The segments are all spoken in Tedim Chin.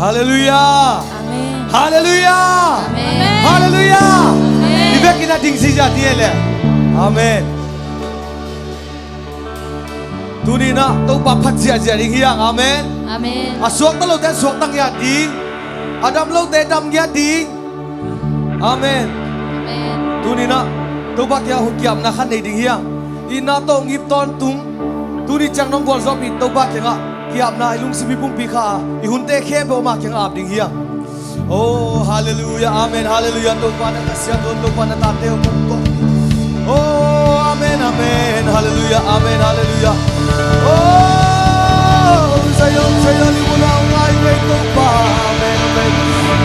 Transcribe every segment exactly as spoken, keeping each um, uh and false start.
Halleluiah. Amen. Halleluiah. Amen. Halleluiah. Amen. I vekin a ding ziahziah ding hi leh. Amen. Tuni-in ah Topa phat ziahziah ding hi hang. Amen. Amen. A suakta lote suakta ngiat ding, a dam lote dam ngiat ding. Amen. Amen. Tuni-in ah Topa kiangah hun ki-apna khat nei ding hi hang. Itna tawh ngim tawntung. Tuni ciang nong gualzawhpih Topa kiangah ki-apna i lungsim i pumpi kha a, i hunte khempeuh ama kiangah ap ding hi hang. Oh, halleluiah, amen, halleluiah. Topa na Kha Siangtho, Topa na tate hong kong tawh. Oh, amen, amen, halleluiah, amen, halleluiah. Oh, Zion, Zion i munah hong ngai kei Topa. Amen, amen.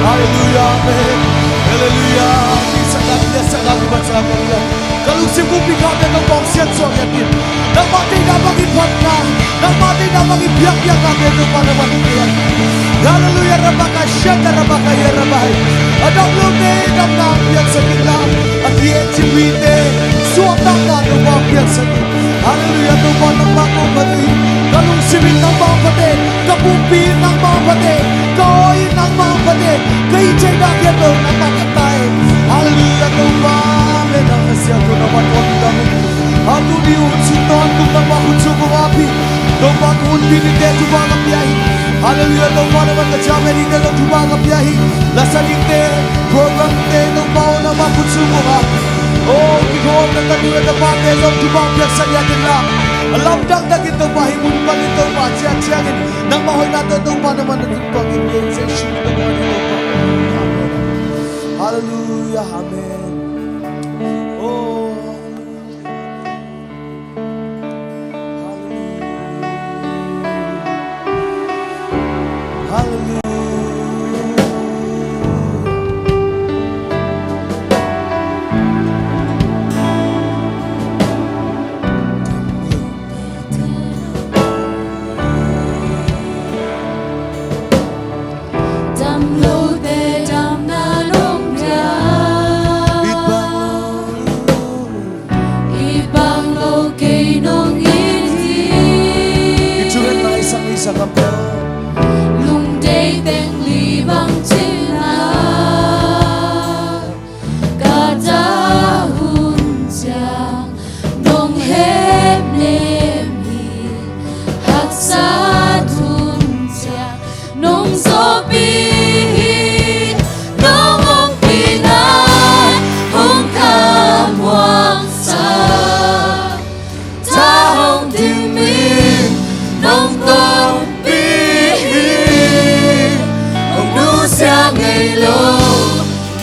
Halleluiah, amen. Halleluiah. Ki-itsak dan, ki-itsak dan, ki-itsak dan, halleluiah. Ka lungsim pumpi khate Topa hong siansuah ngiat in. Nangmah deihna bangin phatna, nangmah deihna bangin biakpiaknate Topa nangmah hong pia. Halleluiah, rabaka shata rabaka ya rabai. A dam lote damna hong piaksak inla, a ki-et cip mite suahtakna Topa hong piaksak in. Halleluiah, Topa nangmah kong phat hi. Ka lungsim in nangmah hong phat e, ka pumpi in nangmah hong phat e, ka aw in nangmah hong phat e, ka ittheihna khempeuh nangmah phat ta e. Halleluiah, Topa, amen. A Kha Siangtho nangmah tawh ding hi. A tuni hun sung tawntung nangmah khut sung kong ap hi. Topa, kong hunpih nite thupha ka pia hi. Halleluiah, Topa, nangmah ka jamin nite zong thupha ka pia hi. Lasa dingte, program te, Topa aw nangmah khut sung kong ap hi. Oh, kikhawm na tanu na tapate zong thupha piaksak ngiat inla, a lamdang takin Topa hih mun panin Topa ciat ciangin nangmah hoihna tawh Topa nangmah na tungtawh in gen Jesu min tawh ka ong hi Topa. Amen. Halleluiah, amen. Oh, halleluiah. Halleluiah. Damlote damna nong diak, i bang lo kei nong it hi. I children na i sang i sang a pia. Lungdei teng li bang cihna. Ka tat hun ciang nong hemnem hi. Haksat hun ciang nong zawhpih hi. Nong ompih nai hong khamuangsak, tha hong dim in nong kongpih hi. Hong nusia ngei lo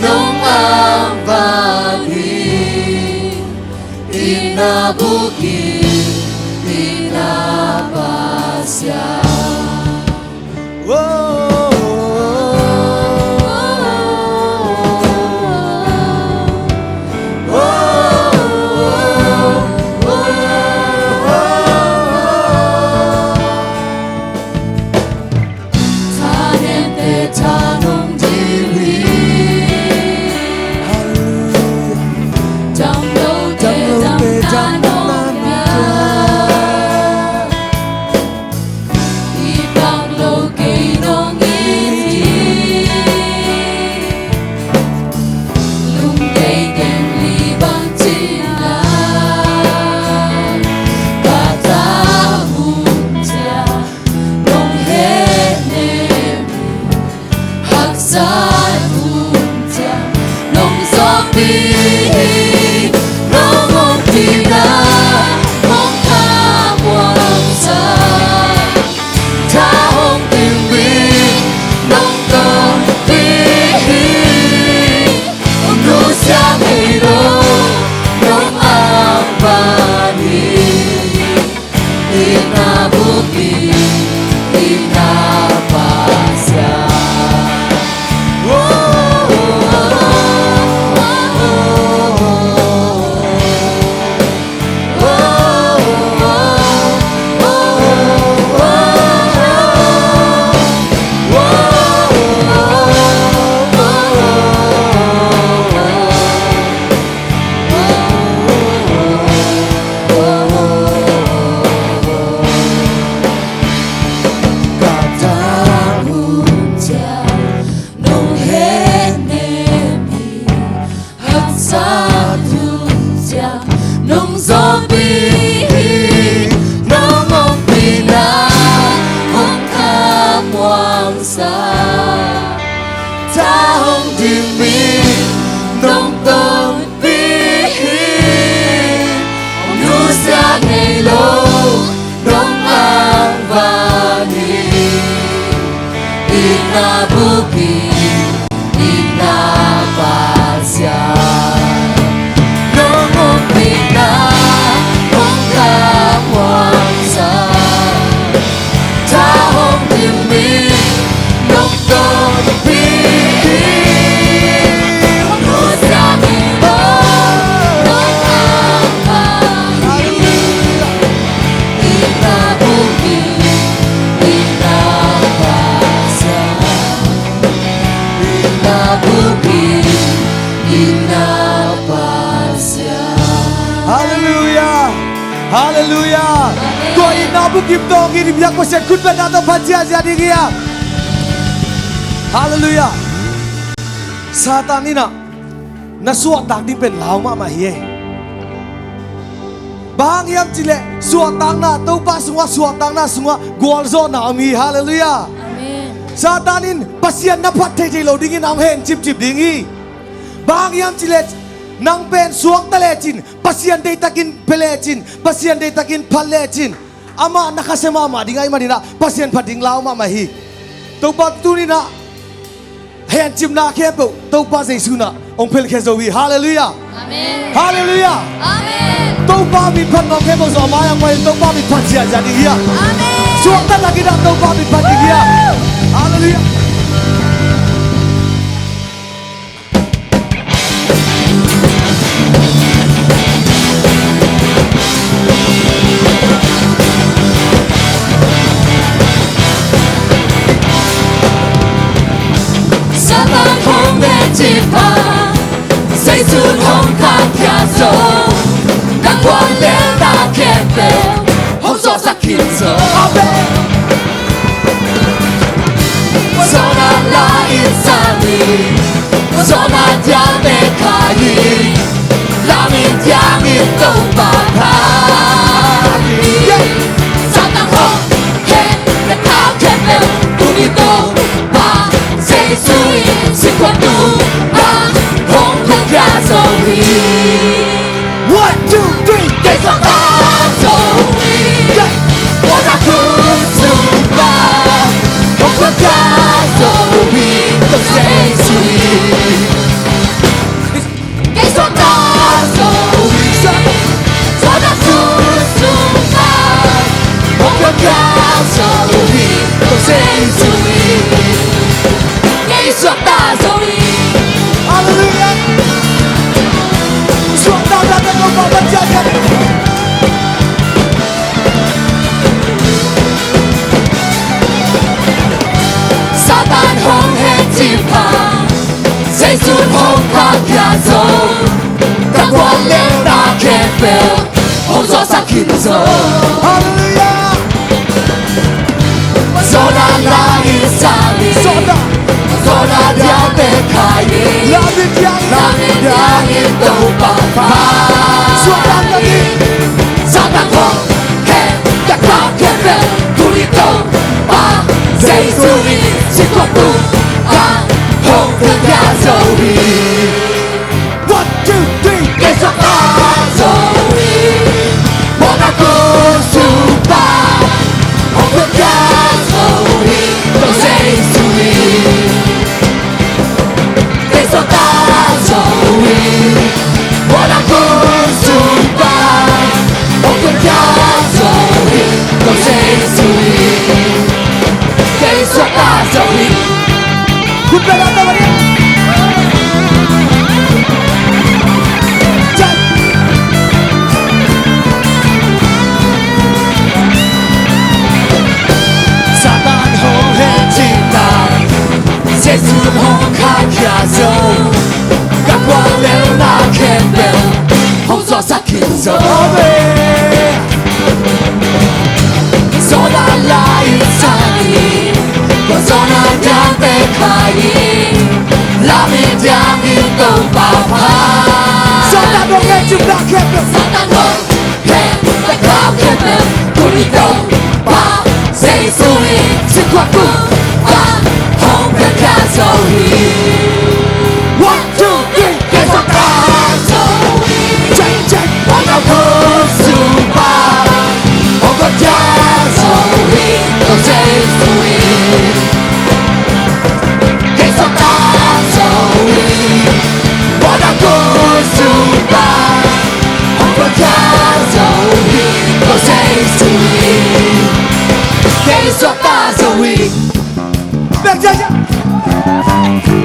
nong angvan hi. Itna bukim, itna Pasian. Tha nente tha nong dil hi. Damlote damna nong ngah. Tua tungsiah nong zawhpih hi, nong ompihna hong kammuangsa. Tha hong dim mi nong tonpih hi, nusia ngei lo nong angvan hi. Itna bukim, itna Pasian, nong ompihna hong kammuangsa. Tha hong dim mi nong tonpih hi, nusia ngei lo nong angvan hi. Itna bukim, itna Pasian, itna bukim, itna Pasian. Halleluiah! Halleluiah! Amen. Tua itna bukim tawh hong it i biak Pasian khut bengna tawh phat ziahziah ding hi hang. Halleluiah! Satan in ah na suahtak ding pen lau mahmah hi ei. Bang hang hiam cih leh suahtakna, Topa sungah suahtakna sungah gualzawhna om hi. Halleluiah. Amen. Satan in Pasian na phat theithei lo dingin a hong hen cipcip ding hi. Bang hang hiam cih leh nang pen suakta lecin, Pasian deihtakin pia lecin, Pasian deihtakin phat lecin, amah na khasia mahmah ding ahih manin ah Pasian phat ding lau mahmah hi. Topa tuni-in ah hencipna khempeuh Topa Jesu in ah hong phelkhia zo hi. Halleluiah. Amen. Halleluiah. Amen. Topa min phat nuam khempeuh zong a mai-ah pai, Topa min phat ziahziah ding hi hang. Amen. Suakta takin ah Topa min phat ding hi hang. Halleluiah. Satan hong dencip a, Jesu in hong kaikhia zo. Ka guallelhna khempeuh hong zawhsak khin zo. Amen. Zawhna la-in sang hi, zawhna dial bek khai hi, lam in thiangin Topa phat hi. Satan hong hehpihna khempeuh tuni Topa Jesu in sikhuak tungah hong kaikhia zo hi. One, two, three. Kei suakta zo hi. Yeah. Muanna khut sung pan hong kaikhia zo hi, Topa Jesu in. Kei suakta zo hi. Muanna khut sung pan hong kaikhia zo hi, Topa Jesu in. Kei suakta zo hi. Halleluiah. Suakta zo hi. Satan hong hencip a, Jesu in hong kaikhia zo. Ka guallelhna khempeuh hong zawhsak khin zo. Halleluiah. Zawhna la-in sang hi. Zawhna dial bek khai hi. Lam in thiangin Topa phat hi. Satan hong hehpihna khempeuh tuni Topa Jesu in sikhuak tungah hong kaikhia zo hi. One, two, three. Kei suakta zo hi. Muanna khut sung pan hong kaikhia zo hi, Topa Jesu in. Kei suakta zo hi. Muanna khut sung pan hong kaikhia zo hi, Topa Jesu in. Kei suakta zo hi. Khut bengna tawh phat hi. Satan hong hencipna, Jesu in hong kaikhia zo. Ka guallelhna khempeuh hong zawhsak khin zo. Amen. Zawhna la-in sang hi. Zawhna dial bek khai hi. Lam in thiangin Topa phat hi. Khempeuh. Satan hong heh, taklam khempeuh, tuni Topa Jesu in cikuang tung, va hong piankhia zo hi. One, two, three, kei suakta zo hi. Check, check. Wan a khut sung pan hong gawtkhia zo hi, Topa Jesu in. Kei suakta zo hi. Wan a khut sung pan hong gawtkhia zo hi, Topa Jesu in. Kei suakta zo hi. Bek ciacia.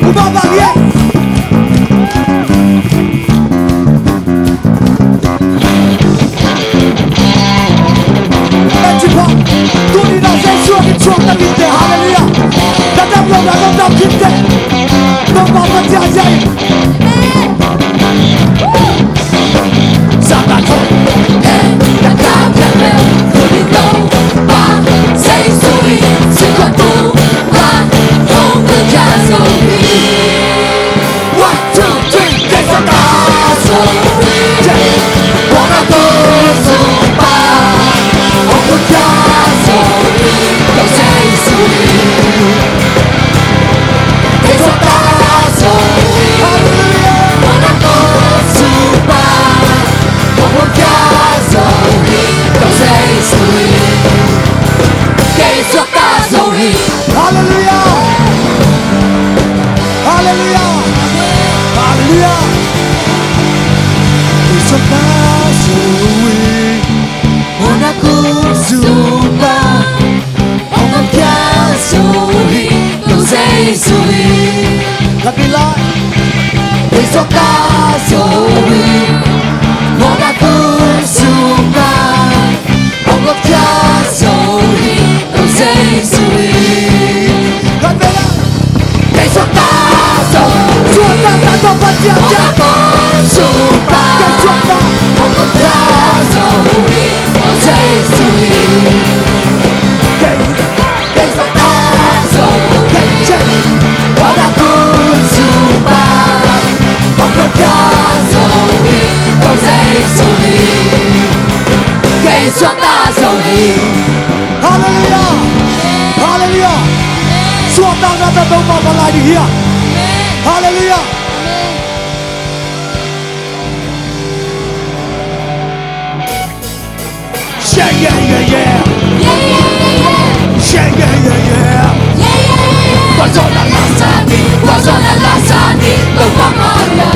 Upa bang ye. Bek ci pha. Tuni na Jesu in suakta kik teh. Halleluiah. Na dam lo na dam dam kik teh. Topa bang ciacia. Satan hong heh, taklam khempeuh, tuni Topa Jesu in cikuang tung, va hong piankhia zo hi. One, two, three, kei suakta zo hi. Wan a khut sung pan hong gawtkhia zo hi, Topa Jesu in. Kei suakta zo hi. Halleluiah. Wan a khut sung pan hong gawtkhia zo hi, Topa Jesu in. Kei suakta zo hi. Halleluiah. Halleluiah. Halleluiah. Kei suakta zo hi. Wan a khut sung pan hong gawtkhia zo hi, Topa Jesu in. Khat nih lai. Kei suakta zo hi. Wan a khut sung pan hong gawtkhia zo hi, Topa Jesu in. Khat nih lai. Kei suakta zo. Suakta, ta, ta, pa, cia, cia. Suakta. Kei suakta. Hong gawtkhia zo hi, Topa Jesu in. Kei, kei suakta zo. Kei, kei. Wan a khut sung pan hong gawtkhia zo hi, Topa Jesu in. Kei suakta zo hi. Halleluiah! Halleluiah! Suahtakna tawh Topa phat lai ding hi a. Halleluiah! Yeah, yeah, yeah, yeah. Yeah, yeah, yeah, yeah. Tua zawhna la sa ni, tua zawhna la sa ni, Topa mah hi a.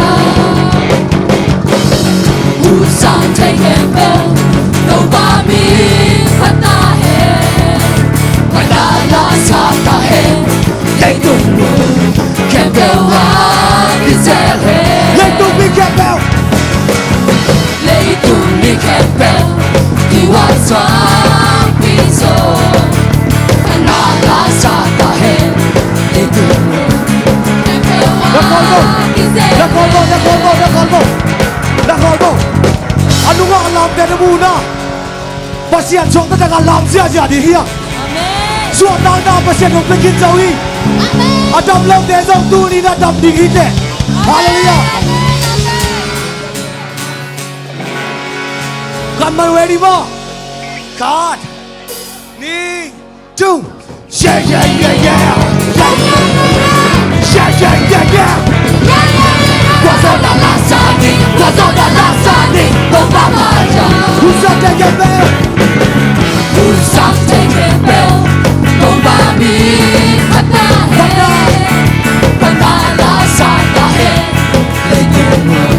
Hun sang thei khempeuh, Topa min phat ta hen. Tua zawhna la sa ta hen. Leitung mun khempeuh ah kizel hen. Leitung mi khempeuh. Leitung mi khempeuh kiuan suak pi zaw. Tua zawhna la sa ta hen. Leitung mun khempeuh ah kizel hen. Na khawl bo, na khawl bo, na khawl bo, na khawl bo. A nungah a lamte na muhna Pasian suakta takah lam ziahziah ding hi a. Amen. Suahtakna Pasian hong pia khin zo hi. Amen. A dam lote zong tuni na dam ding hi teh. Halleluiah. Amen. Kan man, ready maw? Khat, nih, tung. Yeah, yeah, yeah, yeah. Yeah, yeah, yeah, yeah. Tua zawhna la sa ni, tua zawhna la sa ni, Topa mah hi a. Hun sang thei khempeuh. Hun sang thei khempeuh, Topa min phat ta hen. Tua zawhna la sa ta hen. Leitung mun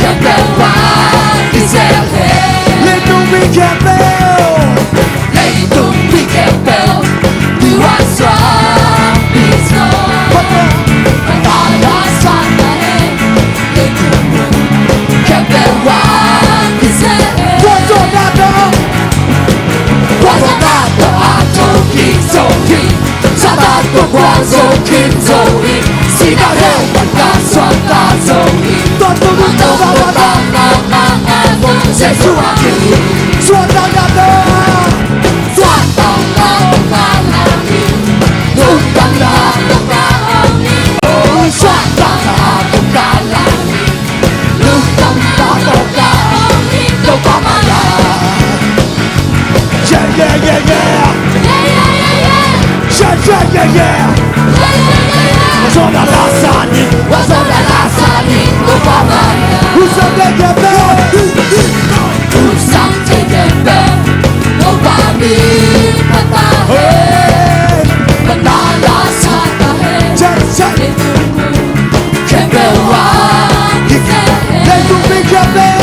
khempeuh ah kizel hen. Leitung mi khempeuh. Leitung mi khempeuh kiuan suak pi zaw. Tua zawhna la sa ta hen. Leitung mun khempeuh ah kizel hen. Tua zawhna la Yeah, yeah, yeah. Who's up there, yeah, man? Hey. Check, check. Let's do big up there.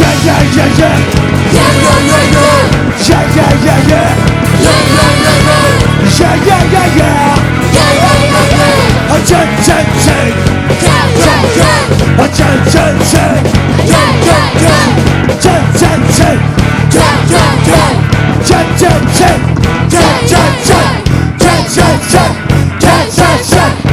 Yeah, yeah, yeah, yeah. Yeah, yeah, yeah, yeah. Yeah, yeah, yeah, yeah. Yeah, yeah, yeah, yeah. Yeah, yeah, yeah, yeah. A check, check, check. Check, check, check. A check, check, check. Check, check, check. Check, check, check. Check, check, check. Check, check, check. Check, check, check. Check, check, check. Check, check, check.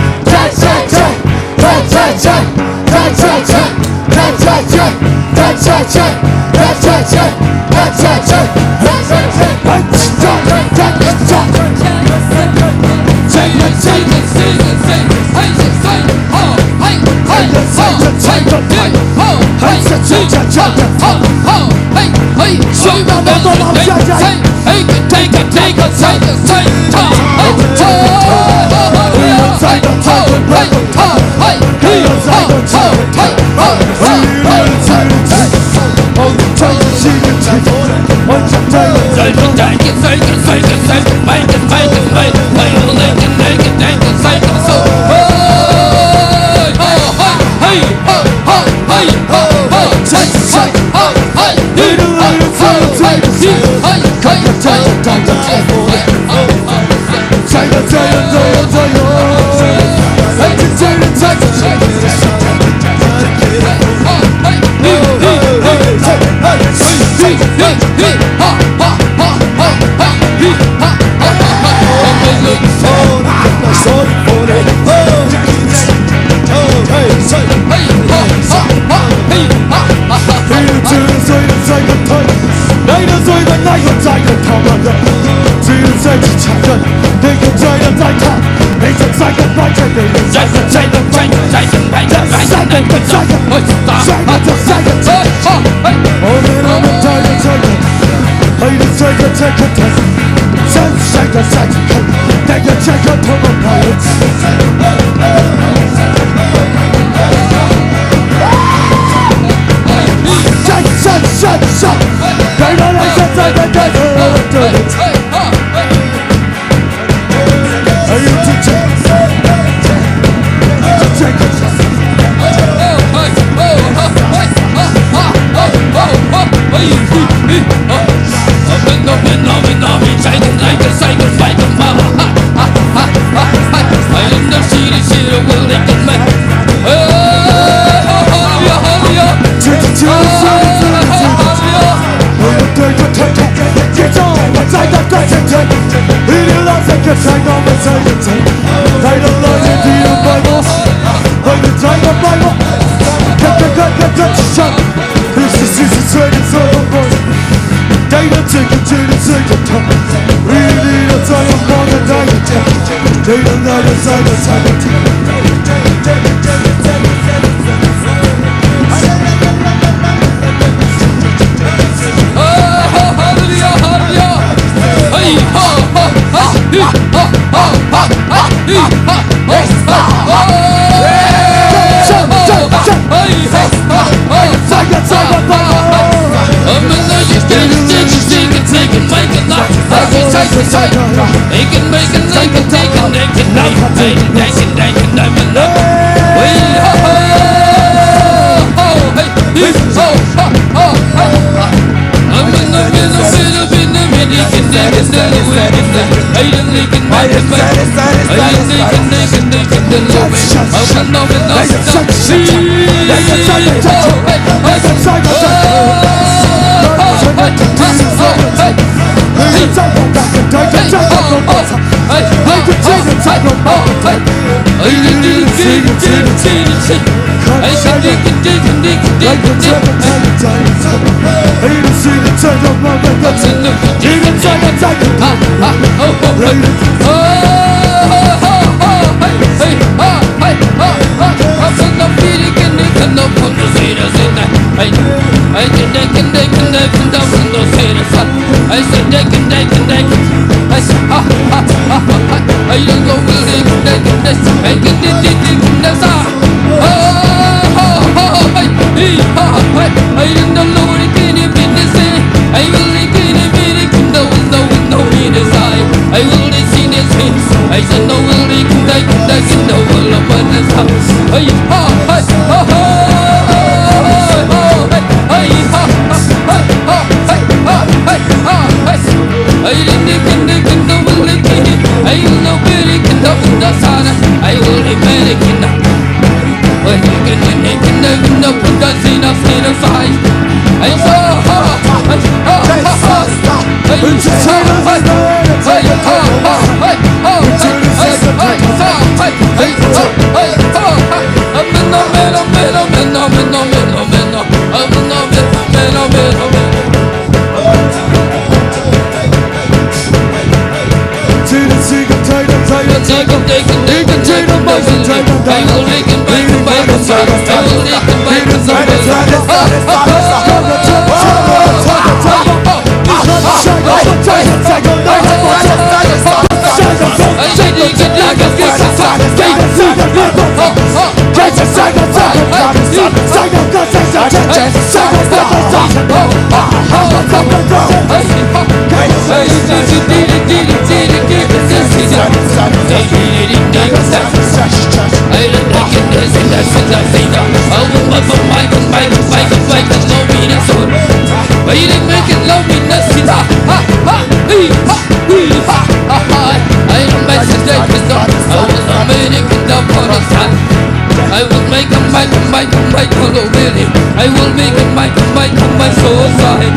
I will make a mic, mic, mic, hello, really. I will make a mic, mic, mic, so sorry.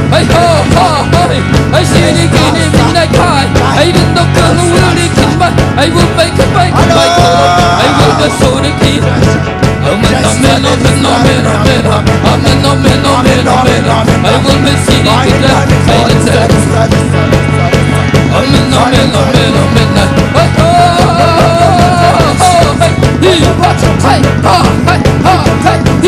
Hey, ho, ho, hey. I see the kid in the car. I didn't know, really, kid, but I will make a mic, mic, hello. I will be so the kid. Amen, amen, amen, amen, amen. Amen, amen, amen, amen. I will be singing with them. I didn't say. Amen, amen, amen, amen. Hey, ho, ho, hey. Hey, ho, hey, ho, hey. Hey, ho, hey, ho, hey.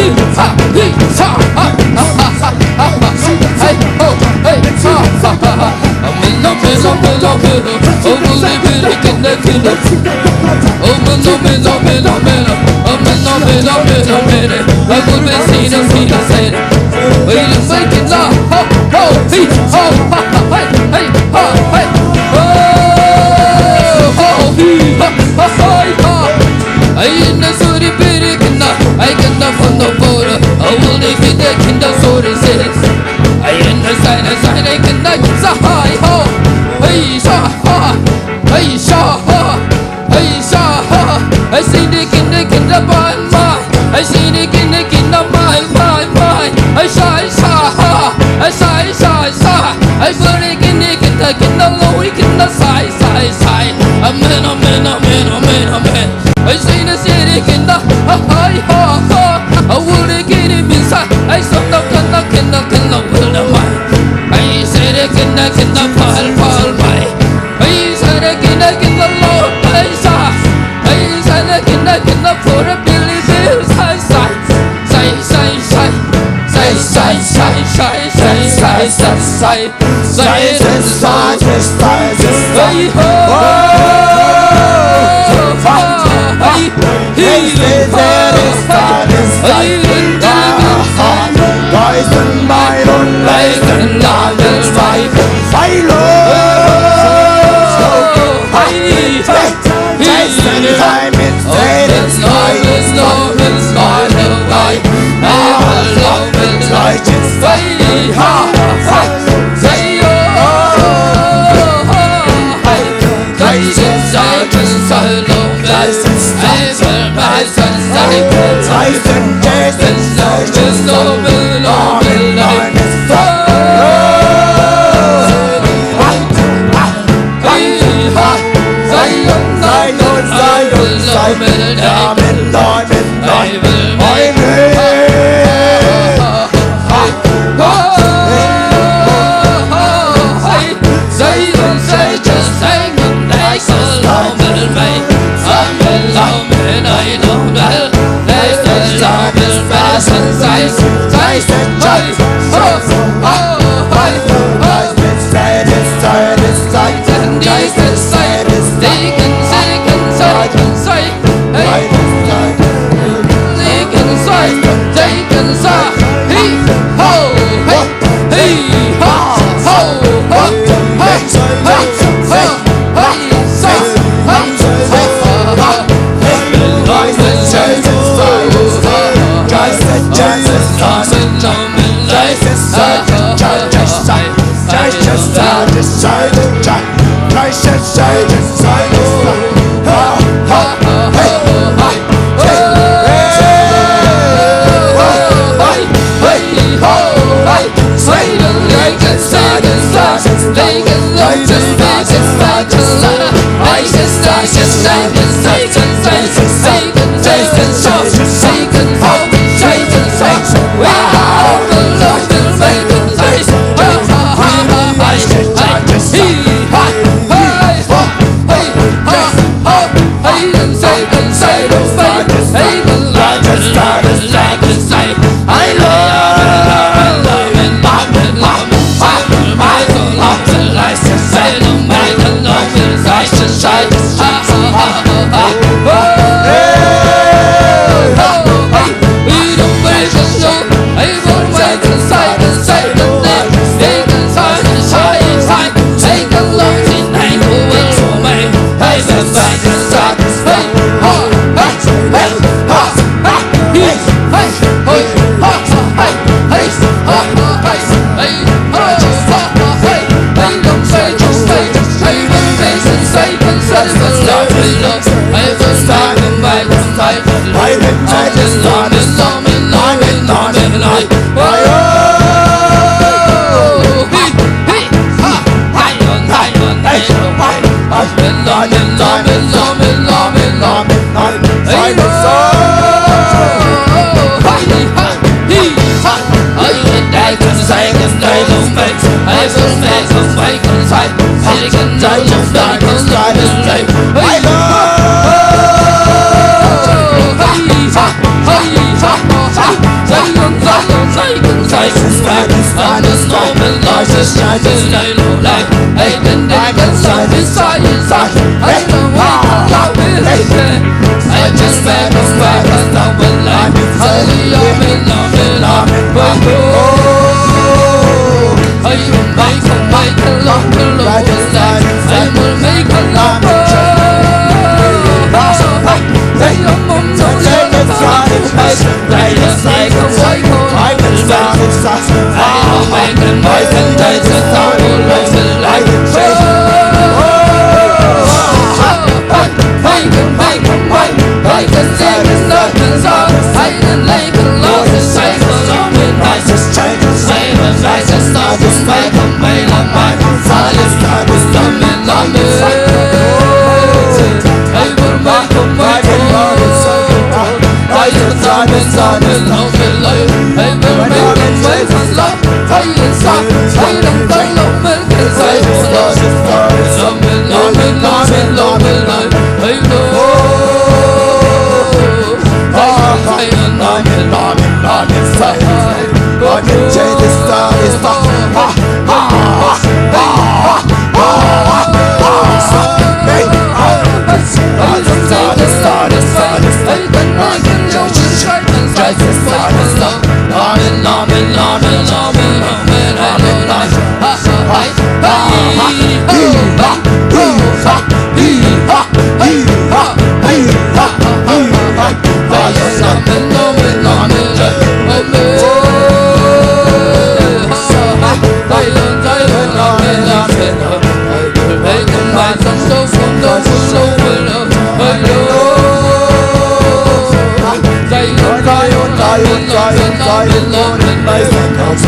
Hallelujah. Amen.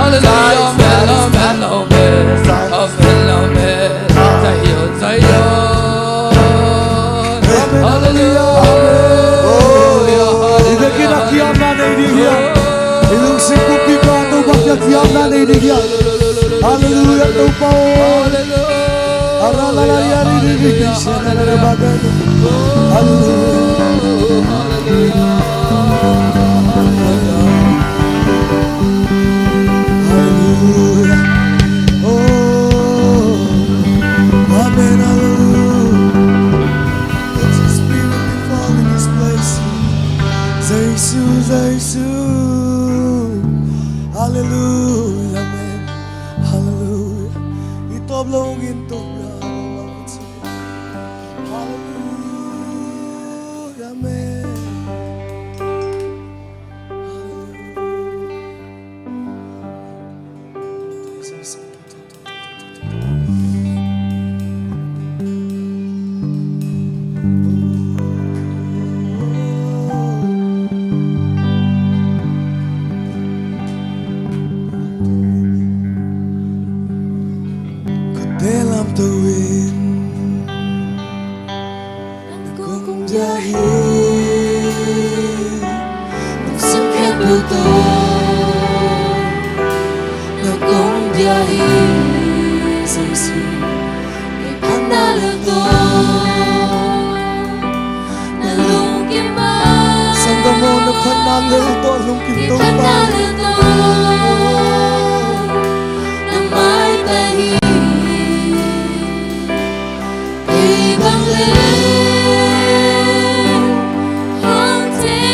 Hallelujah. Hallelujah. Hallelujah. I biakinn ah ki-apna nei ding hiam? I lungsim kumpipa Topa kiang ki-apna nei ding hiam? Hallelujah, Topa aw. Hallelujah. Hallelujah. Hallelujah. Oh, amen, hallelujah. Let your spirit be falling in this place. Jesu, Jesu. Hallelujah, amen. Hallelujah. I tawp lo in tawp lo. Hallelujah, amen. Ka te lam to in na kong bia hi, nong sung khempeuh tawh na kong bia hi, Jesu. Phatna lel tawh na lungkim a, sanggam aw, na phatna lel tawh lungkim to, phatna lel tawh na maitai hi. Kei bang lel hong thei,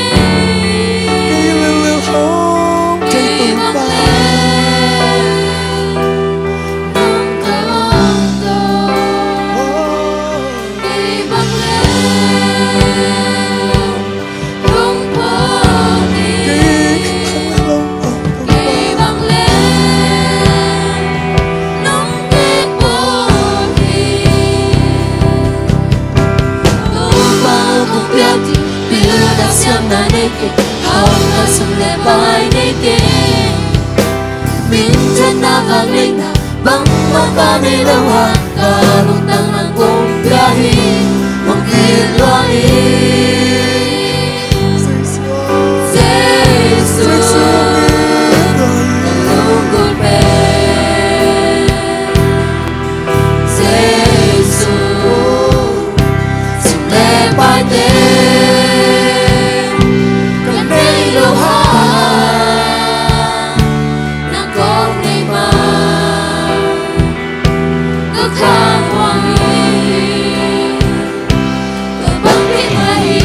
kei lel lel hong thei, kei bang lel nong tawh tawh. Kei bang lel nong pawt hi. Kei bang lel nong pawt hi. Topa aw, kong piak ding, pilna siamna nei kei, hauhna sum le pai nei kei. Minthanna, vangliatna bangmah ka nei lo hang, ka lungtang nang kong pia hi, hong it lua hi. Jesu, na lunggulh pen, Jesu, sum le paite ka nei lo hang, nang kong nei ma, ka khang huang hi, ka bang ding mah hi.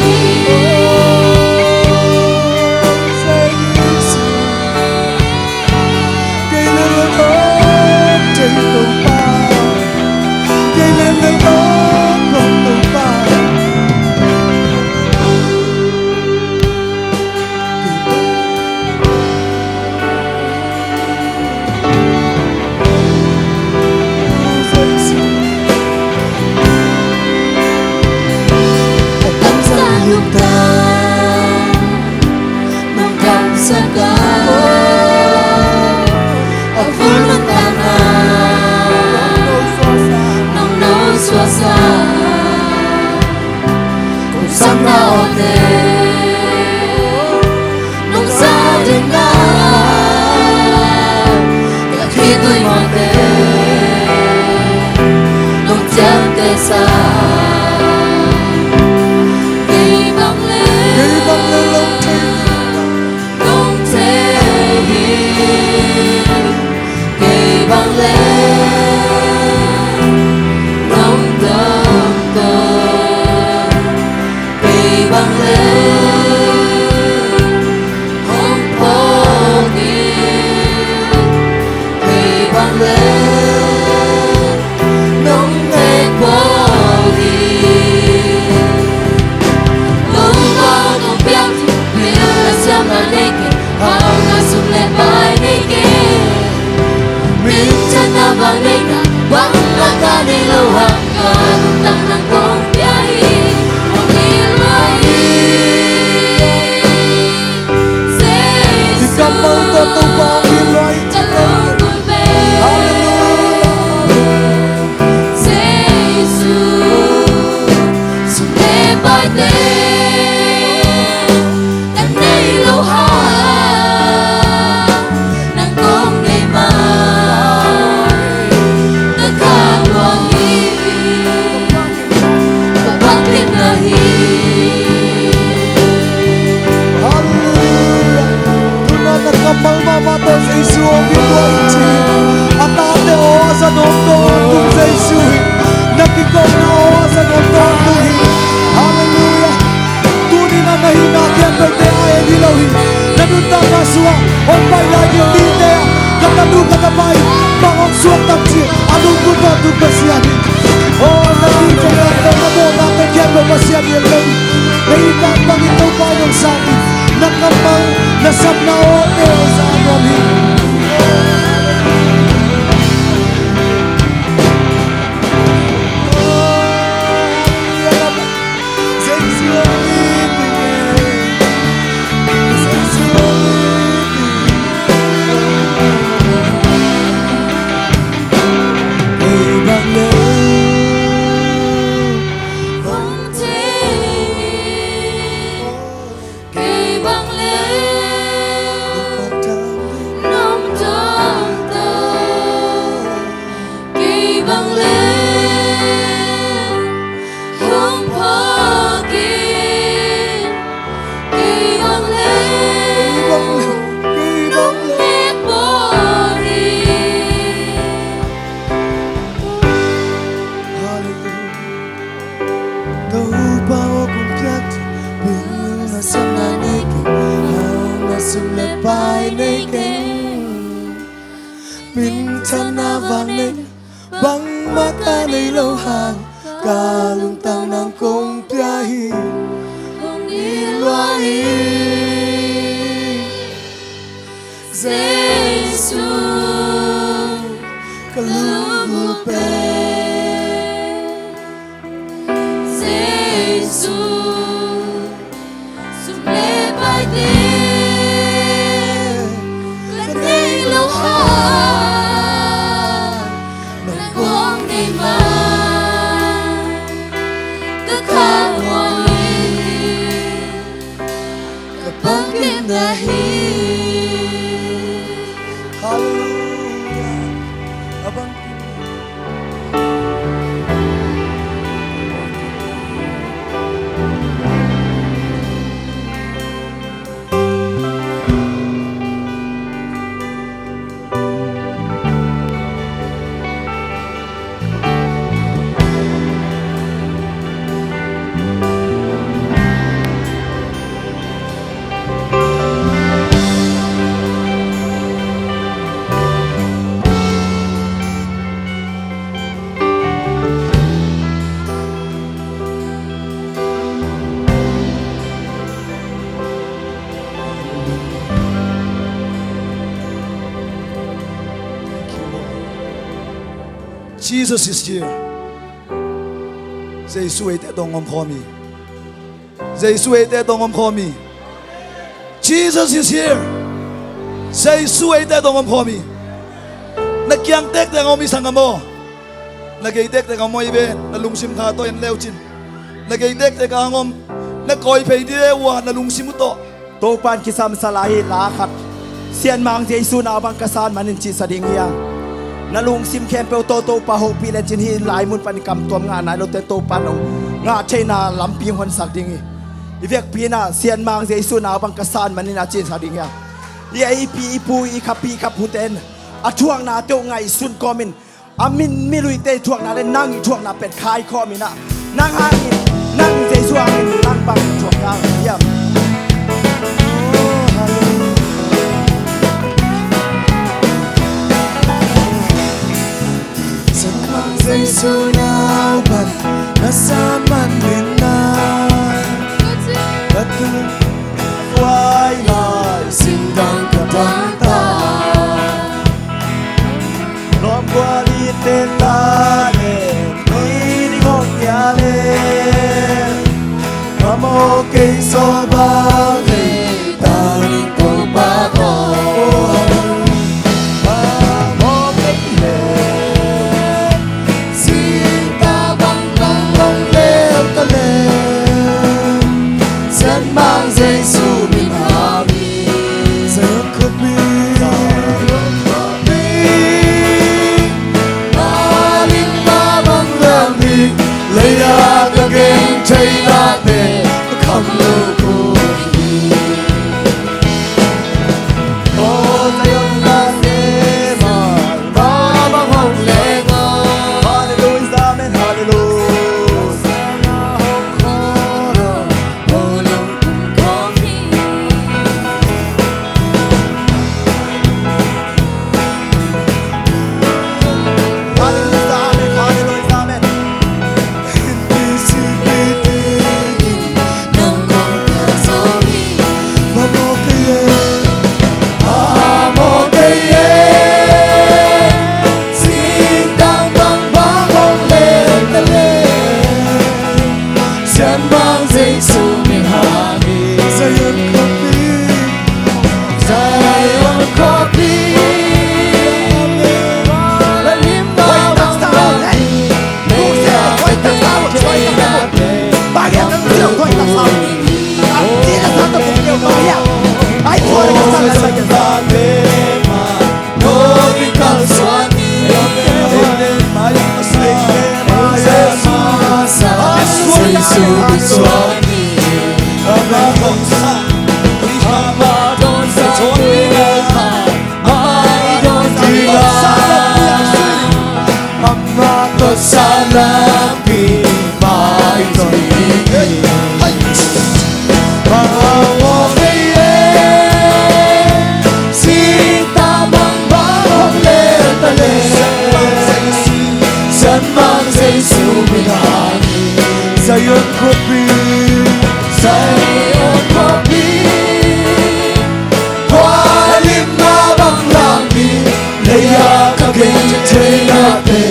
Kei lel lel hong thei Topa, kei lel lel hong pawt Topa. Ka kamsang lungtang nong kamsak a, a vul nong tang a, nong no suaksak. Kong sam na awte nong za ding a, ka khitui mate nong ciamteh sa. Kei bang lel, kei bang lel nong thei, nong thei hi. Kei bang lel nong tawh tawh. Tua in ci hi. A tate aw a za nuam tawntung Jesu hi. Na kikopna aw a za nuam tawntung hi. Halleluiah. Tuni-in ah na hihna khempeuhte a en hi lo hi. Na nuntakna sungah hong pai lai ding mite ah ka tanu ka tapa in bang hong suak tam cih a lungkul tawntung Pasian hi. Aw, na tingte, na mawhnate khempeuh Pasian hi lo hi. Na itna bangin Topa in hong sang hi. Na kammal, na sapna awte hong za nuam hi. Kei bang le, nuamtuamtuam. Kei bang le, hong phawk in. Kei bang le, kei bang le, nong nek bawl in. Hallelujah. Topa aw, kong piak thupha, na siamna nei keng, na sum le pai nei keng. Minthanna vang nei, bangmah ka nei lo hang, ka lungtang nang kong pia hi. Kong it lua hi. Jesu, ka lunggulh pen. Jesu, sum le paite ka nei lo hang, nang kong nei mah ka kha huai hi. Ka bangkimna hi. Hallelujah. A bangkim. Jesus is here. Jesu eite tawh hong omkhawm hi. Jesu eite tawh hong omkhawm hi. Jesus is here. Jesu eite tawh hong omkhawm hi. Na kiang tektek a om hi sanggam aw. Na gei tektek a om aw hi ve. Na lungsim kha tawh en leucin. Na gei tektek a hong om. Na kawi phei ding uh a na lungsim uh tawh. Topa in kisam sa lai hi. La khat, Sianmang Jesu nau bang ka san manin cihsa ding hi a. Na lungsim khempeuh tawh Topa hopih lecin hih lai mun panin kamtuam ngah nai lote Topa in hong ngah theihna lampi hong honsak ding hi. I vekpi in ah Sianmang Jesu nau bang ka san manin a cihsa ding hi a. I a i pi i pu i khapi i khaphute in a thuaknate uh ngaihsun kawmin a min miluite i thuakna le nang i thuakna pen khaikhawm in ah, nang hangin, nang Jesu hangin nang bang thuak ka hiam? Sianmang Jesu nau bang na san manin ah, ka tu huai lai singdang ka dang ta. Lawm gual i teta le mei ding hong pia le, ka maw kei sawlba le ta ding Topa ko. Ka maw kei le singdang bang bang long leu ta le, Sianmang Jesu min hang. Zion khawpi, Zion khawpi, a ling a bang lam ding, lei-a ka gen thei nate ka kham lo ko hi. Jesu min suang hi. Amah tawh sa, amah tawh sa, amah tawh sa, amah tawh sa lampi mah i zon hi. Mawk ei e, singtang bangbang hong lel ta leh, Sianmang Jesu min a hi. Zion khuapi, Zion khuapi, tua limna bang lampi, lei-a ka gen thei nate,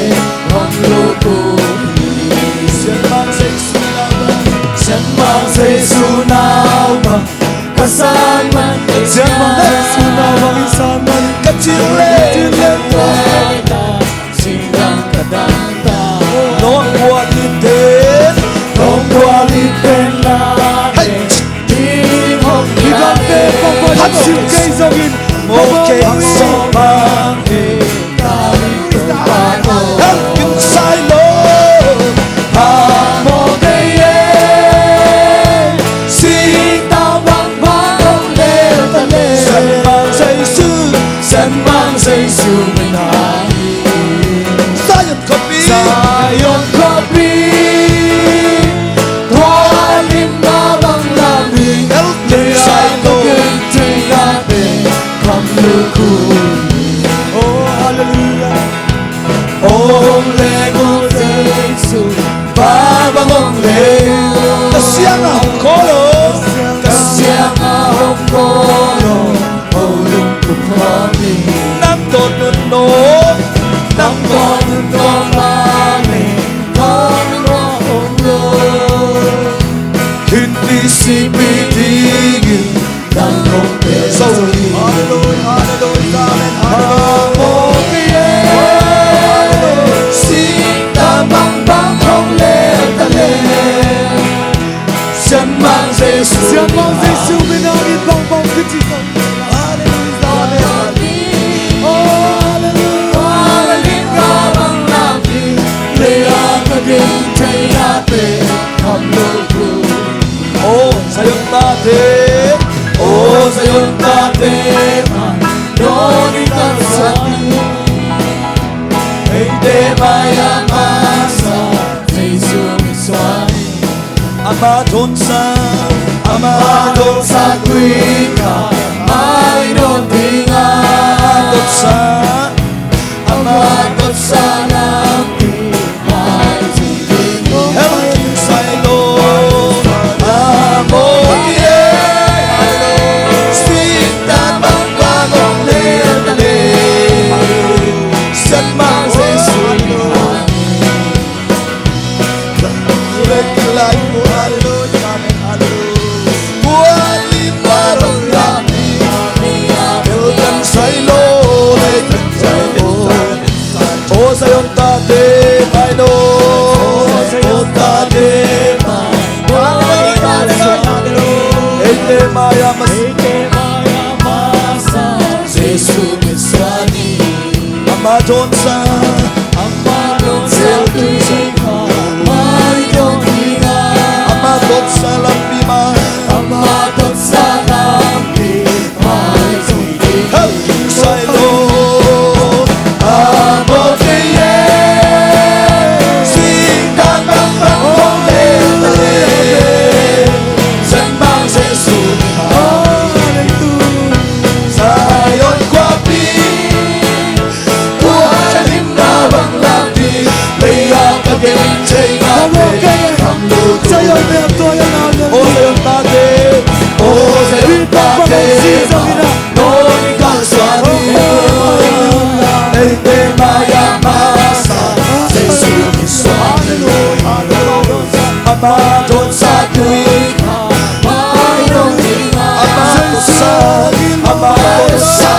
hong luk uh hi. Sianmang Jesu naupang, Sianmang Jesu naupang, ka san man, Sianmang Jesu naupang i san man, ka cih leh, ka cih leh, singtang ka dang ta. Nawnggual in ten, nawnggual in ten la, hei, ding hong, i dang te, hong hong hong hong kei zongin, mawk kei zongin, mawk kei zongin. Help, King Sailo. Mawk ei e, singtang bangbang hong lel ta leh, Sianmang Jesu, Sianmang Jesu min a hi. Zion khuapi, Zion khuapi, tua limna bang lampi, help, King Sailo, lei-a ka gen thei nate, hong luk uh hi. Oh, hallelujah. Hong leng uh Jesu, Pa bang hong leng uh. Ka siang ah hong kawl uh, ka siang ah hong kawl uh. Hong lungkum khawm ing. Nang tawh nunung, nang tawh nunung mah leh, hong lungkum uh. Khinpi sipi dingin, nang hong pen zo hi. Hallelujah, hallelujah, amen, hallelujah. Mawk ei e, singtang bangbang hong lel ta leh, Sianmang Jesu, Sianmang Jesu min a hi bangbang kiti. Hallelujah, hallelujah. Oh, hallelujah. Hallelujah. Lei-a ka gen thei nate, hong luk uh. O Zion tate, o Zion tate, mah nawng in kalsuan in. Eite mai-ah masa, Jesu min suang hi. Amah tawh sa, amah tawh sa tui kha, mai dawn ding a. Amah tawh sa, amah tawh sa lampi, mai ci ding. Help King Sailo. Amah tawh sa, singtang bangbang hong lel ta leh, Sianmang Jesu min a hi. O Zion tate, mai dawn. O Zion tate, mai dawn. Eite mai-ah masa, Jesu min suang hi. Amah tawh sa, amah tawh sa tui kha, mai dawn ding a. Amah tawh sa lampi mah, amah tawh sa lampi, mai ci ding. Help King Sailo. Amah tawh sa, singtang bangbang hong lel ta leh, Sianmang Jesu. Hallelujah. Zion khuapi, tua limna bang lampi, lei-a ka gen thei nate, hong luk uh. O Zion tate, o Zion tate, nawng in kalsuan in. Eite mai-ah masa, Jesu min suang hi. Amah tawh sa tui kha, amah tawh sa, amah tawh sa.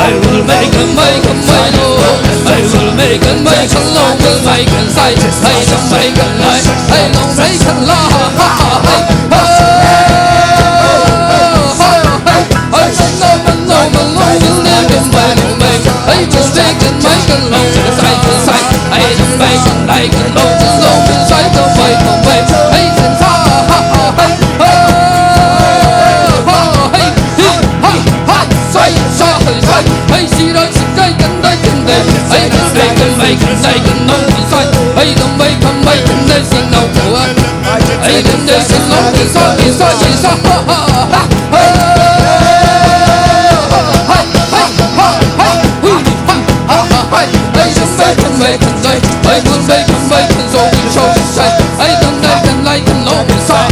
I will make and make and make and make and long will make and say, I don't make and lie, I don't make and lie. I just make and make and long will say, I don't make and lie, I don't make and long will say,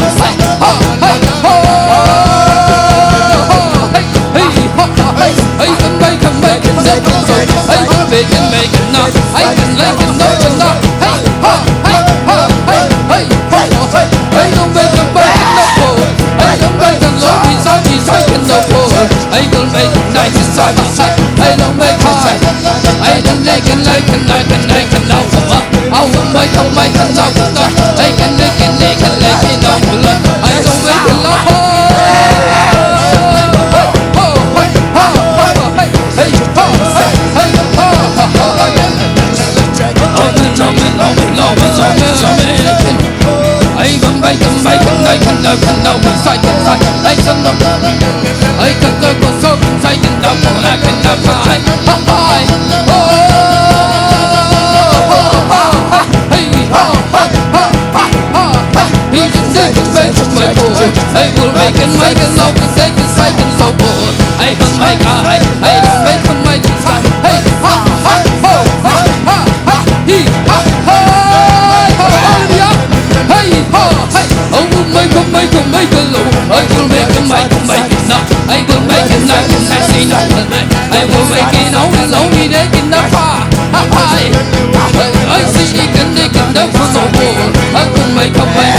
I don't make and make.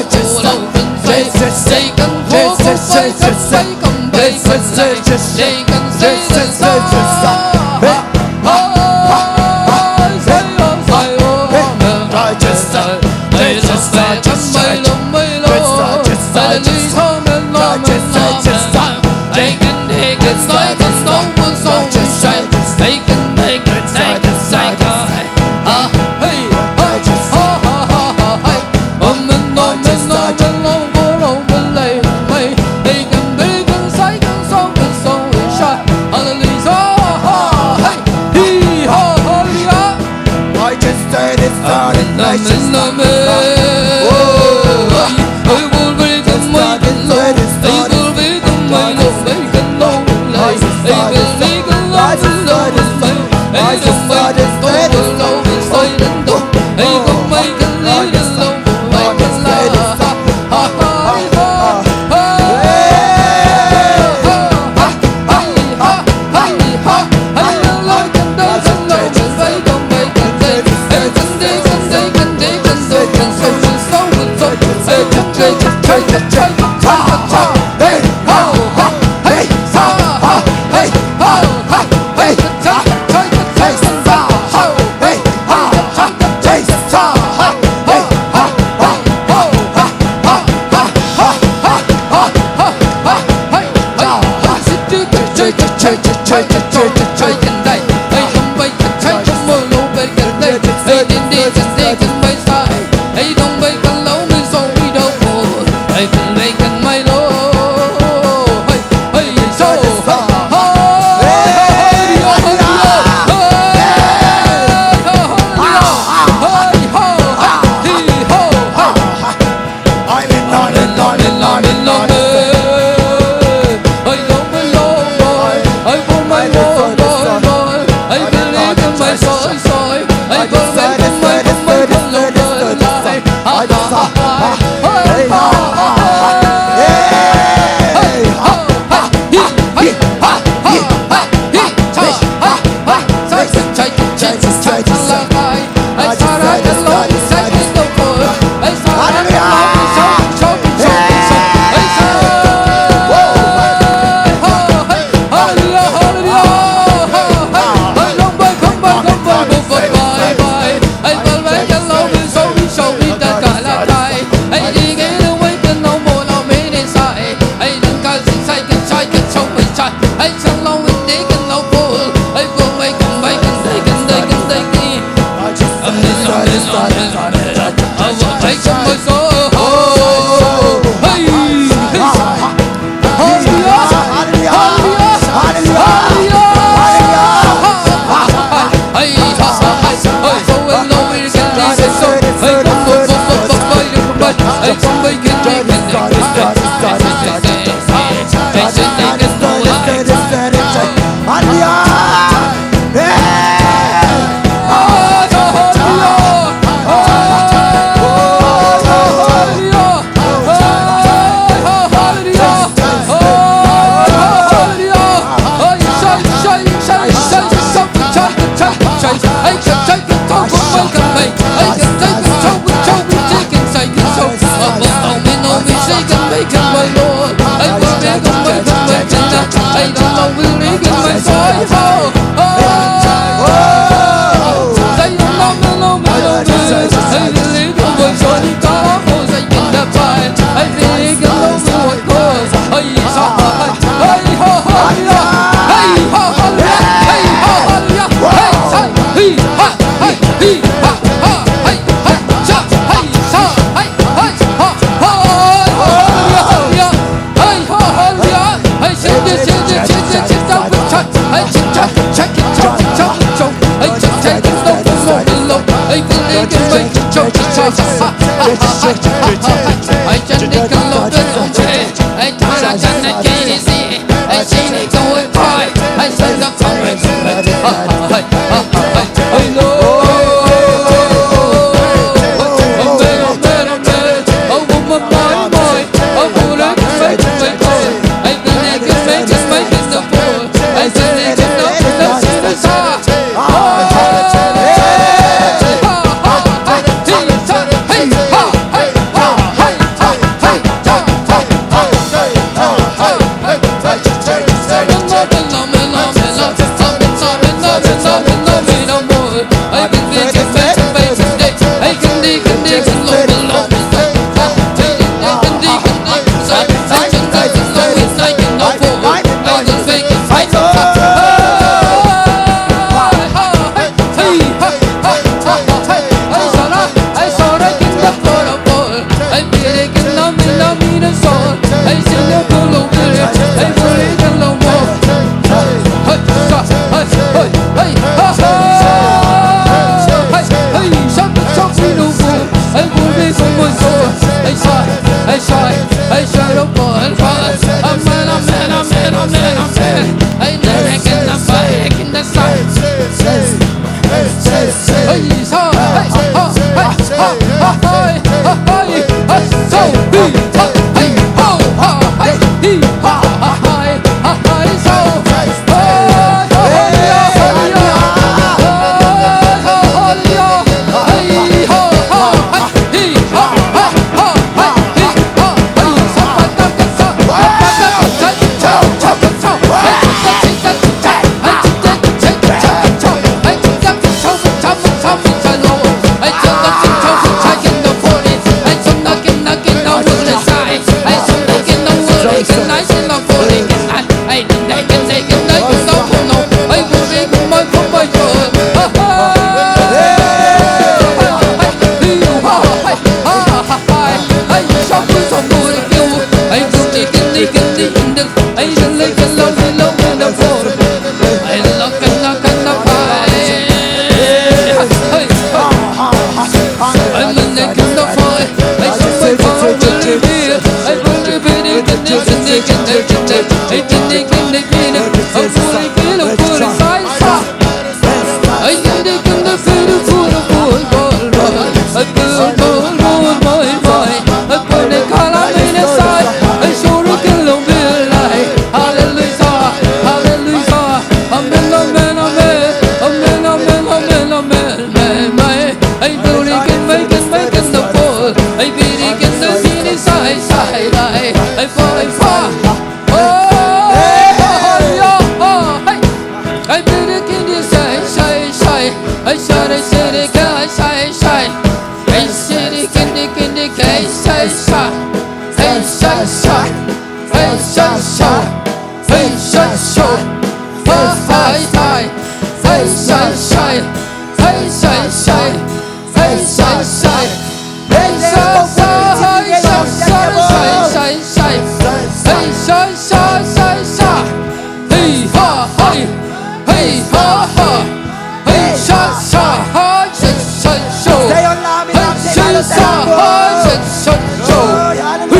Stay online, mi love, stay online, stay online.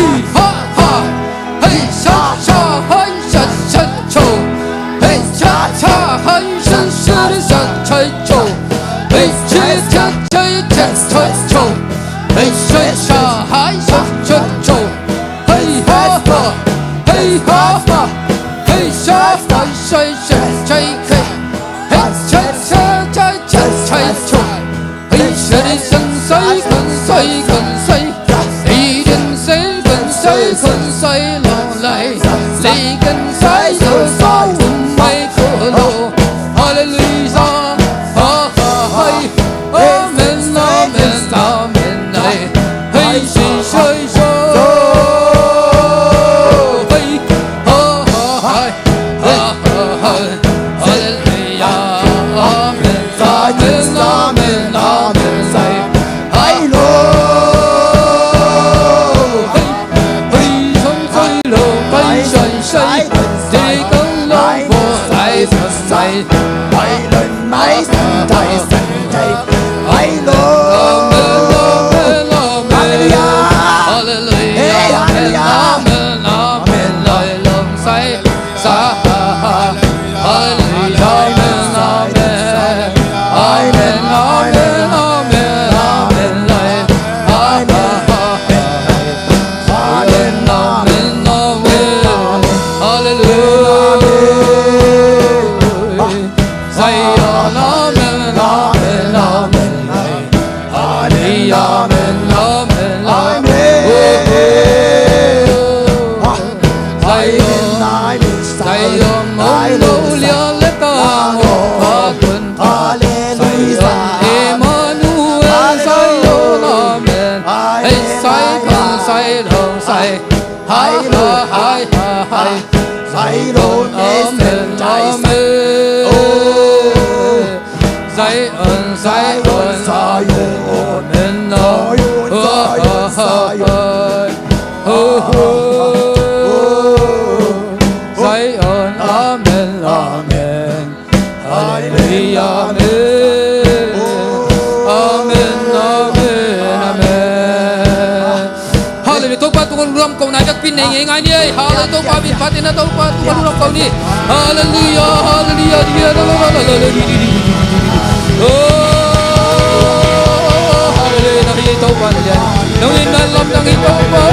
Sunshine long lai, light and shine, so, so, my Lord. Hallelujah. Ha, ha, hai. Amen, amen, amen, hai. Hai, shi, shai, sho. Hai. Ha, ha, hai. Ha, ha, hai. Hallelujah. Amen, amen, amen, amen, hai. Hai, Lord. Hai. Hallelujah. Zion, amen, amen, amen. Hallelujah, amen, amen, amen. Oh, oh. Zion, Zion, mong lo lia le ta, oh, oh. Hallelujah. Zion, Emmanuel, Zion, amen. Hey, Zion, Zion, Zion. Hai, hai, hai, hai, hai. Zion, amen, amen. Oh. Zion, Zion, Zion, amen, amen. Oh, oh, oh, oh. Zion, amen, amen. Hallelujah, amen. Amen, amen, amen. Hallelujah. Topa tungah lungdam ko na, i vekpi in nei ngeingai ni ei. Hallelujah. Topa min phat in a, Topa tungah lungdam ko ni. Hallelujah, hallelujah, hallelujah. Oh, hallelujah, na hi Topa na lian. Nong in na lamdang hi Topa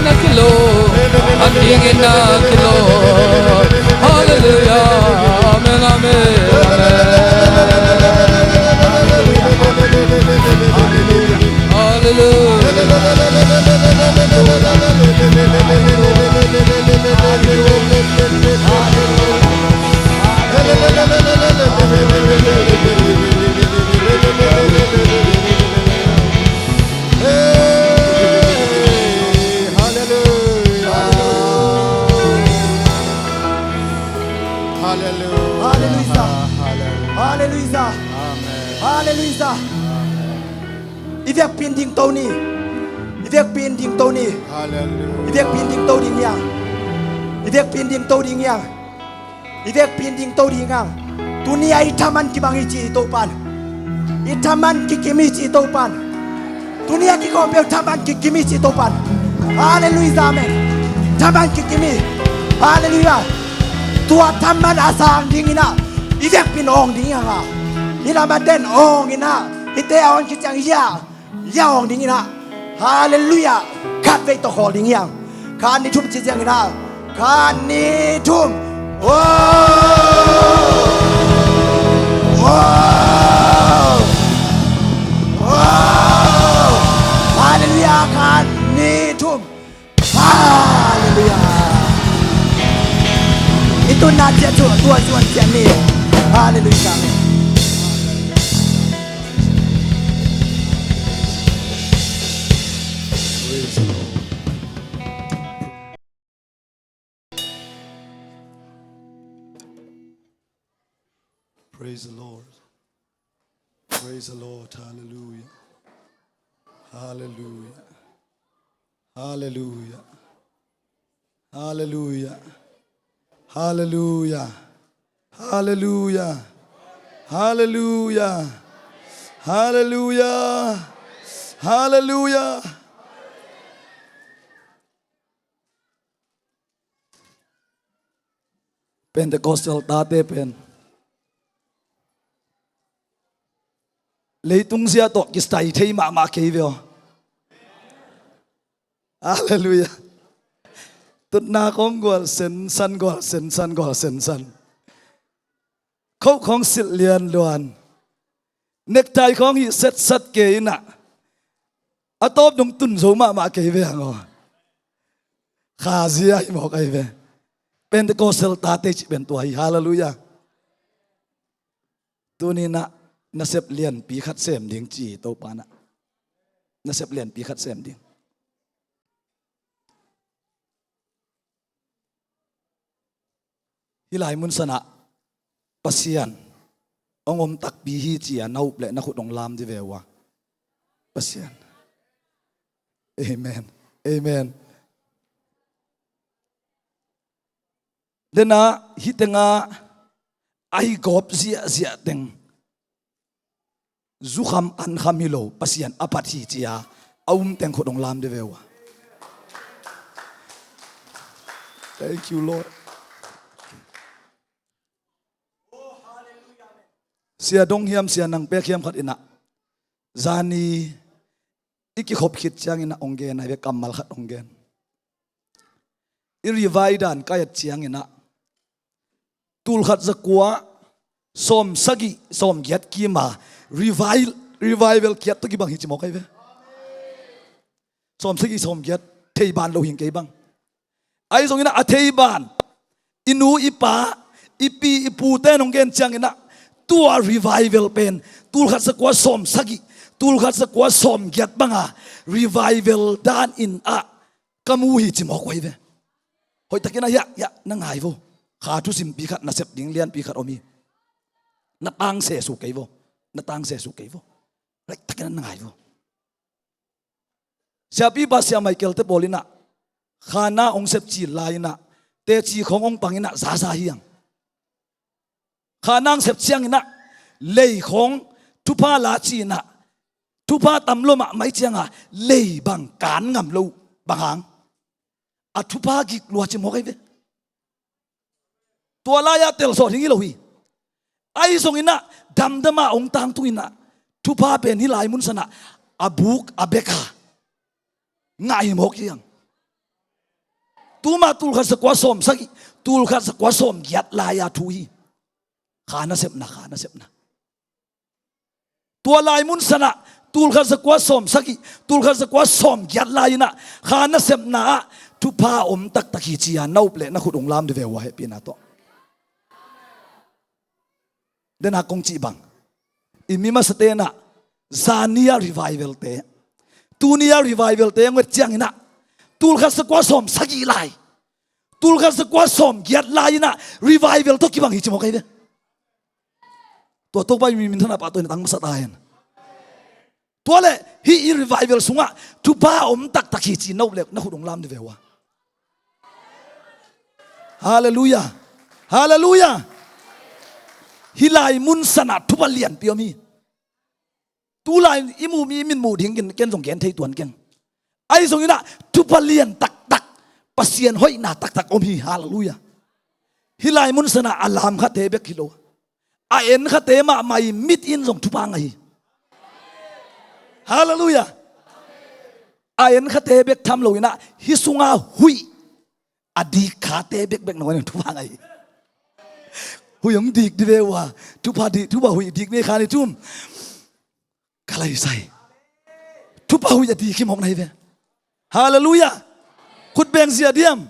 na kilo. An dingin na kilo. Hallelujah. Amen, amen, amen. Hallelujah. Hey, hallelujah. Hallelujah. Hallelujah. Hallelujah. Hallelujah. Amen. Hallelujah. Amen. I vekpi in ding to ni. I vekpi in ding to ni. Hallelujah. I vekpi in ding to ding hi hang. I vekpi in ding to ding hi hang. I vekpi in ding to ding hi hang. Tuni-a i thaman kibang hi ci i Topan. I thaman kikim hi ci i Topan. Tuni-a kikhawm peuh thaman kikim hi ci i Topan. Hallelujah, amen. Thaman kikim hi. Hallelujah. Tua thaman a sang dingin ah i vekpi in awng ding hi hang a. Hih lamah den awng in ah, hihte a awng khit ciang hia, hia awng dingin ah. Hallelujah. Khatvei tawh khawl ding hi hang. Khat, nih, thum ci ciangin ah. Khat, nih, thum. Oh! Oh! Oh! Hallelujah. Khat, nih, thum. Hallelujah. I tunna ciat cu tua zuan ciat ni. Hallelujah. Amen. Praise the Lord. Praise the Lord. Praise the Lord. Hallelujah. Hallelujah. Hallelujah. Hallelujah. Hallelujah. Hallelujah. Hallelujah. Hallelujah. Hallelujah. Pentecostal tate pen leitung zia tawh kisai thei mahmah kei ve aw. Hallelujah. Tutna kong gual sensan, gual sensan, gual sensan. Khoh khong silh lianluan. Nektai khong hih setsat kei in ah, a tawp dong tun zo mahmah kei ve hang aw. Khazia hi mawk ahi ve. Pentecostal tate cih pen tua hi. Halleluiah. Tuni-in ah nasep lianpi khat sem ding ci Topa in ah. Nasep lianpi khat sem ding. Hih lai mun sanah Pasian hong om takpi hi ci-a na up leh na khut hong lam dih ve uh a. Pasian. Amen. Amen. Dena hih tengah a hi gawp ziahziah teng, zukham ankham hi lo, Pasian a pat hi ci-a a um teng khut hong lam dih ve uh a. Thank you, Lord. Sia dong hiam, sia nang pek hiam khat in ah, zani i kikhop khit ciangin ah hong gen, ahi ve, kammal khat hong gen. I revive dan ka et ciangin ah, tulkhat zakua sawmsagih sawmgiat kim a revive, revival kiat tawh kibang hi ci mawk ahi ve. Sawmsagih sawmgiat thei ban lo hi kei bang. Ahi zongin ah a thei ban, i nu i pa, i pi i pute in hong gen ciangin ah, tua revival pen tulkhat zakua sawmsagih, tulkhat zakua sawmgiat banga revival dan in ah ka mu hi ci mawk uh ahi ve. Hoihtakin ah hiah, hiah na ngai vo. Kha thusimpi khat, nasep ding lianpi khat om hi. Na tangse suk kei vo. Na tangse suk kei vo. Hoihtakin ah na ngai vo. Siapipa Sia Michael te pawl in ah, kha na hong sep cil lai in ah, teci khawng hong pang in ah zaza hi hang. Kha na hong sep ciangin ah, lei khawng thupha la ci in ah, thupha tam lua mahmah ciangin ah, lei bang kan ngam lo, bang hang. A thupha gik lua ci mawk ahi ve. Tua lai-ah tel sawt ding hi lo hi. Ahi zongin ah, damdam a hong tangtung in ah, thupha pen hih lai mun sanah a buk a bek a ngah hi mawk hi hang. Tuma tulkhat zakua sawmsagih, tulkhat zakua sawmgiat lai-a thu hi. Kha nasepna, kha nasepna. Tua lai mun sanah, tulkhat zakua sawmsagih, tulkhat zakua sawmgiat lai-in ah, kha nasepna ah thupha om taktak hi ci-a na up leh na khut hong lam dih ve uh a, hehpihna tawh. Dena kong cih bang, i mi masate in ah, zani a revival te, tuni a revival te hong et ciangin ah, tulkhat zakua sawmsagih lai, tulkhat zakua sawmgiat lai-in ah revival tawh kibang hi ci mawk ahi ve. Tua Topa i min, minthanna pahtawi na tang masa ta hen. Tua leh hih i revival sungah thupha om taktak hi ci na up leh na khut hong lam dih ve uh a. Halleluiah. Halleluiah. Hih lai mun sanah thupha lianpi om hi. Tulai i muh mi, i min muh ding ken, ken zong gen thei tuan keng. Ahi zongin ah thupha lian taktak, Pasian hoihna taktak om hi. Halleluiah. Hih lai mun sanah a lam khate bek hi lo, a en khate mahmah hi, mit in zong thupha ngah hi. Halleluiah. A en khate bek tham lo-in ah, hih sunga huih a dik khate bekbek nangawn in thupha ngah hi. Huih hong dik dih ve uh a, thupha dik, thupha huih dik ni kha ni thum. Ka lai sai. Thupha huih a dik hi mawk na hi ve. Halleluiah. Khut beng zia diam.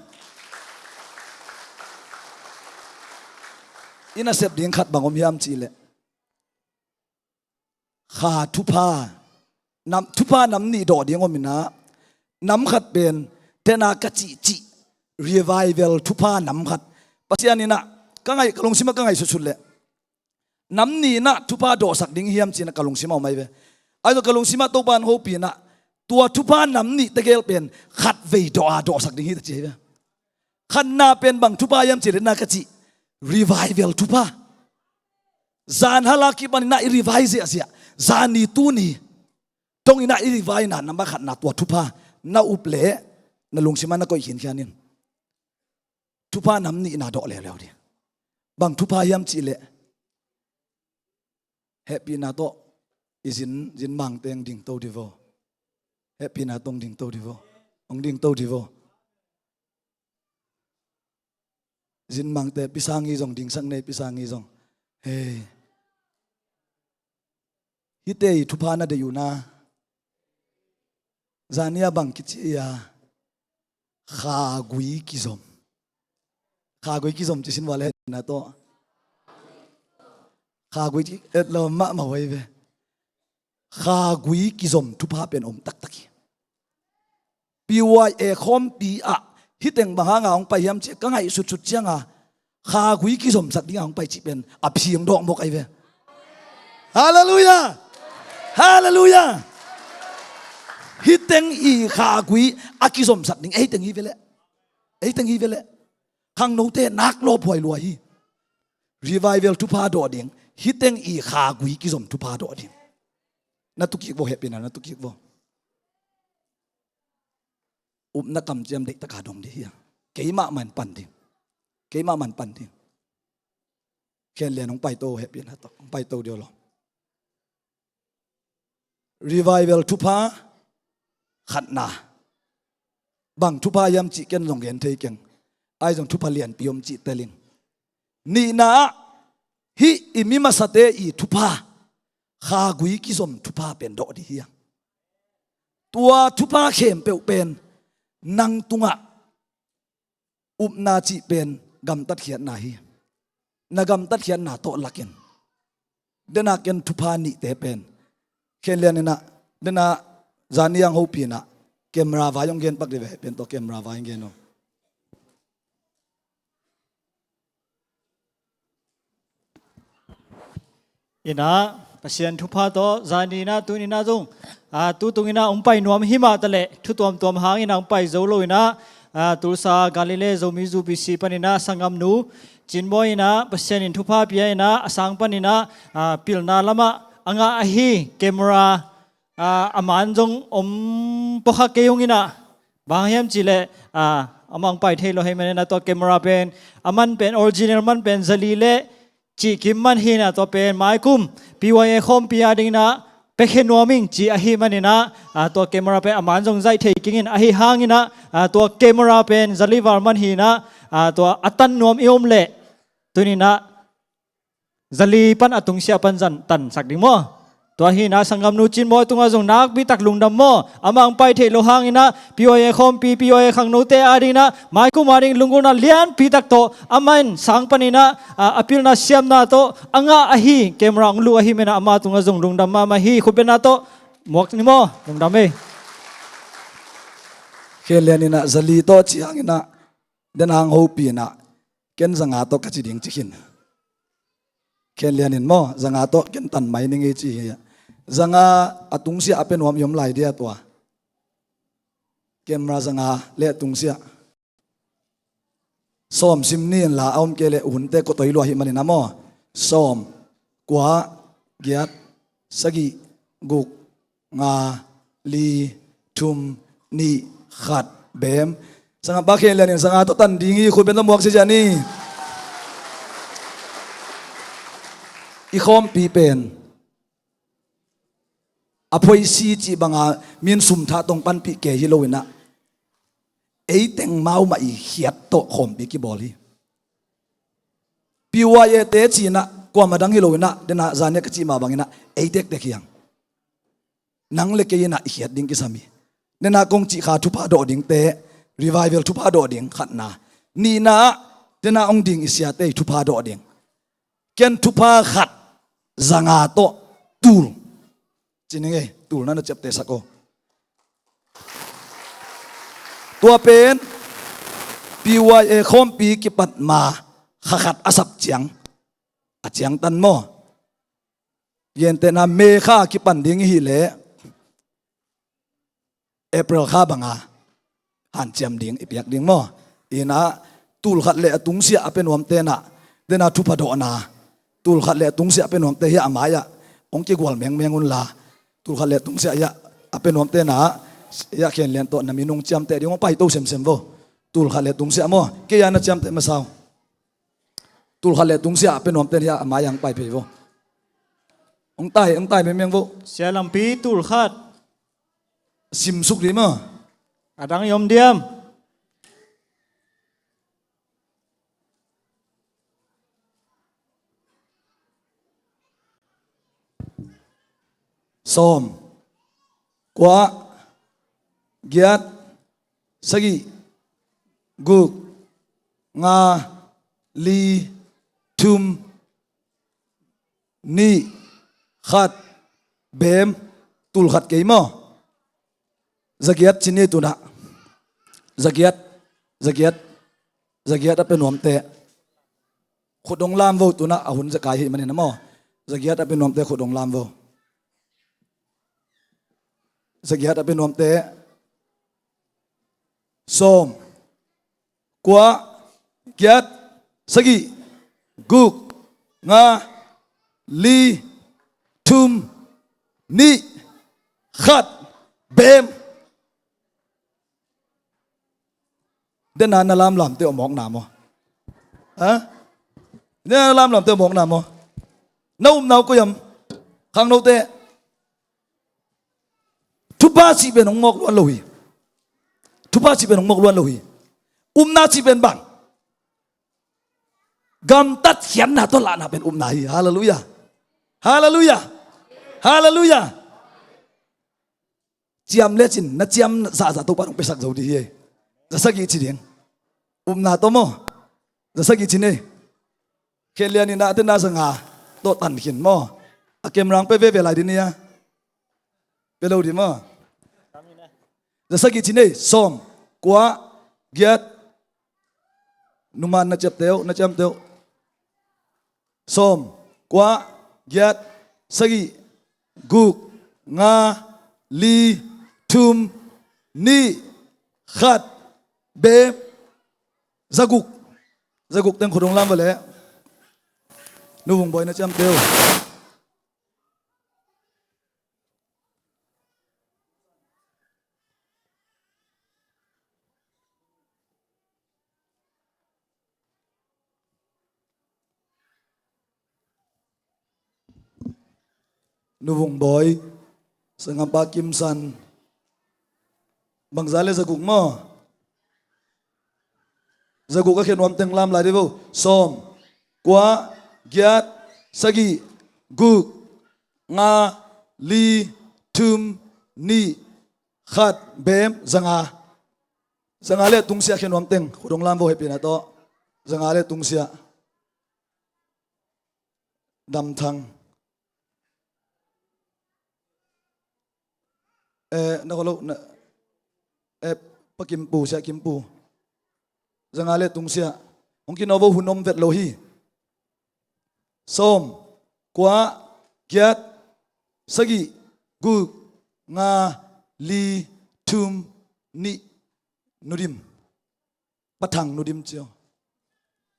I nasep ding khat bang om hiam cih leh, kha thupha nam, thupha nam nih dawh ding om in ah, nam khat pen, tena ka cihcih revival thupha nam khat, Pasian in ah, ka ngaih, ka lungsim ah ka ngaihsutsut leh, nam nih in ah thupha dawhsak ding hiam ci-in ah ka lungsim ah om ahi ve. Ahi zong ka lungsim ah Topa in hopih in ah, tua thupha nam nih tegel pen khatvei dawh a dawhsak ding hi ta ci ahi ve. Khatna pen bang thupha hiam cih leh, na ka cih revival thupha. Zan hal a kipan in ah i revive ziahziah, zani tuni dong in ah i revive na, nambat khatna tua thupha na up leh na lungsim ah na koih khinkhian in. Thupha nam nihna dawh leuleu ding. Bang thupha hiam cih leh, hehpihna tawh i zin, zin mangte hong dingto dih vo. Hehpihna tawh hong dingto dih vo. Hong dingto dih vo. Zin mangte, pi sang hi zong, dingsak nei, pi sang hi zong. Hei. Hihte i thupha na deih uh na, zani a bang kici a, Khagui kizom. Khagui kizom ci sin vua le na tawh. Khagui ci et lo mahmah huai ve. Khagui kizom thupha pen om taktak hi. P Y A khawmpi ah hih teng bang hanga hong pai hiam ci ka ngaihsutsut cianga khagui kizomsak dinga hong pai cih pen a phing dawk mawk ahi ve. Halleluiah. Halleluiah. Hih teng i khagui a kizomsak ding ei teng hi ve leh. Ei teng hi ve leh. Khangnote nak lawphuai lua hi. Revival thupha dawh ding, hih teng i khagui kizom thupha dawh ding. Na tukik vo, hehpihna na tukik vo. Upna kamciam deihtaka dong dih hiang. Keimah man pan ding. Keimah man pan ding. Khen lian hong paito, hehpihna tawh hong paito dih lo. Revival thupha khatna. Bang thupha hiam cih ken zong gen thei keng. Ai zong thupha lianpi om cih telin. Nihna ah hih i mi masate i thupha, khagui kizom thupha pen dawh dih hiang. Tua thupha khempeuh pen nang tungah upna cih pen gamtat khiatna hi. Na gamtat khiatna tawh lakin. Dena ken thupha nihte pen. Khen lian inah, dena zaniang hopih inah, camera vai hong gen pak dih ve, pen tawh camera vai hong gen uh. Inah, Pasian thupha tawh, zani inah, tuni inah zong, a, tutung inah, hong pai nuam himah taleh, thu tuamtuam hang inah, hong pai zo lo inah, a, Tulsa, Galilee, Zomi Zu B C pan inah, sanggamnu, Cinbawi inah, Pasian in thupha pia inah, a sang pan inah, a, pilna lamah, a ngah ahi, camera, a, a man zong om pawkha kei hong inah, bang hiam cihleh, a, amah hong pai thei lo hei man inah tua camera pen, a man pen, original man pen, zali leh, cihkim man hi inah tua pen, maikum, P Y A khawmpi a ding inah, piakhia nuam ing, ci ahi man inah, a, tua camera pen, a man zong zaih thei kingin, ahi hang inah, a, tua camera pen, zali val man hi inah, a, tua a tan nuam i om leh, tuni inah, zali pan a tungsiah pan zan tansak ding maw? Tua hi inah sanggamnu Cinbawi tungah zong nakpi tak lungdam maw? Amah hong pai theih loh hang inah P Y A khawmpi, P Y A khangnote a ding inah maikum a ding lunggulhna lianpi tak tawh amah in sang pan inah, a, a pilna siamna tawh a ngah ahi, camera hong luh ahi man inah ama tungah zong lungdam mahmah hi. Khutbetna tawh muak ni maw? Lungdam ei. Khen lian inah zali tawh cih hang inah, den hang hopih inah, ken zanga tawh ka ci ding ci khin. Khen lian in maw, zanga tawh ken tan mai ning ei ci hi. Zanga a tungsiah a pia nuam i om lai dia tua. Camera zanga le a tungsiah. Sawm sim ni in la a om kei leh hunte kotoi lua hi man inah maw. Sawm, kua, giat, sagih, guk, nga, li, thum, nih, khat, bem. Sanggampa khen lian in zanga tawh tan ding hi, khut beng tawh muak siasia ni. I khawmpi pen a phoisi cih banga min sum thah tawh hong panpih kei hi lo inah, ei teng mau mah i khiat tawh khawmpi kibawl hi. P Y A te cih inah kuamah dang hi lo inah, den ah zan nia ka cih mah bang inah ei tektek hi hang. Nang le kei inah i khiat ding kisam hi. Den ah kong cih kha thupha dawh dingte, revival thupha dawh ding khatna. Nihna ah den ah hong ding i siate i thupha dawh ding. Ken thupha khat zanga tawh tul. Ci ning ei, tul na na ciaptehsak aw. Tua pen P Y A khawmpi kipat ma kha khat a sap ciang, a ciangtan maw? Gentehna May kha kipan ding i hih leh April kha banga hanciam ding i piak ding maw? Inah tul khat le a tungsiah a pia nuamte inah, den ah thupha dawhna, tul khat le a tungsiah a pia nuamte hiah a mai-ah hong kigual mengmeng unla, tul khat le a tungsiah hiah a pia nuamte inah hiah khen lian tawh na minung ciamteh ding hong paito semsem vo. Tul khat le a tungsiah maw? Kei a na ciamteh masa uh. Tul khat le a tungsiah a pia nuamte inah hiah a mai-ah hong pai phei vo. Hong tai, hong tai mengmeng vo. Sia Lampi, tul khat. Simsuk dih maw? A dang i om diam? Sawm, kua, giat, sagih, guk, nga, li, thum, nih, khat, bem, tul khat kei maw. Zagiat ci ni tunah. Zagiat, zagiat, zagiat a pia nuamte. Khut dong lam vo tunah a hun za kai hi manin a maw. Zagiat a pia nuamte khut dong lam vo. Zagiat a pia nuamte. Sawm, kua, giat, sagih, guk, nga, li, thum, nih, khat, bem. Dena na lamlamte om mawkna maw? Ha? Dena na lamlamte om mawkna maw? Na upna uh koi hiam? Khangnote. Thupha cih pen hong mawk luan lo hi. Thupha cih pen hong mawk luan lo hi. Upna cih pen bang? Gamtat khiatna tawh lahna pen upna hi. Halleluiah. Halleluiah. Halleluiah. Ciam lecin na ciam zahzah Topa hong piasak zo dih hi. Za sagih ci ding. Upna tawh maw? Za sagih ci ni. Khen lian in ah tena za nga tawh tan khin maw? A kem rang pe veve lai dih ni a. Pe lo dih maw? Za sagih ci ni. Sawm, kua, giat. Numan na ciamteuh, na ciamteuh. Sawm, kua, giat, sagih, guk, nga, li, thum, nih, khat, bem, zaguk. Zaguk teng khut dong lam va leh. Nu Vung Bawi na ciamteuh. Nu Vung Bawi, sanggampa Kim San. Bangza le zaguk maw? Zaguk a khen nuam teng lam lai dih vo. Sawm, kua, giat, sagih, guk, nga, li, thum, nih, khat, bem, zanga. Zanga le tungsiah khen nuam teng khut dong lam vo, hehpihna tawh. Zanga le tungsiah. Damthang. Eh, na ko lo, na, eh, Pa Kimpu, Sia Kimpu. Zanga le tungsiah. Hong kino vo, hun om vet lo hi. Sawm, kua, giat, sagih, guk, nga, li, thum, nih, Nu Dim. Pa Thang, Nu Dim cio.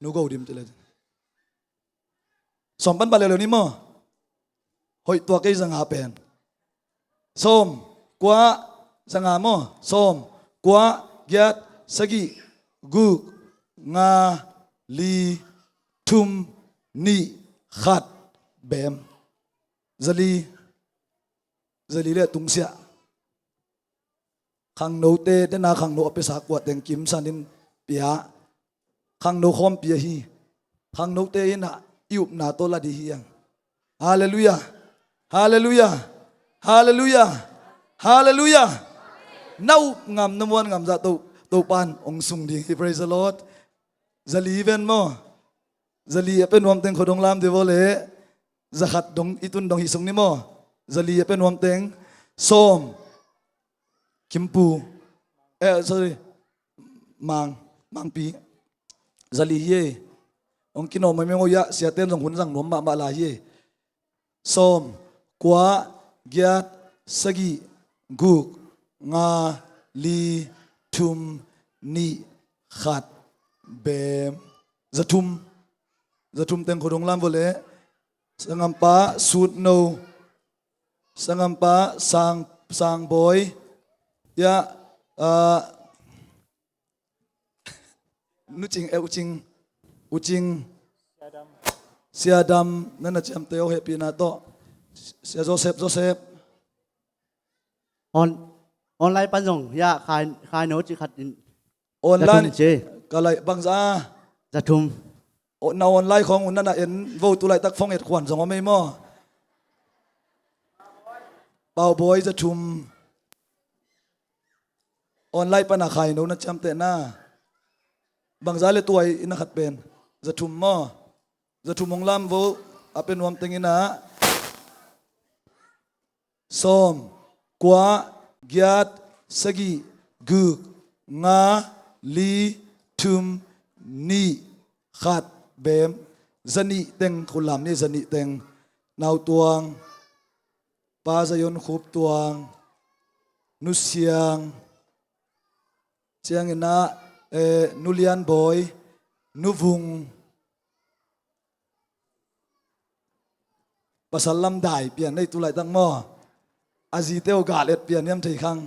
Nu Go Dim ci le. Sawm pan ba leuleu ni maw? Hoih tua kei zanga pen. Sawm, kua, zanga maw? Sawm, kua, giat, sagih, guk, nga, li, thum, nih, khat, bem. Zali, zali le tungsiah. Khangnote, dena khangno a piasa kua teng Kim San in pia. Khangno khawmpi ahi. Khangnote in ah i upna tawh la dih hi ang. Halleluiah. Halleluiah. Halleluiah. Halleluiah. Na up ngam, na muan ngam zah To, Topan hong sung ding hi. Praise the Lord. Zali ven maw? Zali a pe nuam teng khut dong lam dih vo le. Zakhat dong, i tun dong hi sung ni maw? Zali a pe nuam teng. Sawm. Kimpu. Eh, sorry. Mang, Mangpi. Zali hi e. Hong kino mai meng o ya, siaten zong hun zang nuam mahmah lai hi e. Sawm, kua, giat, sagih, guk, nga, li, thum, nih, khat, bem. Zathum. Zathum teng khut dong lam vo le. Sanggampa Sutno. Sanggampa Sang, Sang Bawi. Ya, ah, Nu Cing, eh, U Cing. U Cing. Sia Dam, na na ciamteh o, hehpihna tawh. Sia Joseph, Joseph. On, online pan zong, ya, khai, khai no ci khat in. Online. Zathum ci. Ka lai bangza. Zathum. O, na online khawng un na na en vo, tu laitak phone et khuan zong om ei maw? Pau Bawi, Zathum. Online pana khai no na ciamtehna. Bangza le tuai ina khat pen. Za thum maw? Za thum hong lam vo. A pe nuam teng ina. Sawm, kua, giat, sagih, guk, nga, li, thum, nih, khat, bem. Za nih teng khut lam ni, za nih teng. Nau Tuang, Pa Zion Khup Tuang, Nu Siang, ciangin ah, eh, Nu Lian Bawi, Nu Vung, pasal lam dai pian nei tu laitak maw? A zite uh gal et pian hiam thei khang.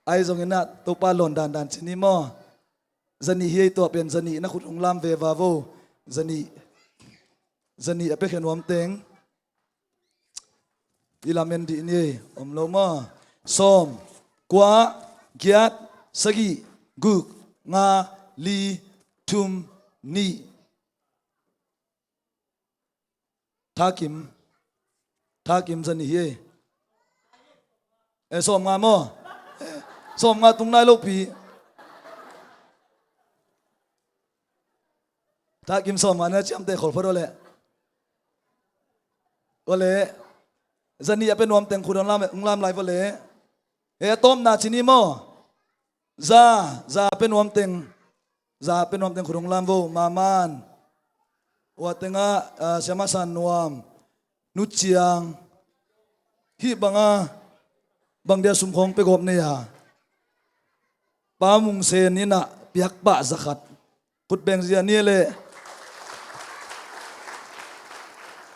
Ahi zongin ah Topa lawn dandan ci ni maw? Za nih hi ei, tua pen za nih na khut hong lam ve va vo. Za nih, za nih a pe khen nuam teng. I lam en dih ni ei, om lo maw? Sawm, kua, giat, sagih, guk, nga, li, thum, nih. Thakim. Thakim za nih hi ei. Eh, sawm nga maw? Eh, sawm nga tung nai lo pi. Thakim sawm nga na ciamteh khol phot aw leh. Aw leh. Za nih a pe nuam teng khut hong lam, hong lam lai aw leh. Eh, a tawpna ci ni maw? Za, za a pe nuam teng. Za a pe nuam teng khut hong lam vo, Maman. Ua tengah, ah, Siama San Nuam. Nu Ciang. Hih banga, bang dia sum khawng pe gawp nei a. Pa Mung Sen in ah piak pah za khat. Khut beng zia ni leh.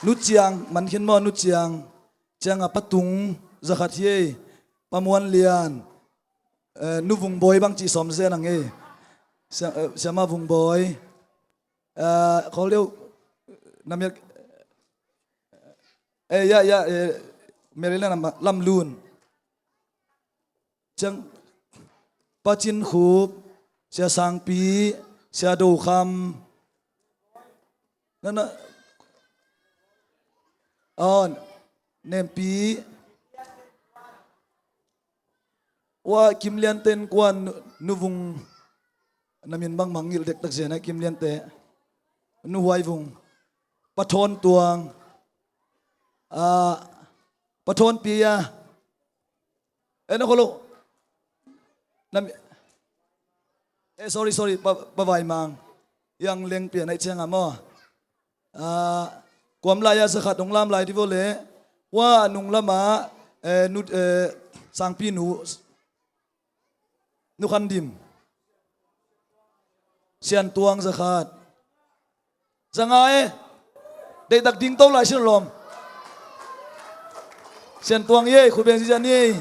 Nu Ciang, man khin maw Nu Ciang. Ciang a Pa Tung za khat hi ei. Pa Muan Lian. Eh, Nu Vung Bawi bang ci sawm zen ang ei. Sia-, eh, Siama Vung Bawi. Eh, khol deuh, na miak, eh, ya, ya, eh, Maryland lam, lam lun. Ciang, Pa Cin Khup, Sia Sangpi, Sia Do Kham. Na, na, aw, Nempi. Ua Kim Lian ten kuan Nu, Nu Vung na min bangmah ngilh dektak zen a Kim Lian te. Nu Huai Vung. Pa Thawn Tuang. Ah, Pa Thawn Pi a. Eh, na kholo. Na mi-, eh, sorry, sorry, Pa, Pa Vai Mang. Yang leng pian ai ciang a maw. Ah, kuam lai a za khat hong lam lai di vo leh. Ua nung lam a, eh, nu, eh, Sangpi nu, Nu Khan Dim. Sian Tuang za khat. Za nga eh. Deihtak ding to lai sin lawm. Sian Tuang hi ei, khut beng zia ni ei.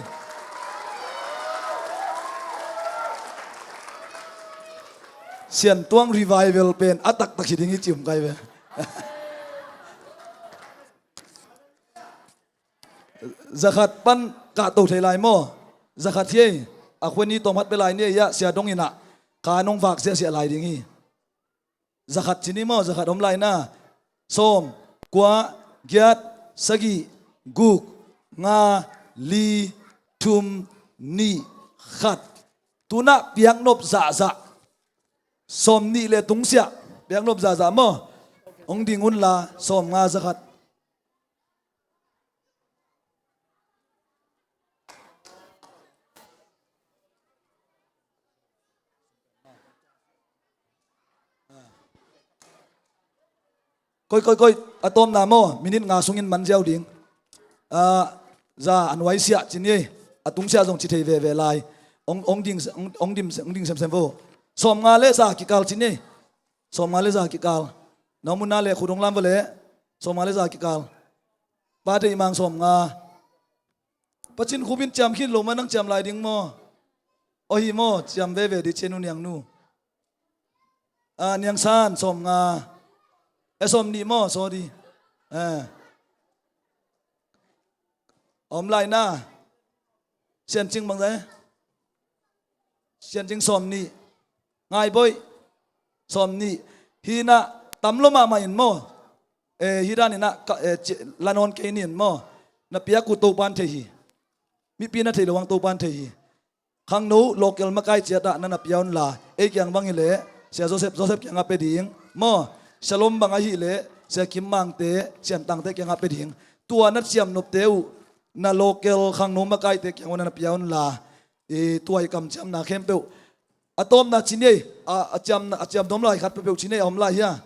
Sian Tuang revival pen a taktak hi ding hi ci um kai ve. Za khat pan kah to thei lai maw? Za khat hi ei. A khua ni tawm khat pe lai ni ei a, Sia Dong in ah. Kha nong vak sia sia lai ding hi. Za khat ci ni maw, za khat om lai na. Sawm, kua, giat, sagih, guk, nga, li, thum, nih, khat. Tu-in ah piaknop zahzah. Sawm nih le tungsiah. Piaknop zahzah maw? Hong ding un la, sawm nga za khat. Koi, koi, koi, a tawpna maw, minute nga sungin man ziau ding. Ah, za a nuai siah ci ni ei, a tung siah zong ci thei veve lai. Hong, hong ding, hong, hong dim, hong ding semsem vo. Sawm nga le za kikal ci ni ei. Sawm nga le za kikal. Na om un na le khut hong lam vo le. Sawm nga le za kikal. Pa Deih Mang sawm nga. Pa Cin Khup in ciam khin lo ma, nang ciam lai ding maw? Aw hi maw, ciam veve di ci e, Nu Niang Nu. Ah, Niang San sawm nga. Eh, sawm nih maw, sorry. Eh. Om lai na. Sian Cing bang zai. Sian Cing sawm nih. Ngai Bawi sawm nih. Hi na tam lo mahmah in maw? Eh, hi dan in ah ka, eh, ci-, la nawn kei ni in maw? Na piak uh Topa'n thei hi. Mipi na theih lo hang Topa'n thei hi. Khangno local makai ciat ah na na pia un la. Ei kiang bang hi leh Sia Joseph, Joseph kiangah pia ding maw. Shalom bang ahih leh Sia Kim Mangte, Sian Tangte kiangah pia ding. Tua na ciamnopte uh na local khangno makaite kiang un na pia unla, i tuai kamciamna khempeuh. A tawpna ci ni ei, a, a ciamna, a ciamnuam lai khat peuhpeuh ci ni ei, a om lai hia?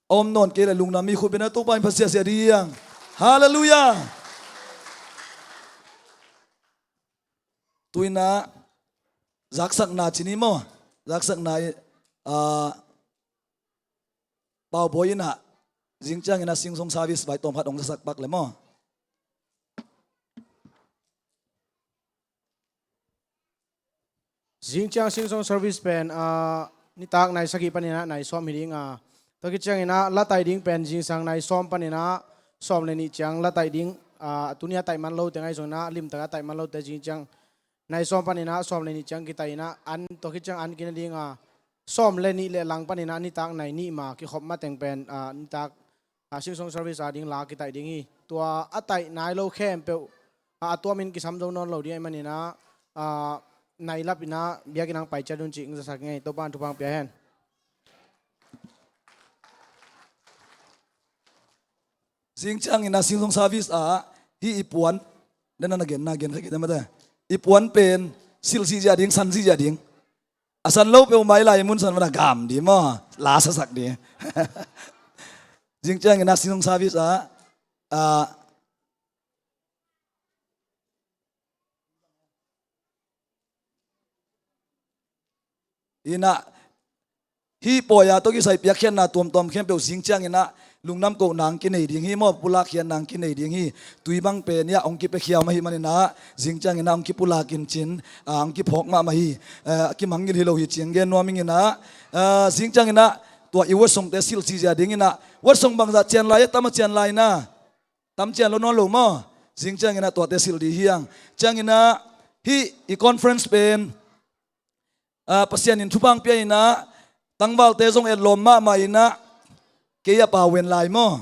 A om nawn kei leh lungdam mi khut beng a, Topa in phat siasia ding. Halleluiah. Tu-in ah zaksakna ci ni maw. Zaksakna i, ah, Paubawi in ah zingciangin ah Sing Song service vai tawm khat hong zasak pak le maw. Zingciang Sing Song service pen, ah, nitak nai sagih panin ah nai sawm hi ding a. Tua khit ciangin ah la taih ding pen zingsang nai sawm panin ah sawm le nih ciang la taih ding, ah, tuni a taih man lote ngaihsun in ah limtak a taih man lote zingciang nai sawm panin ah sawm le nih ciang kitaih in ah an, tua khit ciang an kina ding a, sawm le nih le lang panin ah nitak nai nih ma kikhop mateng pen, ah, nitak, ah, Sing Song service a ding la kitaih ding hi. Tua a taih nai lo khempeuh, ah, a tuamin kisam zo nawn lo ding ahih manin ah, ah, nai lap in ah biakinn ah pai ciat un cih hong zasak ing ei. Topa in thupha hong pia hen. Zingciangin ah Sing Song service ah hih i puan, den a na gen, na gen kha kei den mate. I puan pen silh zihziah ding, san zihziah ding. A san lo peuhmah i lai mun san mah na gam ding maw, la sasak ding. Zingciangin ah Sing Song service ah, ah, in ah hih pawi-a tawh kisai piakkhiatna tuamtuam khempeuh zingciangin ah lungdam kohna hong kinei ding hi maw, pulakkhiatna hong kinei ding hi. Tui bang pen ah hong kipiakhia mah ahih manin ah zingciangin ah hong kipulak in cin, ah, hong kiphawk mahmah hi. Eh, a kimangngilh hi lo hi ci-in gen nuam ing in ah, ah, zingciangin ah tua i worship songte silh zihziah ding in ah, worship song bangzah cian lai, a tam a cian lai na. Tam cian lo nawn lo maw. Zingciangin ah tuate silh ding hi hang. Ciangin ah hih i conference pen, ah, Pasian in thupha hong pia in ah, tangvalte zong etlawm mahmah in ah, kei a pau ven lai maw.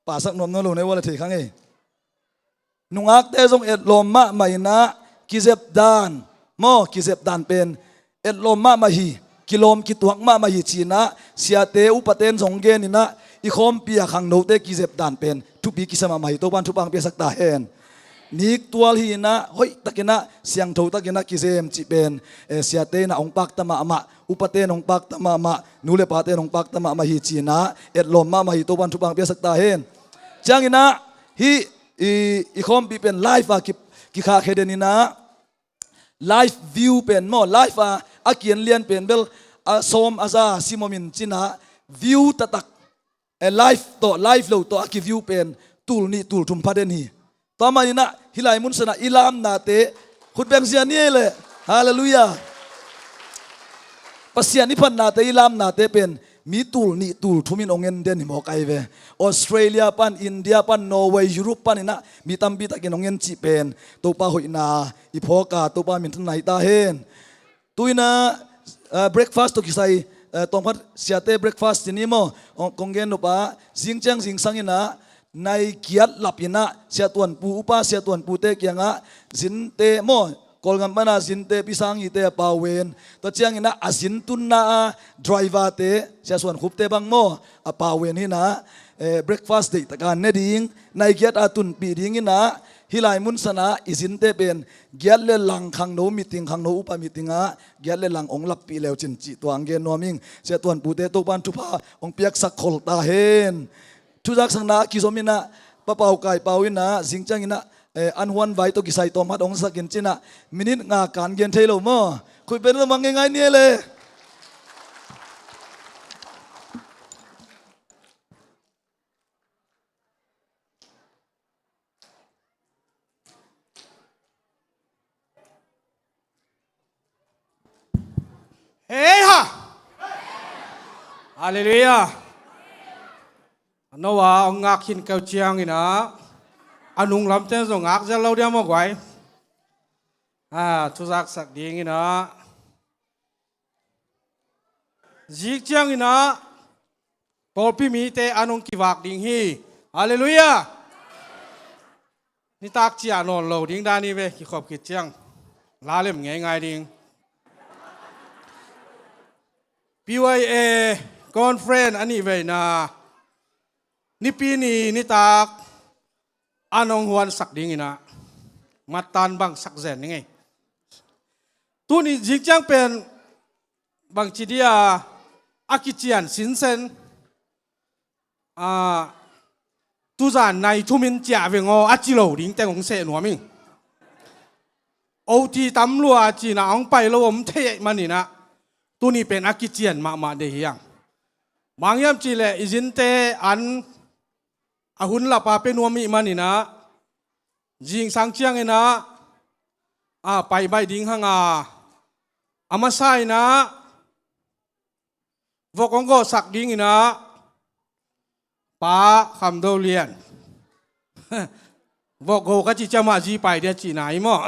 Pasak nuam nawn lo na hi ua le thei kha ing ei. Nungakte zong etlawm mahmah in ah, kizep dan maw, kizep dan pen etlawm mahmah hi, kilawm kituak mahmah hi ci-in ah, siate upate in zong gen in ah, i khawmpi a khangnote kizep dan pen thupi kisa mahmah hi. Topa in thupha hong piasak ta hen. Niktual hi in ah, hoih takin ah, siangtho takin ah kizem cih pen, eh, siate in ah hong pakta mahmah, upate in hong pakta mahmah, nu le pate in hong pakta mahmah hi ci-in ah, etlawm mahmah hi. Topa in thupha hong piasak ta hen. Ciangin ah hih i, i khawmpi pen live a ki, kikhahkhia den in ah, live view pen maw, live a, a kian lian pen bel a sawm a za sim om in cin ah, view taktak, eh, live tawh live lo tawh a ki-view pen tul nih tul thum pha den hi. Tua manin ah hih lai mun san ah i lamnate, khut beng zia ni ei leh. Halleluiah. Pasian i phatnate, i lamnate pen mi tul nih tul thum in hong en den hi mawk ahi ve. Australia pan, India pan, Norway, Europe panin ah mi tampi takin hong en cih pen Topa hoihna i phawk a, Topa minthanna hi ta hen. Tu-in ah, ah, breakfast tawh kisai, ah, tawmkhat siate breakfast ci ni maw, kong, kong gen nop a, zingciang zingsang in ah nai giat lap in ah, Sia Tuanpu, upa Sia Tuanpute kiangah zinte maw, Kawlgam pan a zinte, Pi Sang Hite a pau ven. Tua ciangin ah a zin tunna a driver-te, Sia Suan Khupte bang maw, a pau ven hi in ah, eh, breakfast deihtak a ne ding, nai giat a tunpih ding in ah, hih lai mun san ah i zinte pen giat le lang khangno meeting, khangno upa meeting ah giat le lang hong lappih le uh cin cih tua hong gen nuam ing. Sia Tuanpute Topa in thupha hong piaksak khol ta hen. Thuzaksakna a kizom in ah, Pa Pau Kai Pau in ah, zingciang in ah, eh, an huan vai tawh kisai tawm khat hong sak in cin ah, minute nga kan gen thei lo maw. Khut beng lua mang ngeingai ni ei leh. Hei ha! Halleluiah. A no a hong ngak khin keu ciangin ah, a nung lamte zong ngak zel lo dia maw guai. Ah, thuzaksak ding in ah, zingciang in ah pawlpi mite an hong kivak ding hi. Halleluiah. Nitak ciah nawn lo ding dan hi ve, kikhop khit ciang la lem ngeingai ding. P Y A conference a nih veina nipi ni nitak an hong huansak dingin ah mattan bang sak zen ni ngei. Tuni zingciang pen bangci dia a kician sinsen, a, tuzan nai thumin ciah veng aw a ci lo ding teng hong seh nuam ing. O T tam lua cina hong pai lo om thei ahih manin ah tuni pen a kician mahmah dei hi ang. Bang hiam cih leh i zinte an a hun lapa pe nuam ahih manin ah zingsang ciangin ah a pai baih ding hang a, a masa in ah vok hong gawhsak dingin ah Pa Kham Do Lian. Vok go ka ci ciang mah zi pai dia cihna hi maw?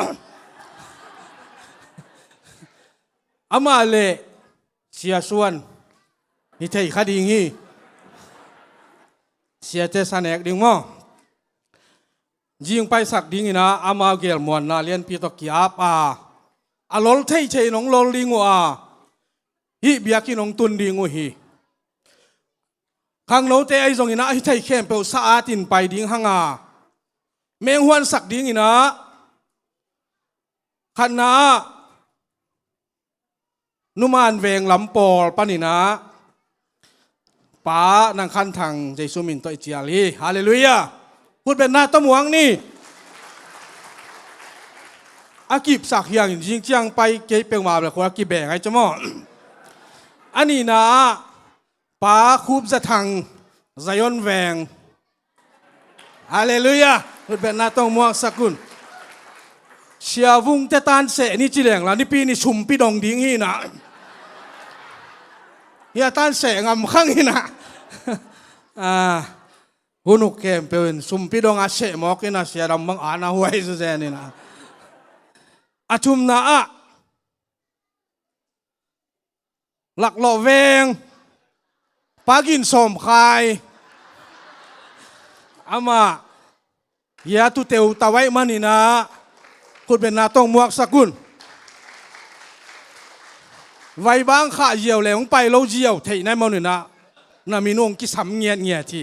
Amah le Sia Suan hi thei kha ding hi. Siate sa nek ding maw? Zing paisak dingin ah amau gelmuanna lianpi tawh ki-ap a, a lol theithei in hong lol ding uh a, hih biakinn hong tun ding uh hi. Khangnote ahi zongin ah a hi thei khempeuh sa atin pai ding hang a, meng huansak dingin ah khatna ah Numan Veng lam pawl panin ah Pa Nang Khan Thang Jesu min tawh i cial hi. Halleluiah. Khutbetna tawh muang ni. A kipsak hiangin zingciang pai kei peuhmah le khua a kibeng ai camaw. A nihna ah Pa Khup Za Thang Zion Veng. Halleluiah. Khutbetna tawh muangsak un. Sia Vungte tan seh ni ci leng la nipi ni sumpi dong ding hi na. Hia tan seh ngam khang hi na. Ah, hun uk khempeuh in sumpi dong a seh mawk hi na, sia dam bang ana huai su zen hi na. A thumna ah Laklawh Veng Pa Gin Sawm Khai. Amah hia tuteu tawai manin ah khutbetna tawh muangsak un. Vai bang khah ziau le hong pai lo ziau theih nai manin ah na min uh hong kisam ngiatngiat hi.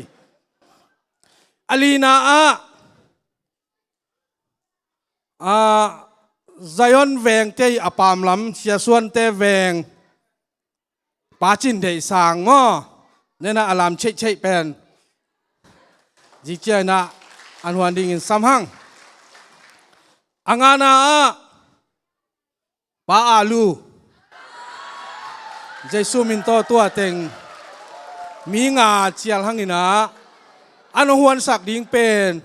A lina ah Ah, Zion Vengte a pamlam Sia Suante Veng Pa Cin Deih Sang maw? Nena a lam cheihcheih pen zingciang in ah an huan dingin sam hang. A ngana ah Pa Alu Jesu min tawh tua teng mi nga cial hangin ah an hong huansak ding pen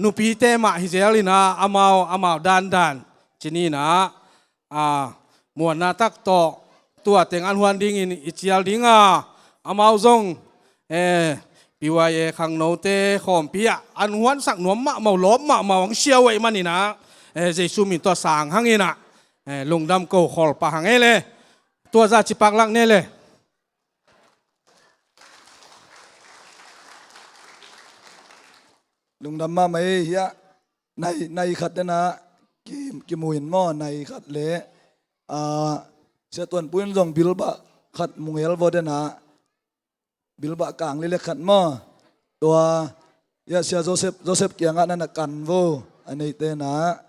nupite mah hi zel in ah amau amau dandan ci ni in ah, a, muanna tak tawh tua teng an huan dingin i cial ding a, amau zong, eh, P Y A khangnote khawmpi ah an huansak nuam mahmah, lawp mahmah, hong siau ahih manin ah, eh, Jesu min tawh sang hangin ah, eh, lungdam ko khol pah hang ei le. Tua zah ci pak lak ne le. Lungdam mahmah ei. Hiah nai, nai khat den ah ki, kimu in maw, nai khat le, ah, Sia Tuan Pu in zong bilbah khat mu ngel vaw den ah, bilbah kang lilek khat maw? Tua hiah Sia Joseph, Joseph kiangah na na kan vaw a neite in ah.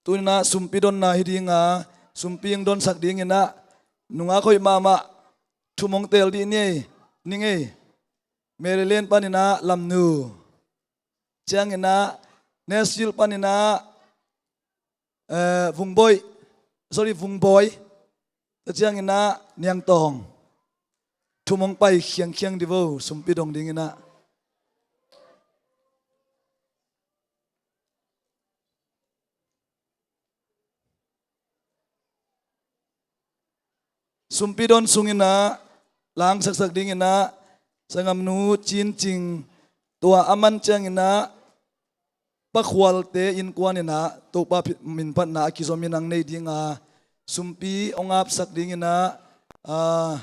Tuni in ah sumpi donna hi ding a, sumpi hong donsak dingin ah nungak hoih mahmah thum hong teel dih ni ei, ni ngei. Maryland panin ah Lamnu, ciangin ah Nashville panin ah, eh, Vungboih, sorry, Vungbawi, tua ciangin ah Niangtawng. Thum hong pai khiangkhiang di vo, sumpi dong dingin ah. Sumpi don sungin ah langsaksak dingin ah, sanggamnu Cin Cing, tua a man ciangin ah Pa Khualte innkuan in ah Topa phi-, min phatna a kizom in hong nei ding a, sumpi hong apsak dingin ah, ah,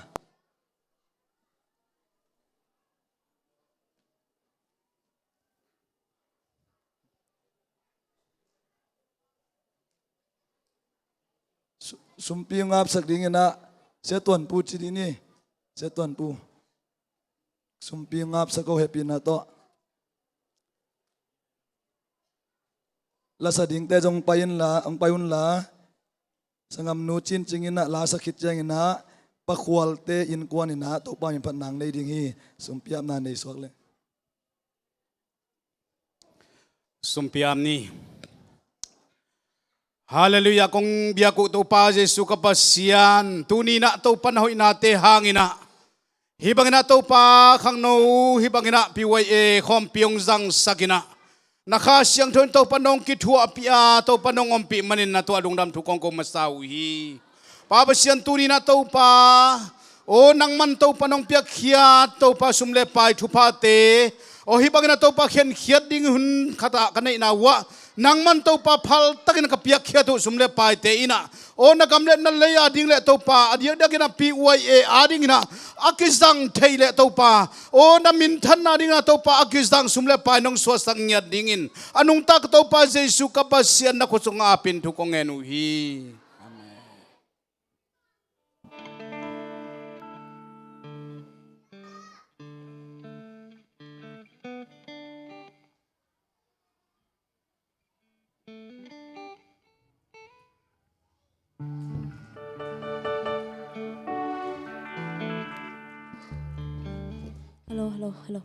Su-, Sumpi ngapsak dingin ah, Sia Tuanpu ci dih ni. Sia Tuanpu. Sumpi ngapsak ko hehpihna tawh. Lasa dingte zong pai inla, hong pai unla. Sanggamnu Cin Cing in ah lasa khit ciangin ah, Pa Khualte innkuan in ah Topa min phat nang nei ding hi. Sumpi apna nei suak leh. Sumpi ap ni. Halleluiah, kong biak uh Topa Jesu ka Pasian, tuni in ah Topa na hoihnate hangin ah, hih bangin ah Topa khangno, hih bangin ah P Y A khawmpi hong zangsak in ah, na Kha Siangtho in Topa nong kithuahpih a, Topa nong ompih manin na tuah lungdam thu kong ko masa uh hi. Pa Pasian, tuni in ah Topa, aw nangman Topa nong piakkhiat Topa sum le pai thuphate, aw hih bangin ah Topa khenkhiat ding hun khat ah ka neihna uh ah, nangman Topa phaltakin ka piakkhiat uh sum le paite in ah, aw na gam le na lei a ding le Topa, a diakdiakin ah P Y A a dingin ah a kizang thei le Topa, aw na minthanna dingin ah Topa a kizang sum le pai nong suahsak ngiat dingin, a nungta ka Topa Jesu ka Pasian na khut sungah apin thu kong ngen uh hi. Amen. Hello, hello, hello.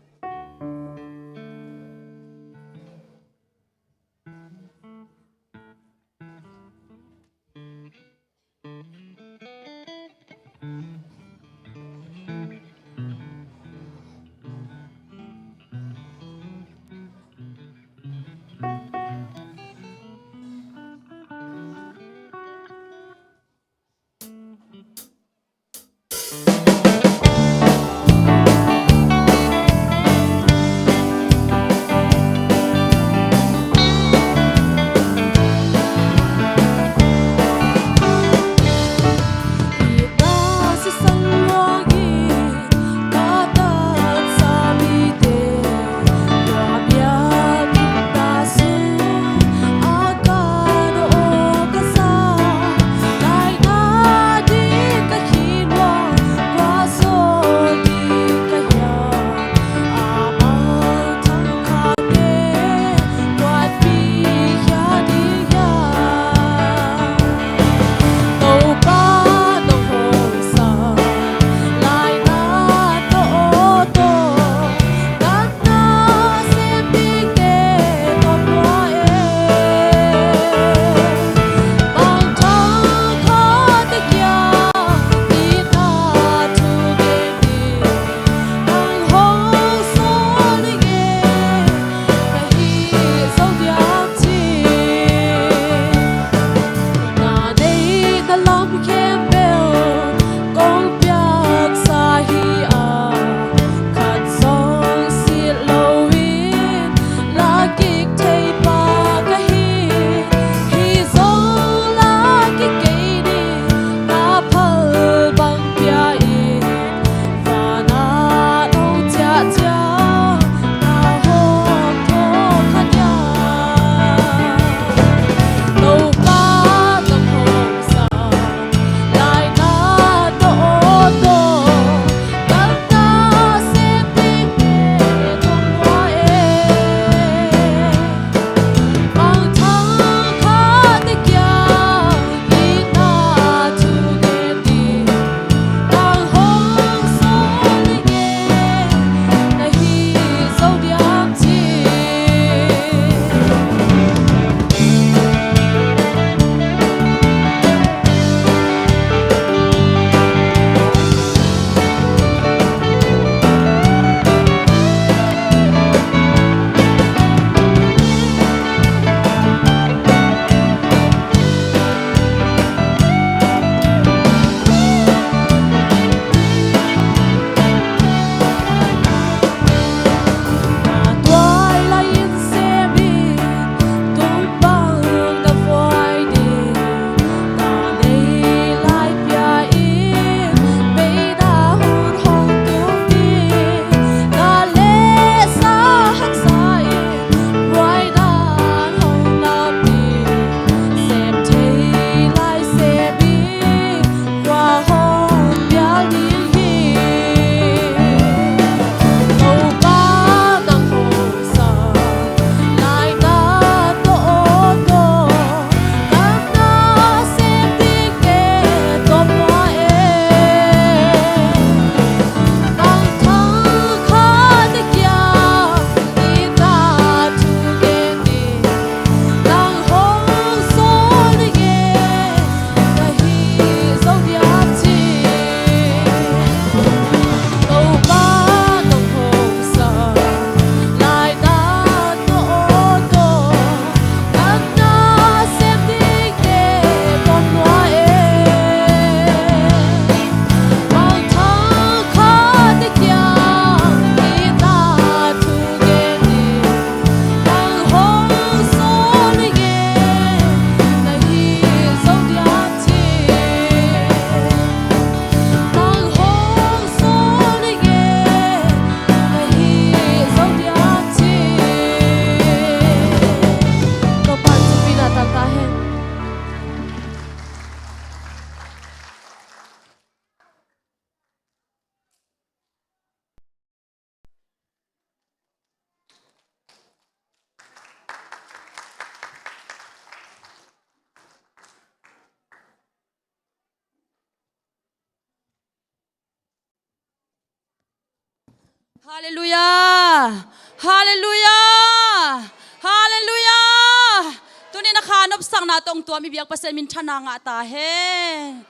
Halleluiah! Halleluiah! Halleluiah! Tuni-in a kha nopsakna tawh hong tuam i biak Pasian minthanna ngah ta hen.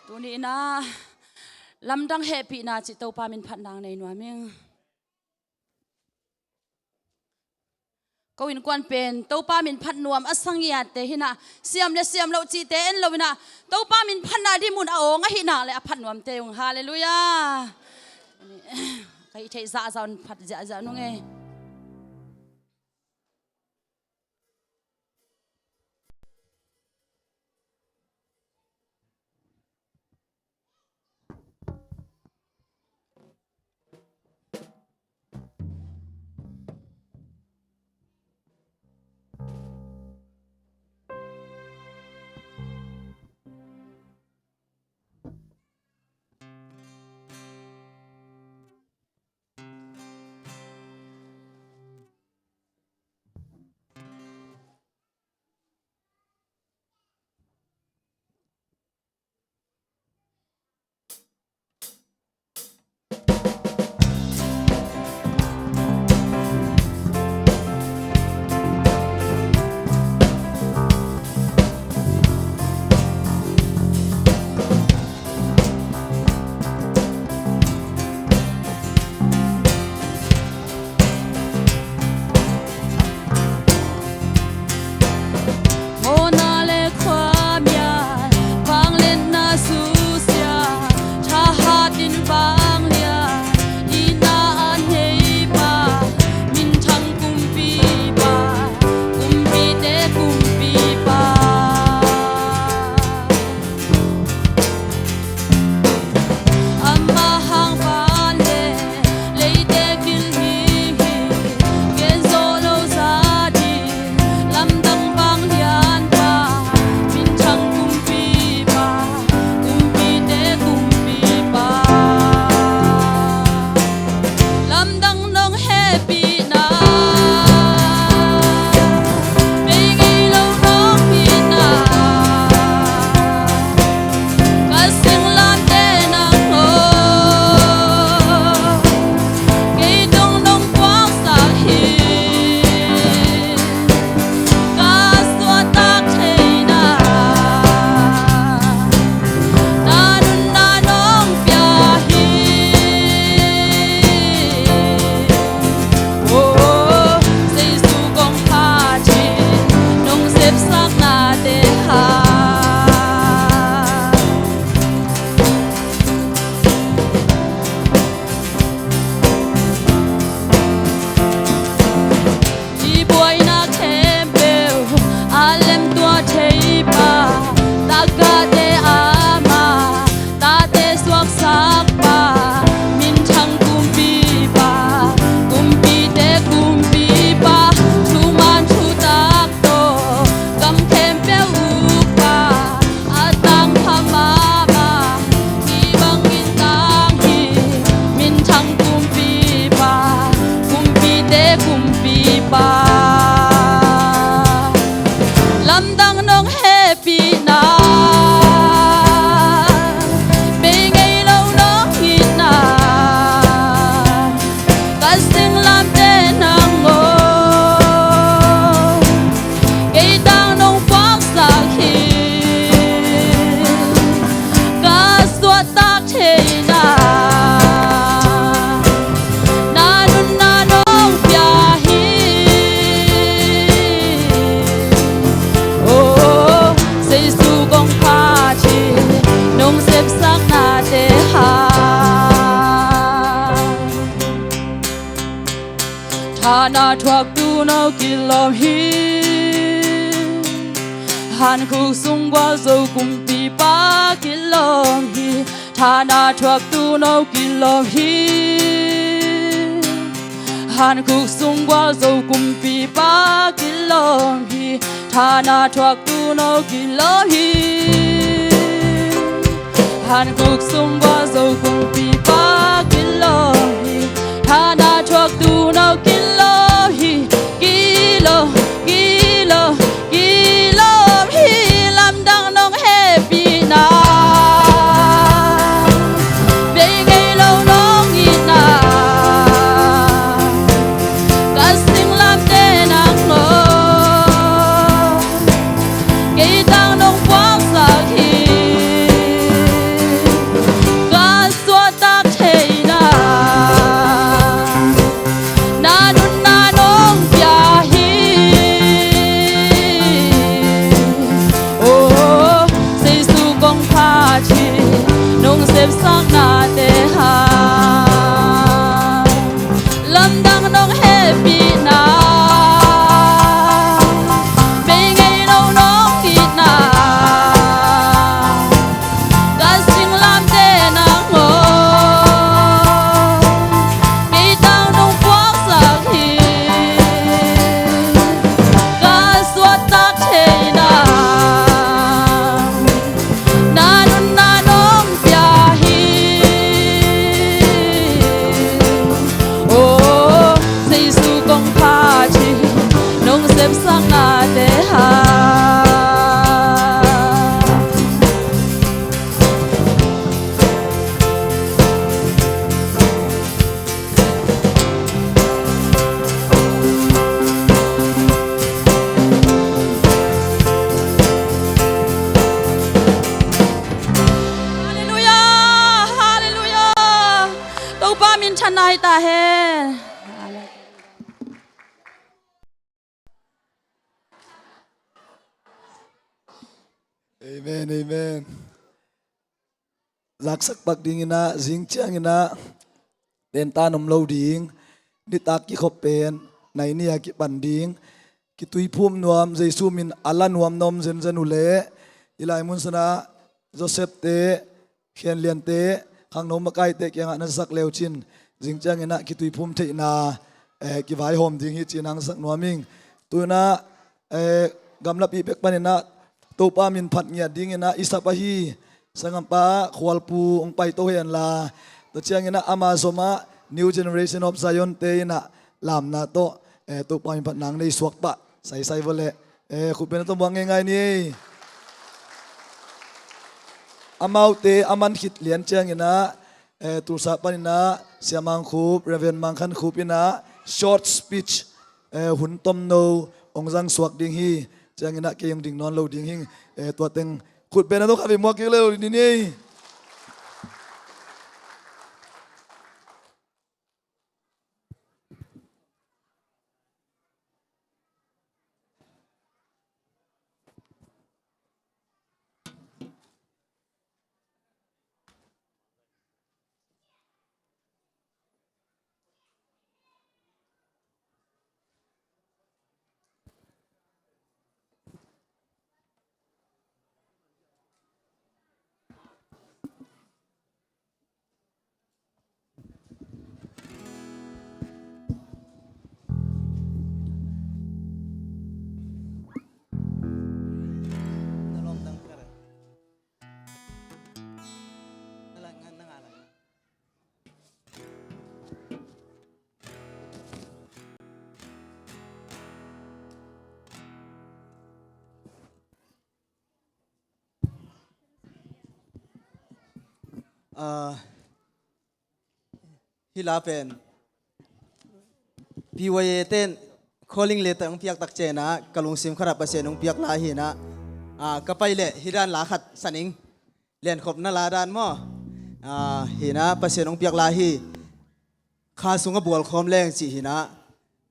Tuni-in a lamdang hehpihna cih Topa min phatna nei nuam ing. Ko innkuan pen Topa min phat nuam a sangiate hi-in ah, siam le siam loh cihte en lo-in ah, Topa min phatna ding mun a awng ahih nak leh a phat nuamte ung. Halleluiah. Ka hih theih zahzah un phat ziahziah nung ei. Mawhna le khuamial, vangliatna susia, thahat in vanglian, itna a nei pa, minthang kumpipa, kumpite kumpipa. Amah hang van le leite kilhing hi, gen zo lo za ding, lamdang vanglianpa, minthang kumpipa, kumpite kumpipa. Lamdang nong hehpihna, bei ngei lo nong itna, ka singlamteh nang aw, kei dong nong puaksak hi. Ka suahtak theihna, na nunna nong pia hi. Oh, Jesu kong phat hi, nong sepsaknate hang. I buaina khempeuh a lemtuah thei pa, tagahte ama, tate suaksak pa, minthang kumpipa, kumpite kumpipa, thuman thutak tawh gam khempeuh ukpa, a tangpha mahmah, hih bangin tang hi, minthang kumpipa, kumpite kumpipa. Lamdang nong hehpihna, bei ngei lo nong itna, ka singlamteh nang aw, kei dong nong puaksak hi. Ka suahtak theihna, na nunna nong pia hi. Oh, Jesu kong phat hi, nong sepsaknate hang. Thana thuaktu no kilawm hi. Hankhuk sung gualzo kumpipa kilawm hi. Thana thuaktu no kilawm hi. Hankhuk sung gualzo kumpipa kilawm hi. Thana thuaktu no kilawm hi. Hankhuk sung gualzo kumpipa kilawm hi. Thana thuaktu no kilawm hi. Kilawm, kilawm, kilawm hi. Lamdang nong hehpihna, bei ngei lo nong itna, Nai ta hen. Amen, amen. Zaksak pak dingin ah, zing ciangin ah, pen tan om lo ding, nitak kikhop pen, nai ni a kipan ding, kituiphum nuam, Jesu min a la nuam na om zenzen uh leh, i lai mun san ah, Joseph te, Khen Lian te, khangno makai te kiangah na sak leu cin, zing ciangin ah kituiphum theihna, eh, kivaihawm ding hi ci-in hong sak nuam ing. Tu-in ah, eh, gamlapi bek panin ah, Topa min phat ngiat dingin ah, i sap ahi, sanggampa Khualpu hong paito hen la, tua ciangin ah, ama zom ah, New Generation of Zion te in ah, lamna tawh, eh, Topa min phat nang nei suak pah, saisai vawleh. Eh, khutbetna tawh muak ngeingai ni. Amaute a man khit lian ciangin ah, eh, Tulsa panin ah, Sia Mang Khup, Reverend Mang Khan Khup in ah, short speech, eh, hun tomno, hong zang suak ding hi, ciangin ah kei hong ding nawn lo ding hing, eh, tua teng khutbetna tawh khat vei muak kik le lo ni ni. Ah, hih la pen P Y A ten calling letter hong piak tak ciangin ah, ka lungsim khatah Pasian hong piak la hi-in ah, ah, ka pai leh hih dan la khat sa ning, liankhopna la dan maw? Ah, hi-in ah Pasian hong piak la hi. Kha sungah bualkhawm leng cih hi-in ah,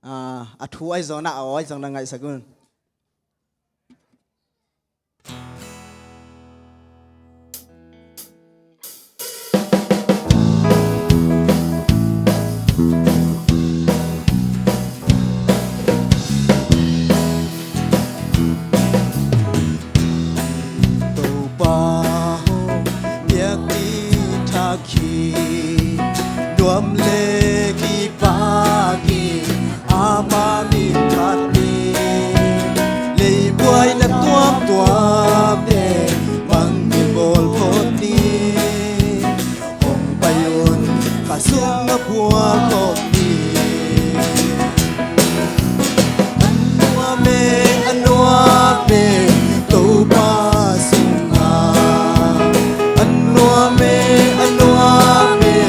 ah, a thu ahi zongin ah, a aw ahi zongin ah ngaihsak un. Topa hong piak ding thak hi, nuam le kipak in ama min phat ni. Leibuaina tuamtuam te mangngilh bawl phot ni. Hong pai un, kha sungah bualkhawm ni. A nuam e, a nuam e, Topa sungah. A nuam e, a nuam e,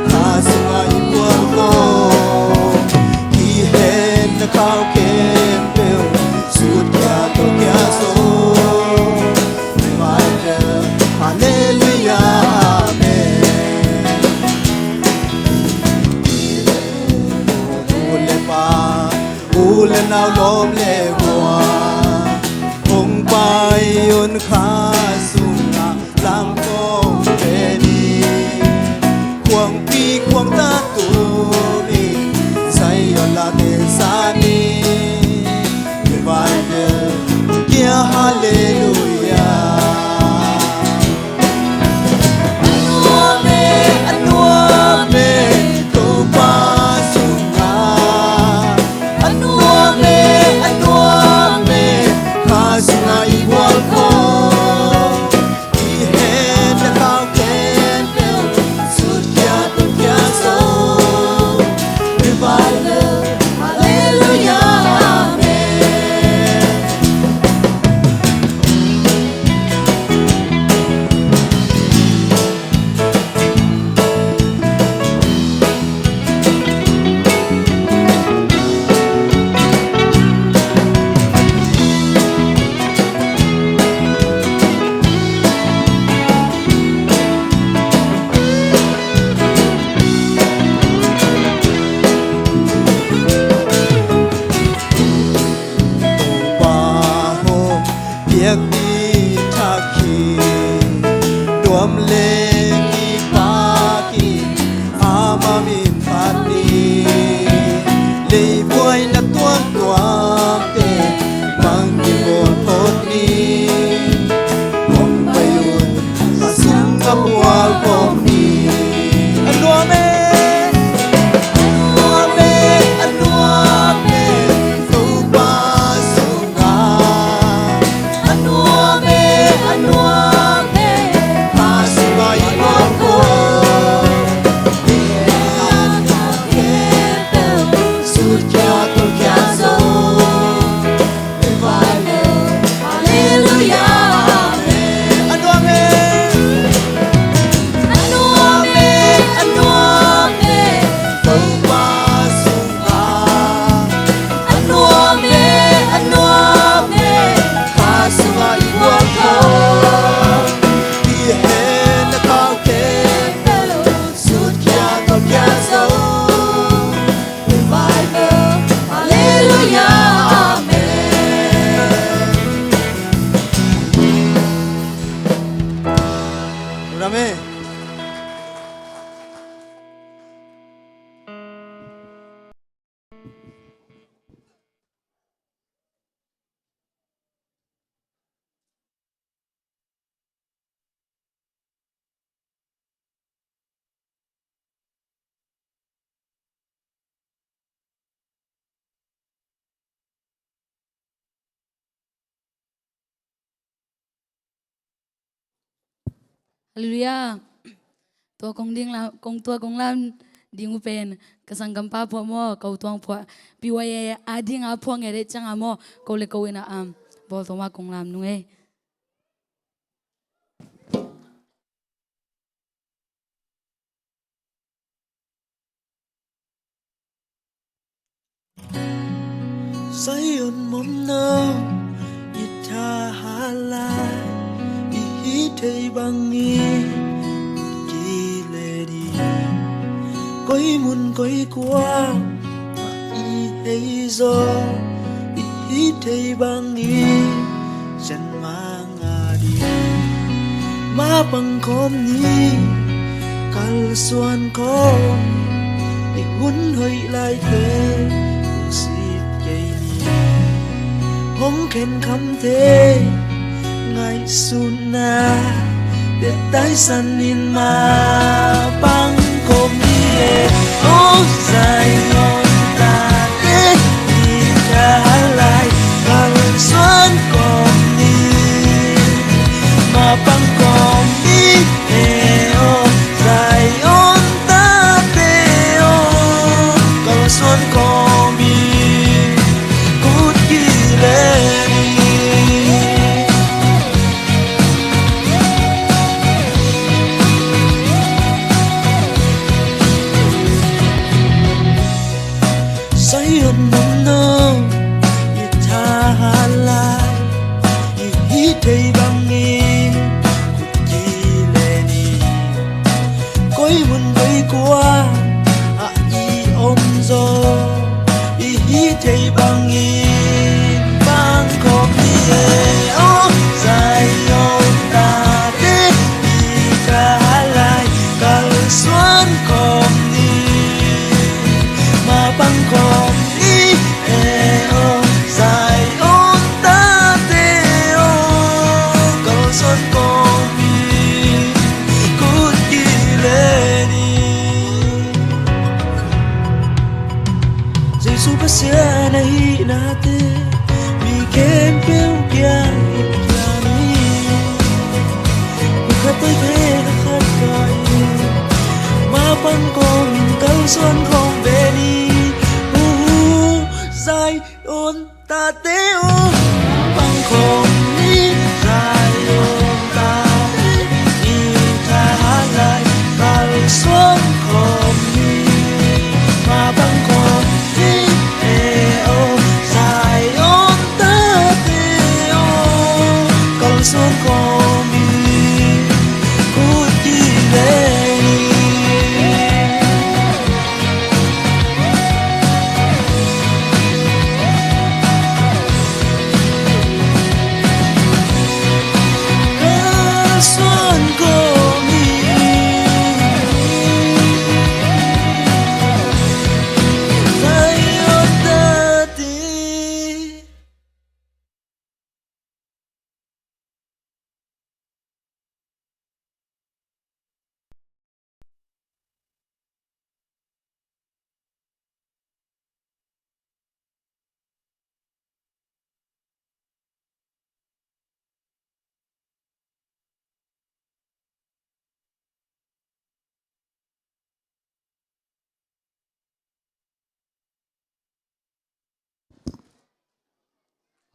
kha sungah i bualkhawm. Kihehna khau khempeuh sutkhia tawh kia zo. Halleluiah, amen. U le pa, u le nau, lawm le gual, hong pai un kha sungah lamkong pen ni. Khuangpi khuangta tum in Zion late sa ni. Revival, kia halleluiah. A nuam e, a nuam e, Topa sungah. A nuam e, a nuam e, kha sungah i bualkhawm. Om le kipah in amau min phat ni. Leibuaina tuamtuamte mang kibawl phot ni. Hong pai un, a sung a bual khawm ni. A nuam e. A nuam e, a nuam e, Topa sungah. A nuam e, a nuam e, Pa sungah i gualkho. Sutkhia, tolkhia zo. Revival. Halleluiah. Amen. A nuam e. A nuam e, a nuam e, Topa sungah. A nuam e, a nuam e, Pa sungah i gualkho. I hen a kau khempeuh sutkhia, tolkhia zo. Revival. Halleluiah. Amen. Amen. Halleluiah. Tua kong ding la, kong tua kong lam ding uh pen ka sanggampa phuah maw, ko tuang phuah, P Y A a ding a phuah nge deh ciang a maw, ko le ko in a am bawl tua ma kong lam nung ei. Zion mawhna i thahat lai, i hih theih bangin kileh ding. Koi mun koi kua mah i hei zaw, i hih theih bangin cian mah ngah ding. Mah pang khawm ni, kalsuan khawm ni, i hun hoih laite lungsit kei ni. Hong khen khamte ngaihsutna te taisan in mah pang khawm ni e. Oh, Zion tate i thahat lai, kalsuan khawm ni, mah pang khawm ni e. Oh, Zion tate aw, kalsuan khawm ni, kut kileh ni. Zion mawhna i thahat lai, i hih theih bangin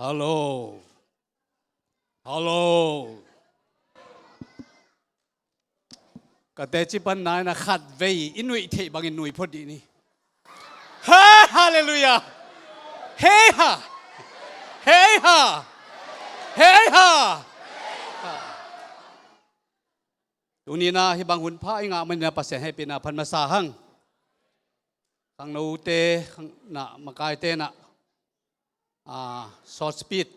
Hallo. Hallo. Ka teci pan nai na khat vei i nuih theih bangin nuih phot dih ni. Ha, halleluiah. Hei ha. Hei ha. Hei ha. Tuni na hih bang hun pha i ngah manin a Pasian hehpihna phat masa hang. Khangnote, khang na makaite na, ah, short speech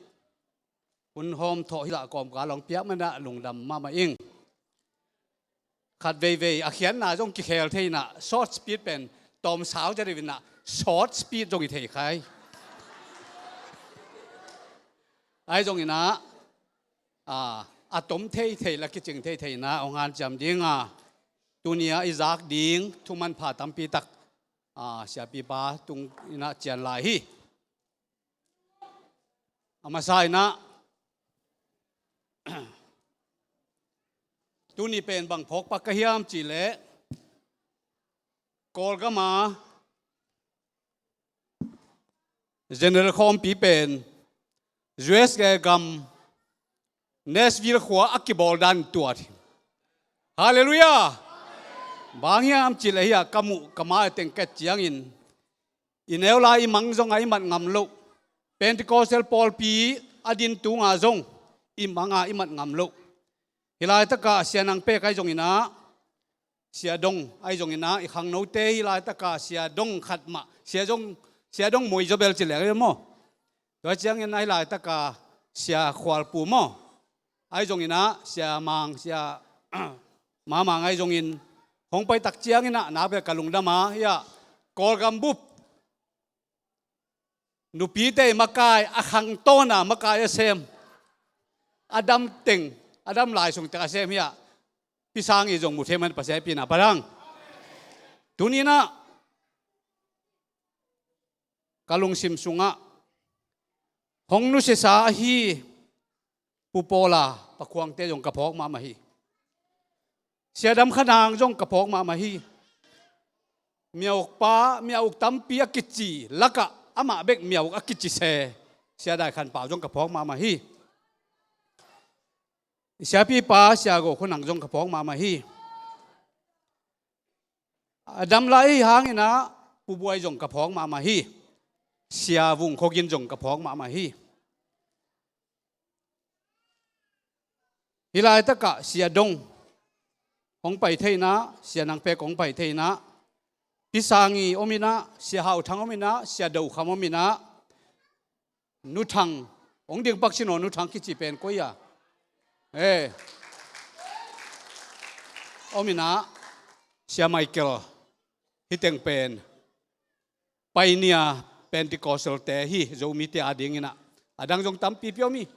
hun hawm thawh hi lah kawmkal hong piak manin a lungdam mahmah ing. Khat veivei a khiatna zong kikhel thei na short speech pen tawm sau zia deuh in a short speech zong i thei khai. Ahi zongin a, a, a tom theithei la kicing theithei na hong hanciam ding a, tuni a i zak ding thu manpha tampi tak, a, siapipa tung in a cian lai hi. A masa in a, tuni pen bang phawk pak ka hiam cih leh Kawlgam a General khawmpi pen U S A gam Nashville khua a kibawl dan tuat hi. Halleluiah. Bang hiam cih leh hi a ka muh ka mai teng ka et ciangin i neu lai i mang zong a i mat ngam loh, Pentecostal pawlpi a din tung a zong i mang a i mat ngam loh. Hih laitak a Sia Nang Pek ahi zongin a, Sia Dong ahi zongin a, i khangnote hih laitak a Sia Dong khat mah, Sia Dong, Sia Dong Moi Zobel ci leng ahi maw. Tua ciangin a hih laitak a Sia Khual Pu maw. Ahi zongin a Sia Mang, Sia Ma Mang ahi zongin hong pai tak ciangin a nak bel ka lungdam a, hih a Kawlgam bup nupite makai a khangtawn a makai a sem, a dam teng, a dam lai sung teng a sem hi a, Pi Sang i zong mu thei man Pasian hehpihna phat hang. Tuni in a ka lungsim sungah hong nusiasa ahi Pu Paula Pa Khuangte zong ka phawk mahmah hi. Sia Dam Khan Hang zong ka phawk mahmah hi. Myauk pa, myauk tampi a kici lakah amah bek myauk a kici se, Sia Dai Khan Pau zong ka phawk mahmah hi. Siapipa Sia Go Khun Hang zong ka phawk mahmah hi. A dam lai hi hangin a Pu Buai zong ka phawk mahmah hi. Sia Vung Khua Gin zong ka phawk mahmah hi. Hih laitak a Sia Dong hong pai thei in a, Sia Nang Pek hong pai thei in a, Pi Sang i om in a, Sia Hau Thang om in a, Sia Do Kham om in a, Nu Thang, hong ding pak sin aw, Nu Thang kici pen koi a, eh, om in a, Sia Michael, hih teng pen pioneer Pentecostal te hi, Zomite a ding in a, a dang zong tampipi om hi.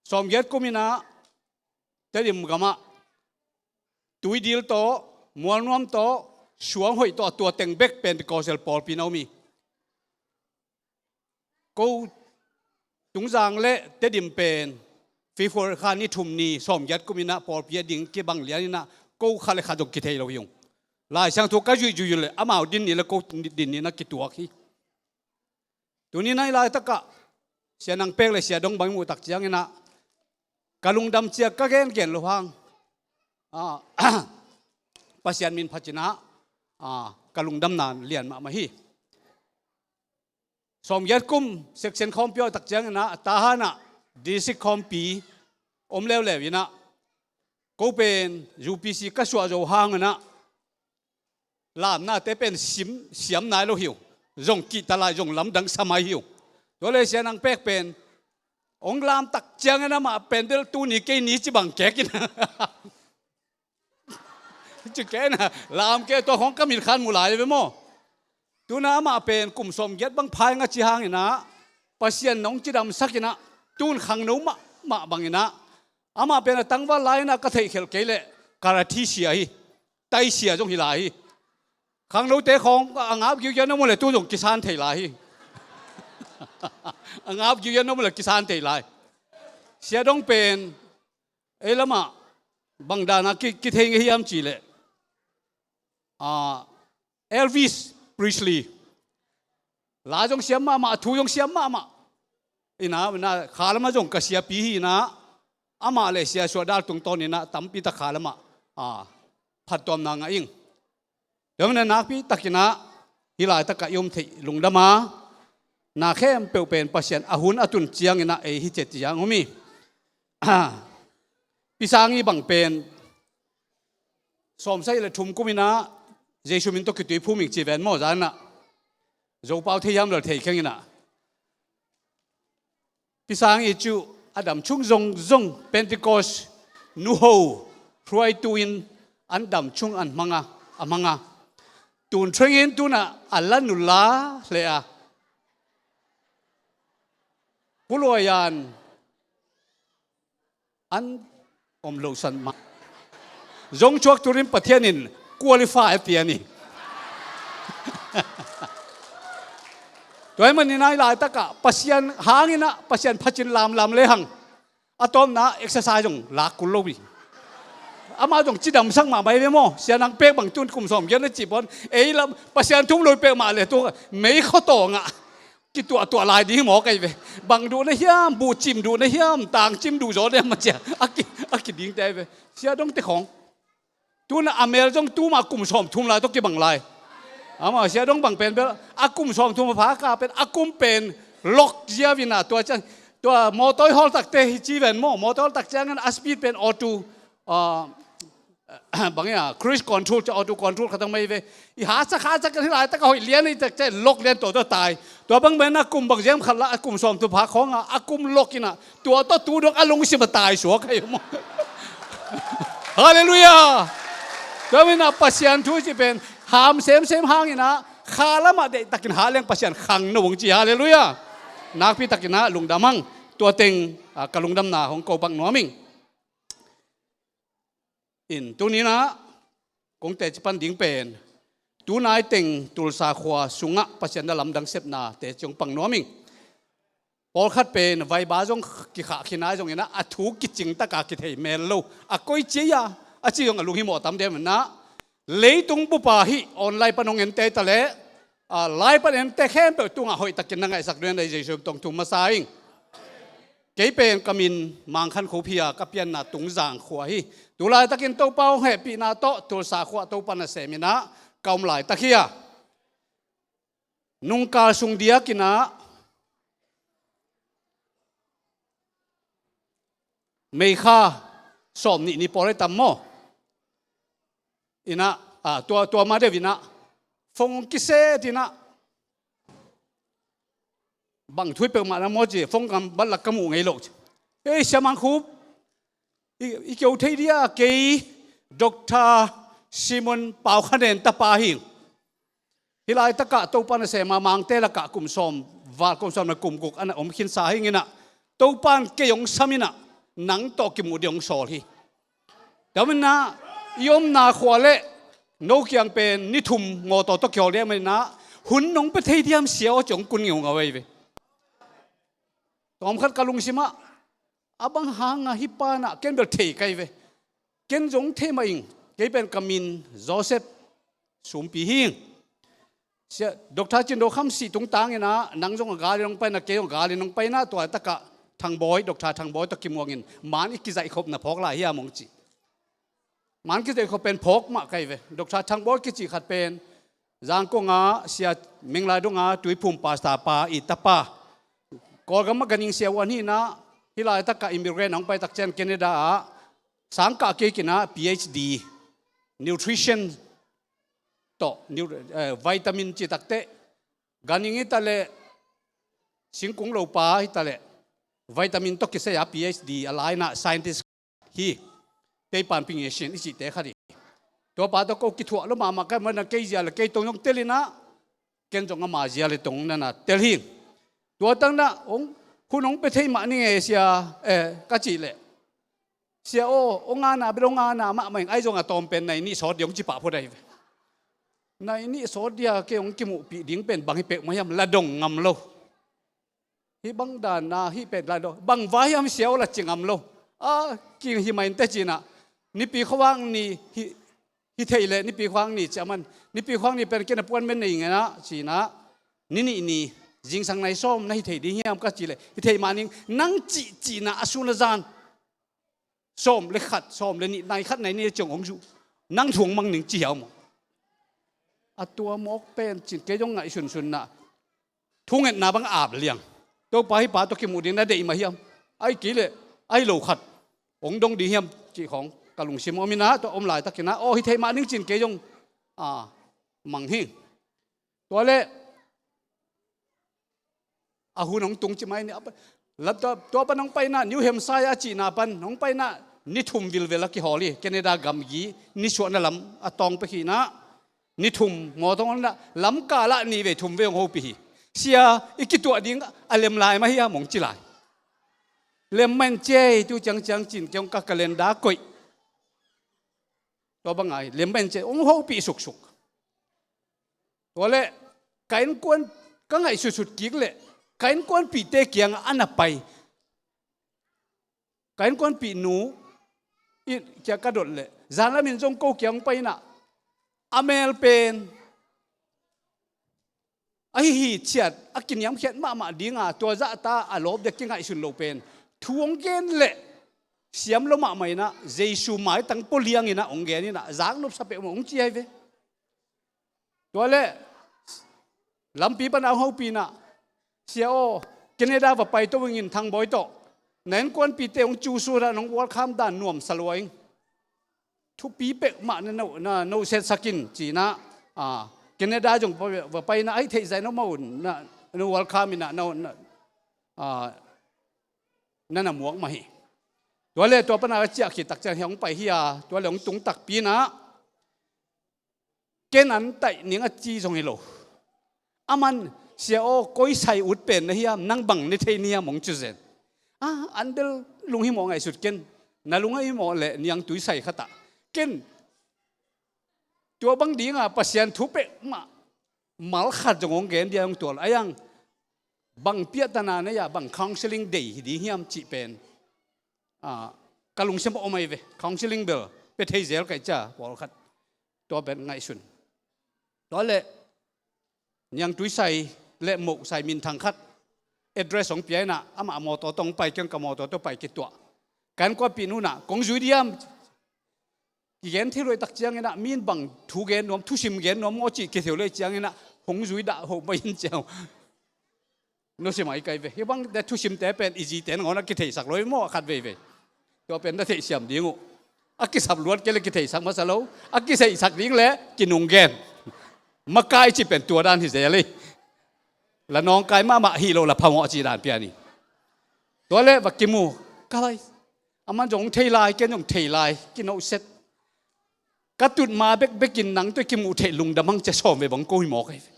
Sawmgiat kum in a Tedim gam ah Tuidil tawh, Mualnuam tawh, Suanghoih tawh, tua teng bek Pentecostal pawlpi na om hi. Ko Tungzang le Tedim pen February kha ni thum ni sawmgiat kum in a pawlpi a ding kibang lian in a, ko khat le khat zong kithei lo hi ung. Lai Siangtho ka zuih zuih uh leh amau din ni le ko din ni na kituak hi. Tuni na hih laitak ah Sia Nang Pek le Sia Dong bang i muh tak ciangin a, ka lungdam ciang ka gengen loh hang, ah, Pasian min phat in a, ah, ka lungdamna lian mahmah hi. Sawmgiat kum section khawmpi a om tak ciangin a, Tahan ah district khawmpi om leuleu in a, ko pen U P C ka suah zo hangin a, lamnate pen sim, siam nai lo hi ung. Zong kihta lai, zong lamdang sa mai hi ung. Tua le Sia Nang Pek pen hong lam tak ciangin amah pen bel tuni kei ni ci bang kek in a, ci kei in a, lam kei, tua khawng ka mit khan mu lai ve maw. Tu in a amah pen kum sawmgiat bang phai nga ci hangin a, Pasian in hong cidamsak in a, tun khangno mahmah bangin a, amah pen a tangval lai in a ka theihkhelh kei leh karate sia hi, tai sia zong hi lai hi. Khangnote khawng a ngap giugiau na mu le tu zong kisan thei lai hi. A ngap giugiau na mu le kisan thei lai. Sia Dong pen ei lamah bang dan a ki, kithei ngei hiam cih leh, ah, Elvis Presley, la zong siam mahmah, thu zong siam mahmah. Ina, ina, kha lamah zong ka siapi hi ina, amah le sia suahdal tungtawn ina tampi tak kha lamah, a, phattuamna ngah ing. Tua manin nakpi takin ah hih laitakah i om theih lungdam a, na khempeuh pen Pasian a hun a tun ciangin ah ei hi ciat ciang om hi. Pi Sang i bang pen sawmsagih le thum kum ina Jesu min tawh kituiphum ing ci ven maw, zan ah Zopau thei hiam lel thei kheng ina. Pi Sang i cu a dam chung zongzong Pentecost nuho hruaitu in an dam chung an hmang a, a hmang a. Tun thengin tunah a la nula hle a. Puluayan an om lo san mah. Zong chuak turin Pathian in qualify a pian hi. Tua ahih manin ah hih laitakah Pasian hangin ah Pasian phacin lamlam lehang a tawpna exercise zong lak kul lo hi. Amah zong cidamsak mahmah hi ve maw. Sia nang pek bang tun kum sawm giat na cih pawn ei lam Pasian thu um lo pek mah le tu mei khua tawngah kituahtuah lai ding hi mawk ahi ve. Bang duh na hiam, buh cim duh na hiam, tang cim duh zaw na hiam a cia a ki, a kidingte ahi ve. Sia dongte khawng tunah a mel zong tuma kum sawmthum lai tawh kibang lai. Amah sia dong bang pen bel a kum sawmthum a pha ka pen a kum pen lok ziau ina tua ciang tua mawtaw i hawl takte hi ci ven maw, mawtaw i hawl tak ciangin a speed pen auto, ah, bang ia cruise control cia auto control khatang mai ve. I hasak hasak kan hi laitak a hoih lian i tak cia lok lian tawh tawh tai. Tua bang pen a kum bang ziam khat la a kum sawmthum pha khawng a a kum lok ina tua tawh tu dong a lungsim a tai suak ahi maw. Halleluiah. Tua manin ah Pasian thu cih pen ham semsem hangin ah kha lamah deihtakin hah leng Pasian khang no hong ci. Halleluiah. Nakpi takin ah lungdam hang. Tua teng, ah, ka lungdamna hong ko bang nuam ing. In tuni-in ah kong teci pan ding pen tunai teng Tulsa khua sungah Pasian na lamdang sepna teci hong pang nuam ing. Pawlkhat pen vaiba zong kikhah khin a zongin ah a thu kicing taka kithei mel lo. A koi cia a ci zong a lunghimawh tam diam in ah leitung bupa hih online pan hong ente ta leh, a, lai pan ente khempeuh tungah hoihtakin na ngaihsak ding a, Jesu tong thu masa ing. Kei pen ka min Mang Khan Khup hi a, ka pianna Tungzang khua hi. Tu laitakin Topa hong hehpihna tawh Tulsa khua Topa nasem in ah ka om laitak hi a. Nungkal sung diakin ah May kha sawmnih ni pawl hi tam maw? In ah, a, tua, tua ma deuh in ah phone kiset in ah bang thu hi peuhmah na maw ci, phone kam bat lak ka muh ngei lo ci. Ei, Sia Mang Khup, i, i keu thei dia, kei Doctor Simon Pau Kha Nen tapa hi. Hih laitakah Topa nasem a Mangte lakah kum sawm val, kum sawm le kum guk a na om khinsa hi ing in ah Topa in kei hong sam in ah nang tawh kimuh ding hong sawl hi. Tua manin ah i omna khua le no kiang pen ni thum ngawtaw tawh kihawl ding ahih manin ah hun nong pia thei diam sia aw ci hong kun ngeungau ahi ve. Tawmkhat ka lungsim ah a bang hang a hih pa in ah ken bel thei ka hi ve. Ken zong thei mah ing. Kei pen ka min Joseph Sumpi hi ing. Sia, Doctor Cin Do Kham sih tungtang in ah nang zong a gal in hong pai in ah kei zong a gal in hong pai in ah tua takah Thang Bawi, Doctor Thang Bawi tawh kimuang in man i kizaihkhopna phawk lai hiam hong ci. Man kizaihkhop pen phawk mah ka hi ve. Doctor Thang Bawi kici khat pen Zangkong ah Sia Meng Lai Dong ah Tuiphum pastor pa i tapa. Kawlgam ah ganhing sia uan hi in ah hih laitakah immigrant hong pai tak ciang Canada ah sangkah kik in ah PhD nutrition tawh, nu-, eh, vitamin cih takteh ganhing hi ta leh singkung lopa hi ta leh vitamin tawh kisai a PhD a la in ah scientist hi. Teipan Ping Ye Shin i cihte khat hi. Tua pa tawh ko kithuah lo mahmah ka hih manin ah kei zia le kei tong zong tel in ah ken zong ama zia le tong na na tel hi. Tua tang in ah hong, hun hong pia thei mah ning e sia, eh, ka cih leh Sia aw, hong ana bel hong ana mahmah ing, ahi zongin a tawm pen nai nih sawt ding hong ci pah phot ahi ve. Nai nih sawt dia kei hong kimuhpih ding pen bang hi peuhmah hiam la dong ngam lo. Hih bang dan a hih pen la dong bang vai hiam sia aw la ci ngam lo. A ki hi mah inteh ci in ah Nipi khuavak ni hih Hi thei leh Nipi Khuang ni ci a man, Nipi Khuang ni pen ken appointment nei ngen ah ci-in ah, ni nih ni zingsang nai sawm na hi thei ding hiam ka cih leh, hi thei mah ning, nang cih cihna a sun a zan sawm le khat, sawm le nih, nai khat nai nih ciang hong zu, nang thu hong mang ning ci hiam maw? A tua mawk pen cin kei zong ngaihsunsun na, thungetna bang ap liang. Topa, hih pa tawh kimuh ding na deih mah hiam? Ahih kei leh ahi lo khat hong dong ding hiam cih khawng ka lungsim om in ah, tua om laitakin ah, aw, hi thei mah ning cin kei zong, a, mang hi. Tua leh a hun hong tung ci mai ni, a pa-, la tua, tua pan hong pai in ah, New Hampshire a cihna pan hong pai in ah, ni thum vilvel a kihawl hi. Canada gamgi nisuahna lam a tawng pek hi in ah, ni thum mawtaw hong in ah, lamkal ah nih vei thum vei hong hopih hi. Sia, i kituah ding a lem lai mah hiam, hong ci lai. Lem mah in ci ei, tu ciangciang cin kei hong ka calendar koih. Tua bang a hi, lem mah in ci ei, hong hopih suksuk. Tua leh ka innkuan, ka ngaihsutsut kik leh ka innkuanpihte kiangah a na pai. Ka innkuanpih nu i kiang ka dot leh, zanlam in zong ko kiang hong pai in ah, a mel pen ahi hi ciat, a kiniamkhiat mahmah ding a, tua zahta a lawp dek kingaihsun lo pen, thu hong gen leh siam lo mahmah in ah, Jesu maitang pua liang in ah hong gen in ah, zak nopsa peuhmah hong ci hi ve. Tua leh lampi pan a hong hopih in ah, sia aw, Canada va paito ing in, Thangbawi tawh, na innkuanpihte hong cusu in ah, nong welcome dan nuamsa lua ing. Thupi peuhmah na no, na no setsak in ci in ah, a, Canada zong va, va pai in ah, ahih theih zah in om maw, na, na welcome in ah, na, na, a, na na muak mah hi. Tua leh tua pan a ka ciah khit tak ciang hih hong pai hi a, tua leh hong tung takpi in ah, ken an taih ning a ci zong hi lo. Aman, sia aw, koi sai ut pen na hiam, nang bang ne thei na hiam, hong ci zen. A, an bel lunghimawh ngaihsut ken, na lunghimawh leh niangtui sai khat ah. Ken tua bang ding a Pasian thu peuhmah mal khat zong hong gen dia hong tual a, a iang bang piahtana nei a, bang counseling dei hi ding hiam cih pen, a, ka lungsim ah om ahi ve. Counseling bel pia thei zel ka hih ciang pawlkhat tua pen ngaihsun. Tua leh niangtui sai leh moh sai minthang khat address hong pia in ah, amah mawtaw tawh hong pai, kei ka mawtaw tawh pai, kituah. Ka innkuanpih nu in ah, kong zui diam? Kigen thei lo ahih tak ciangin ah, mi in bang thu gen nuam, thusim gen nuam maw cih kithei lo ahih ciangin ah, hong zui dah hoh mah in ciang. Nusia mai ka hi ve. Hih bangte thusimte pen i zite nangawn a kitheisak lo hi maw, a khat veivei. Tua pen na theihsiam ding uh. A kisap luat kei leh kitheisak masa lo, a kitheisak ding leh kinunggen. Makai cih pen tua dan hi zel hi. La nawngkai mahmah hi lo, la phamawh cih dan pian hi. Tua leh va kimu. Ka lai. Aman zong thei lai, ken zong thei lai, kinohset. Ka tut ma bekbekin nang tawh kimuh theih lungdam hang ci a, sawm vei bang ko hi mawk ahi ve.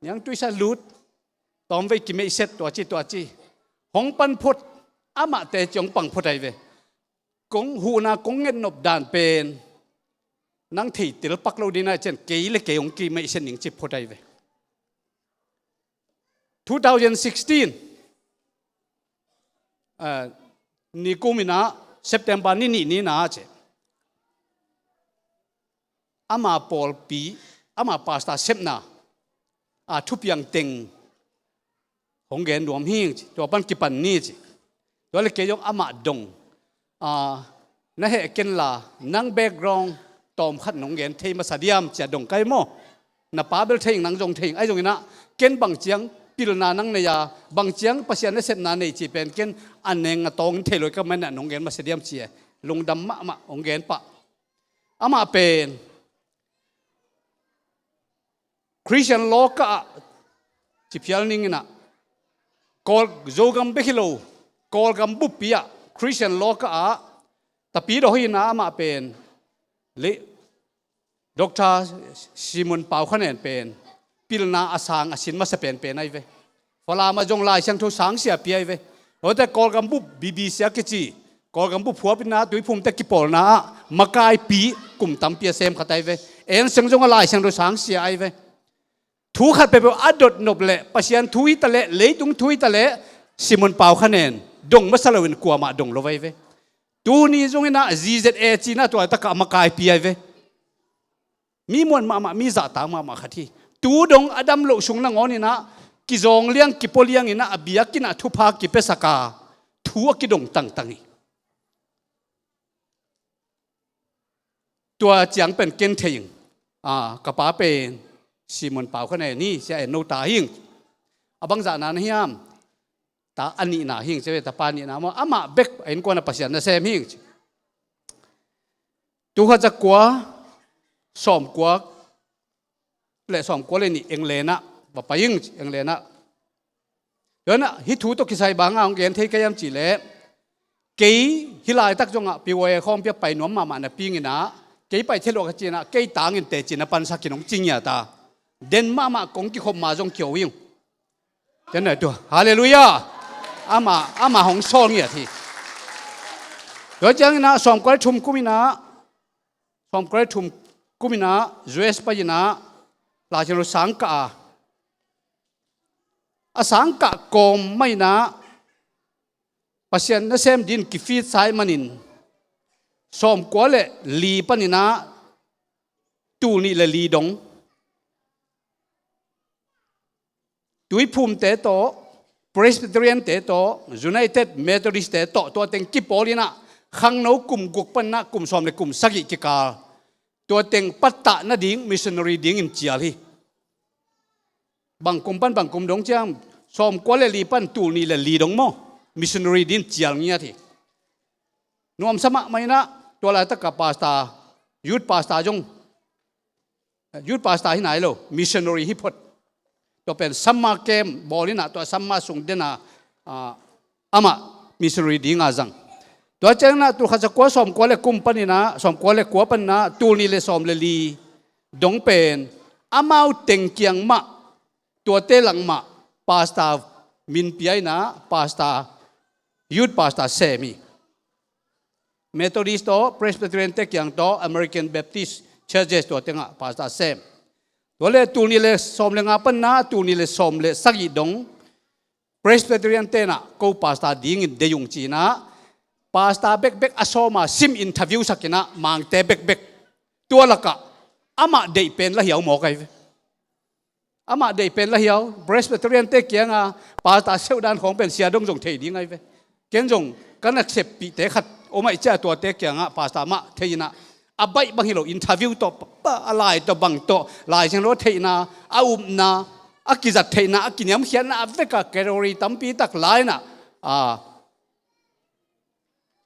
Niangtui sai lut, tawmvei kimeihset, tua ci, tua ci. Hong pan phot, amahte ci hong pang phot ahi ve. Kong huhna kong ngetnop dan pen nang thei telpak lo ding na, cian kei leh kei hong kimeihset ning ci phot ahi ve. Two thousand sixteen, ah, nikum in ah, September ni nih ni in ah ci, ama pawlpi, ama pastor sepna a thupiang teng hong gen nuam hi ci, tua pan kipan ni ci. Tua leh kei zong amah dong, a, na heh ken la, nang background tawmkhat nong gen thei masa diam ci a dong ka hi maw. Na pa bel thei ing, nang zong thei ing, ahi zongin ah ken bang ciang pilna nang nei a, bang ciang Pasian nasepna nei cih pen ken a neng a tawng in thei lo hi ka hih manin ah nong gen masa diam ci e. Lungdam mahmah hong gen pah. Amah pen Christian law kah ah, ci phial ning in ah, Kawl, Zogam bek hi lo, Kawlgam buppi ah Christian law kah ah, tapi dawh hi in ah, amah pen leh Doctor Simon Pau Khan En pen pilna a sang a sin masa penpen ahi ve. Falam ah zong Lai Siangtho sangsia pia ahi ve. Hote Kawlgam bup B B C a kici, Kawlgam bup huapna, Tuiphumte kipawlna ah makaipi kum tampi a sem khat ahi ve. En Seng zong a Lai Siangtho sangsia ahi ve. Thu khat peuhpeuh a dot nop leh, Pasian thu hi ta leh, leitung thu hi ta leh, Simon Pau Khan En dong masa loin kuamah dong lo ahi ve. Tuni zongin ah Z Z A ci in ah tua laitak ah makaipi ahi ve. Mi muan mahmah, mi zahtak mahmah khat hi. Tu dong a dam loh sung nangawn inah kizawng liang, kipua liang inah a biakinn ah thupha kipiasak a, thu a kidong tangtang hi. Tua ciang pen ken thei ing. A, ka pa pen Simon Pau kha nei ni, sia en no ta hing. A bangzah na na hiam? Ta a nihna hing, sia ve, ta pa nihna maw. Amah bek a innkuan a Pasian nasem hing. Tul khat za kua sawm kua le sawm kua le nih England ah va pai ing, England ah. Tua inah hih thu tawh kisai bang a hong gen thei ka hiam cih leh, kei hih laitak zongah P Y A khawmpi ah pai nuam mahmah napi inah, kei pai thei lo ka ci inah, kei tangin teci na pansak in hong ci ngiat a. Den mahmah kong kikhop ma zong kio ing. Ken nai tua. Halleluiah. Amah, amah hong sawl ngiat hi. Tua ciang inah sawm kua le thum kum inah, sawm kua le thum kum inah U S pai inah, Lai Siangtho sang kah a, a sang kah kawm mah inah Pasian nasem din kifit sa ahih manin, sawm kua le li pan inah tul nih le li dong Tuiphumte tawh, Presbyteriante tawh, United Methodistte tawh, tua teng kipawl inah, khangno kum guk pan inah kum sawm le kum sagih kikal, tua teng pattah nading missionary dingin cial hi. Bang kum pan bang kum dong ciang, sawm kua le li pan tul nih le li dong maw, missionary dingin cial ngiat hi. Nuamsa mahmah inah, tua laitak a pastor, youth pastor zong, youth pastor hi nai lo, missionary hi phot. Tua pen summer camp bawl inah, tua summer sung den a, ah, amah missionary ding a zang. Tua ciang inah tul khat za kua sawm kua le kum pan inah, sawm kua le kua pan inah tul nih le sawm le li dong pen amau teng kiang mah, tuate lang mah pastor min pia inah, pastor, youth pastor sem hi. Methodist tawh, Presbyteriante kiang tawh, American Baptist Churches, tua tengah pastor sem. Tua le tul nih le sawm le nga pan inah tul nih le sawm le sagih dong, Presbyteriante inah ko pastor dingin deih ung ci inah, pastor bekbek a sawm a sim interview sak inah, Mangte bekbek. Tua lakah amah deih pen La Hiau mawk ahi ve. Amah deih pen La Hiau, Presbyteriante kianga pastor seuh dan khawng pen Sia Dong zong thei ding ahi ve. Ken zong ka naseppihte khat om ahih ciang, tuate kiangah pastor mah thei inah, a baih bang hi lo, interview tawh, pa, a lai tawh bang tawh, Lai Siangtho theihna, a upna, a kizat theihna, a kiniamkhiatna, a vek a category tampi tak la inah, a,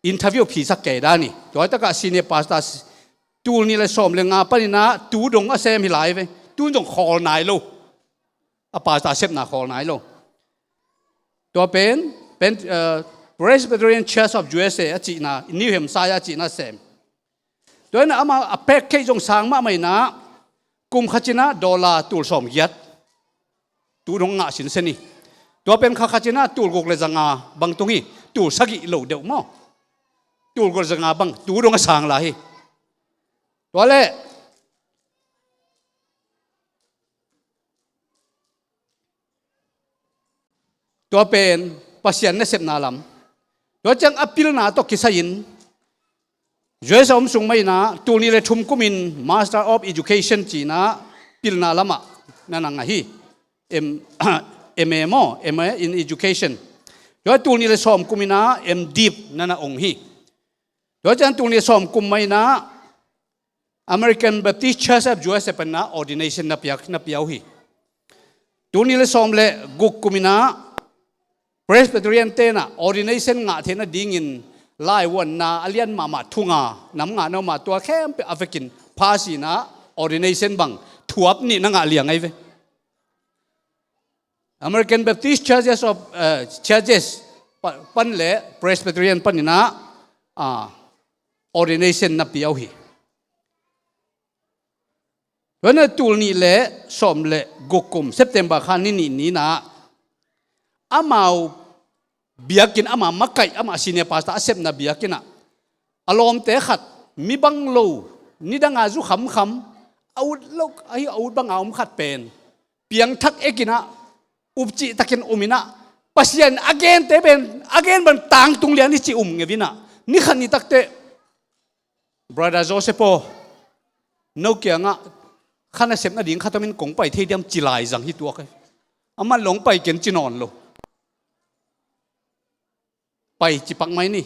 interview phisak kei dan hi. Tua takah senior pastor, tul nih le sawm le nga pan inah tu dong a sem hi lai ve. Tun zong khawl nai lo. A pastor sepna khawl nai lo. Tua pen, pen, eh, Presbyterian Church of U S A a cihna, New Hampshire a cihna sem. Tua inah amah a pek kei zong sang mahmah inah, kum khat ci inah dollar tul sawm giat. Tu dong ngah sinsen hi. Tua pen kha khat ci inah tul guk le za nga bang tung hi, tul sagih lo deuh maw. Tul guk le za nga bang, tu dong a sang lai hi. Tua le, tua pen Pasian nasepna lam. Tua ciang a pilna tawh kisai-in, U S a om sung mah inah, tul nih le thum kumin Master of Education ci inah pilna lamah na na ngah hi. M-, M A maw, M A in Education. Tua tul nih le sawm kum inah M.Div na na ong hi. Tua ciang tul nih le sawm kum mah inah American Baptist Church of U S A pan inah ordination na piak, na pia uh hi. Tul nih le sawm le guk kum inah Presbyteriante inah ordination ngah theih nadingin laivuanna a lian mahmah thu nga, nam nga na om a, tua khempeuh a vekin pha si inah ordination bang thuap nih na ngah liang ahi ve. American Baptist Churches of, eh, Churches pa-, pan le Presbyterian pan inah, ah, ordination na pia uh hi. Tua inah tul nih le sawm le guk kum September kha ni nih ni inah, amau biakinn, amah makaih, amah senior pastor a sepna biakinn ah, a lawmte khat, mi bang lo, nidang a zu khamkham, a ut lo, ahi a ut bang a om khat pen piangthak ek inah, upcih takin um inah, Pasian a gente pen, a gen bang tangtung lian hi ci um ngeu inah, ni khat ni takteh, Brother Joseph aw, no kiangah kha nasepna ding khat om in kong pai thei diam ci lai zang hi tuak hi. Aman long pai ken ci nawn lo. Pai ci pak mai ni.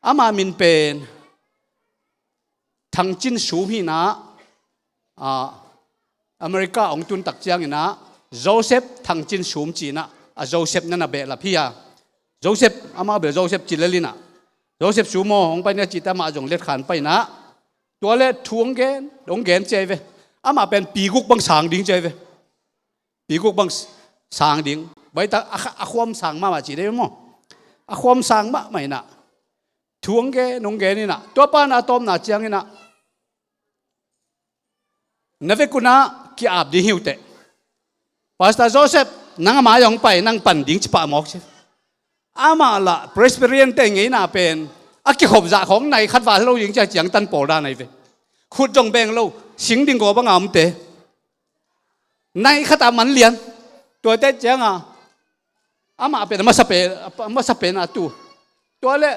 Ama min pen Thang Cin Sum hi na, ah, America hong tun tak ciangin ah Joseph Thang Cin Sum ci-in ah, a Joseph na na behlap hi a. Joseph, amau bel Joseph ci lel in ah, Joseph Sum aw hong pai ni a cih teh amah zong letkhan pai in ah, tua leh thu hong gen, hong gen ci ahi ve. Amah pen pi guk bang sang ding ci ahi ve. Pi guk bang sang ding. Bai tak a kha-, a khuam sang mahmah ci dei maw. A khuam sang mahmah in ah, thu hong gen, hong gen in ah, tua pa in ah a tawpna ciangin ah, na vekun ah ki-ap ding hi uh teh. Pastor Joseph, nang a mai ah hong pai, nang pan ding ci pah mawk ci. Amah lah Presbyterian te ngeina pen a kikhop zah khawng nai khat val lo ding ci a, ciangtan pawl dan ahi ve. Khut zong beng lo, sing ding gaw bang a omte. Nai khat a man lian. Tuate ciang a, amah pen a masa pen, a masa pen a tu. Tua leh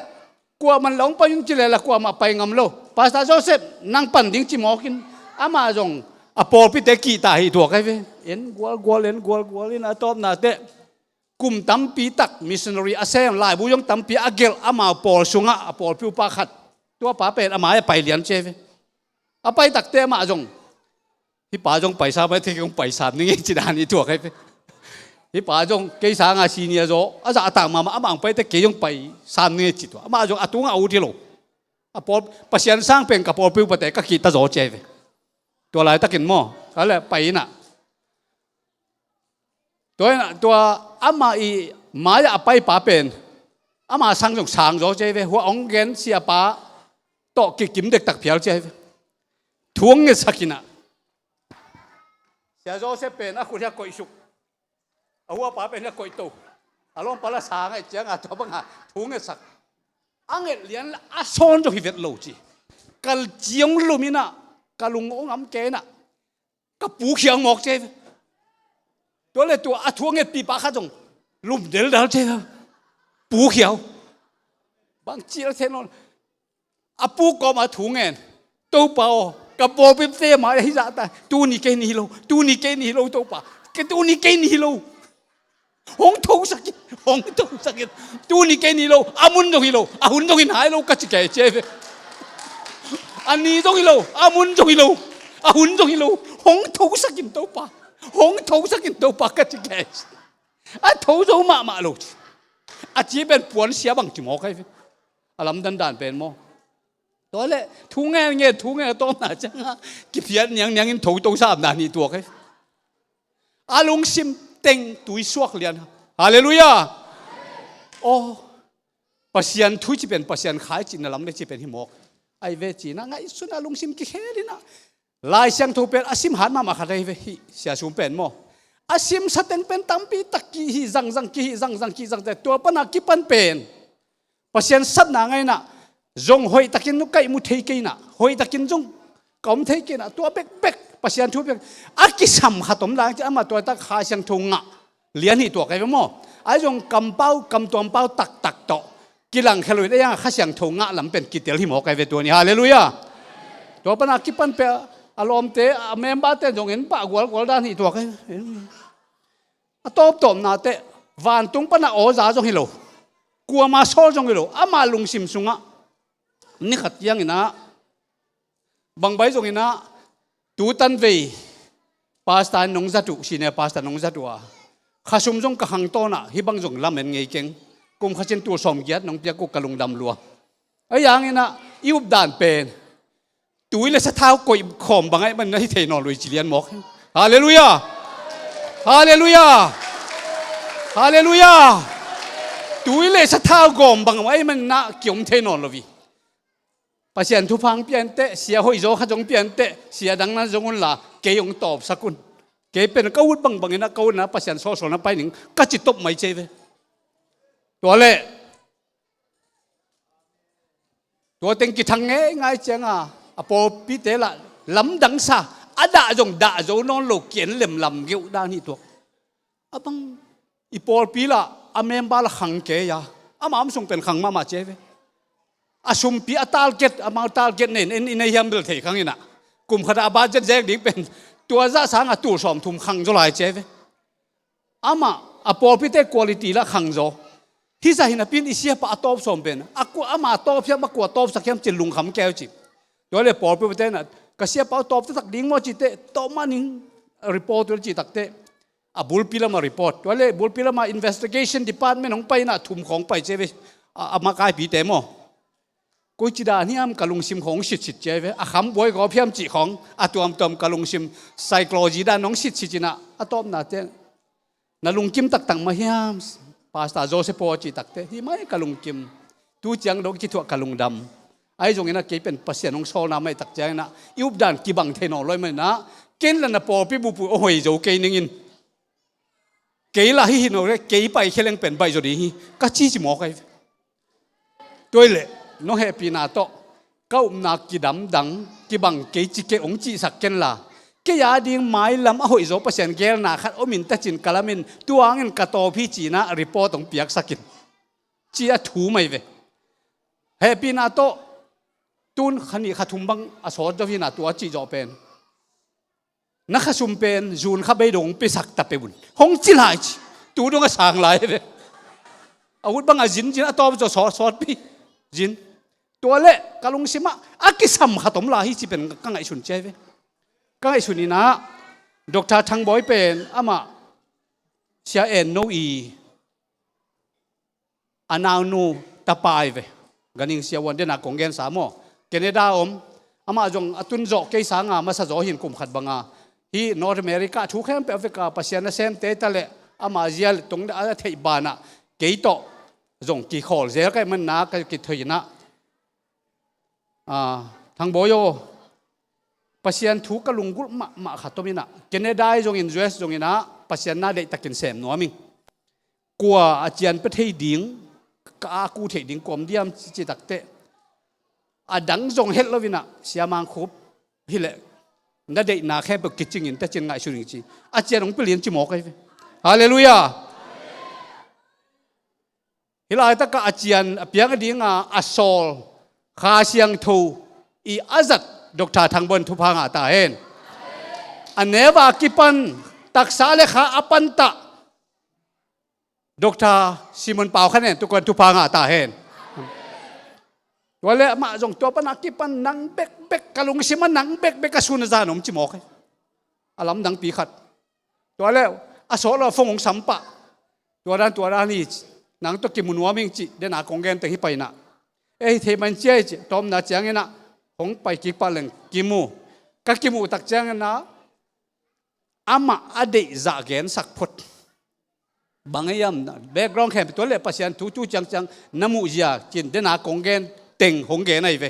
kuamah in long pai un ci leh lah kuamah pai ngam lo. Pastor Joseph, nang pan ding ci mawk in, amah zong a pawlpite kihta hi tuak ahi ve. En gualgual, en gualgual in a tawpna teh, kum tampi tak missionary a sem, laibu zong tampi a gelh, amau pawl sungah a pawlpi upa khat, tua pa pen a mai ah pai lian ci ahi ve. A pai tak teh amah zong, hih pa zong pai sam, a teh kei hong pai sam ning ei ci dan hi tuak ahi ve. Hih pa zong kei sanga senior zaw, a zahtak mahmah, amah hong pai teh kei hong pai sam ning ei ci tuak. Amah zong a tungah a ut hi lo. A pawl, Pasian sang pen ka pawlpi upate ka kihta zaw ci ahi ve. Tua laitakin maw, ka leh pai in ah, tua in ah, tua amah i mai-ah a paipa pen, ama sang zong sang zaw ci ahi ve. Hua hong gen siapa tawh kikim dektak phial ci ahi ve. Thu hong ngetsak in ah, Sia Joseph pen a khut hiah koihsuk, a huapa pen hiah koihto. A lawmpa lah sang ahih ciangin tua bangah thu hong ngetsak. A nget lian lah a sawn zong hi vet lo ci. Ka ci hong lum in ah, ka lung hong am kei in ah, ka pu khiau mawk ci ahi ve. Tua leh tua a thu a ngetpipa khat zong lum deldal ci ahi ve. Pu khiau. Bang ci lel thei nawn. A pu kawmah thu ngen. Topa aw, ka pawlpite mai-ah hih zahta, tuni kei ni hi lo, tuni kei ni hi lo Topa. Kei tuni kei ni hi lo. Hong thosak in, hong thosak in. Tuni kei ni lo, a mun zong hi lo, a hun zong hi nai lo ka ci kei ci ahi ve. A ni zong hi lo, a mun zong hi lo, a hun zong hi lo. Hong thosak in Topa, hong thosak in Topa ka ci kei. A tho zo mahmah lo ci. A ci pen puansia bang ci mawk ahi ve. A lamdang dan pen maw. Tua leh thu ngen ngen, thu ngen a tawpna ciangah kiphiat niangniang in tho to sam dan hi tuak ahi. A lungsim teng tui suak lian. Halleluiah. Aw, Pasian thu i cih pen, Pasian kha i cihna lam le cih pen hi mawk. Ahi ve ci-in ah ngaihsun a lungsim kikhel in ah, Lai Siangtho pen a sim hat mahmah khat ahi ve hih Sia Sum pen maw. A simsa teng pen tampi tak kihih zangzang, kihih zangzang, kihih zangzang. Tua pan a kipan pen Pasian satna ngah in ah, zong hoihtakin zong ka ihmu thei kei in ah, hoihtakin zong ka om thei kei in ah, tua bekbek Pasian thu bek a kisam khat om lai, amah tua tak Kha Siangtho ngah lian hi tuak ahi ve maw. Ahi zong kampau, kamtuampau taktak tawh kilangkhia lo in, ei ang Kha Siangtho ngah lam pen kitel hi mawk ahi ve tua ni. Halleluiah. Tua pan a kipan pen a lawmte, a memberte zong en pah gualgual dan hi tuak ahi ve. A tawptawpna teh, vantung pan a awza zong hi lo, kuama sawl zong hi lo, ama lungsim sungah ni khat ciangin ah, bangbai zongin ah, tu tanvei pastor in nong zat uh, senior pastor nong zat uh a, khasum zong ka khangtawn ah, hih bang zong lamen ngei keng. Kum khat ciang tul sawmgiat nong piak uh ka lungdam lua. Ahi hangin ah, i updan pen tui le sathau koih khawm bang ahih manin ah hi thei nawn lo hi ci lian mawk. Halleluiah. Halleluiah. Halleluiah. Tui le sathau gawm bang ahih manin ah kiom thei nawn lo hi. Pasian thupha hong pia inteh, sia hoihzaw khat zong pia inteh, sia dang na zong unla kei hong tawpsak un. Kei pen ka ut bangbangin ah, ka utna Pasian sawlsawlna pai ning ka ci top mai ci ahi ve. Tua leh tua teng kithang ngeingai ciangin a, a pawlpite lah lamdangsa, a dah zong dah zo nawn lo, ki-en lemlam geuh dan hi tuak. A bang, i pawlpi lah a member lah khang kei a, ama om sung pen khang mahmah ci ahi ve. A sumpi, a target, amau target nei in, i nei hiam bel thei khang in ah, Kum khat a budget zek ding pen tua zah sangah tul sawmthum khang zaw lai ci ai ve. Amah a pawlpite quality lah khang zaw. Hih zah hi napi-in i siapa a tawp sawm pen a kua, amah a tawp hiam, a kua tawpsak hiam ci-in lungkham kei ci. Tua leh pawlpi pawlpite in ah, ka siapa uh tawp taktak ding maw ci teh, tawp mah ning, report uh ci tak teh, a bulpi lamah report. Tua leh bulpi lamah investigation department hong pai in ah thum khawng pai ci ai ve, a, a makaipite maw. Koici dan hiam, ka lungsim khawng sitsit ci ai ve. A kham buai gawp hiam cih khawng a tuamtuam ka lungsim psychology dan hong sitsit in ah, a tawpna teh, na lungkim taktak mah hiam, Pastor Joseph aw ci tak teh, hi mah hi ka lungkim. Tu ciang dong kithuah ka lungdam. Ahi zongin ah kei pen Pasian hong sawlna mah hi tak ciangin ah i updan kibang thei nawn lo ahih manin ah, ken lah na pawlpi bup uh a hoi zo kei ning in. Kei lah hih hi nawn lo, kei paikhia leng pen baih zaw ding hi, ka ci ci mawk ai ve. Tua hi leh nong hehpihna tawh ka upna kidamdang, kibang kei ci kei, hong cihsak ken la. Kei a ding mailam a hoih zaw Pasian geelna khat om in ta ci-in ka lamin, tua hangin ka tawp hi ci-in ah report hong piaksak in, ci a thum ai ve. Hehpihna tawh tun kha nih kha thum bang a sawt zo hi in ah, tua cih zawh pen, na khasum pen June kha bei dong hong piasak ta peuh un, hong ci lai ci. Tu dong a sang lai ve. A ut bang a zin zin, a tawp zaw sawt sawt pi zin. Tua leh ka lungsim ah a kisam khat om lai hi ci pen ka ngaihsun ci ai ve. Ka ngaihsun in ah, Doctor Thang Bawi pen amah Sia En No i a naunu tapa ai ve. Ganhing Sia Uan, den a kong gensa maw, Canada om. Amah zong a tun zawh kei sanga masa zaw hi in, kum khat banga hih North America thu khempeuh a vek a, Pasian nasemte ta leh ama zia leh tong a theih banah kei tawh zong kikhawl zel ka hih manin ah ka kithoih in ah, ah, Thang Bawi aw, Pasian thu ka lunggulh mahmah khat om in ah, Canada hi zongin, U S zongin ah, Pasian na deihtakin sem nuam ing. Kua a cian pia thei ding, ka a ku thei ding kua om diam ci, ci tak teh, a dang zong het lo in ah, Sia Mang Khup hi leh na deihna khempeuh kicing in ta ci-in ngaihsun ing ci. A cian hong pia lian ci mawk ai ve. Halleluiah. Hih laitakah a cian a piang a dinga a sawl Kha Siangtho i a zat Doctor Thang Bawi in thupha ngah ta hen. A neu a kipan taksa le kha a pantah Doctor Simon Pau Khan in tu-in thupha ngah ta hen. Tua leh amah zong tua pan a kipan nang bekbek, ka lungsim ah nang bekbek a sun a zan om ci mawk hi. A lamdangpi khat. Tua leh a sawt lo a phone hong sam pah. Tua dan, tua dan hi, nang tawh kimu nuam ing ci, den a kong gen teng hi pai in ah. Eh, hi thei mah in ci ai ci, tawpna ciangin ah hong pai kik pah leng kimu. Ka kimuh tak ciangin ah amah a deih zah gensak phot. Bang hiam, background khempeuh, tua leh Pasian thu tu ciangciang na muh zia ci-in den a kong gen teng hong gen ai ve.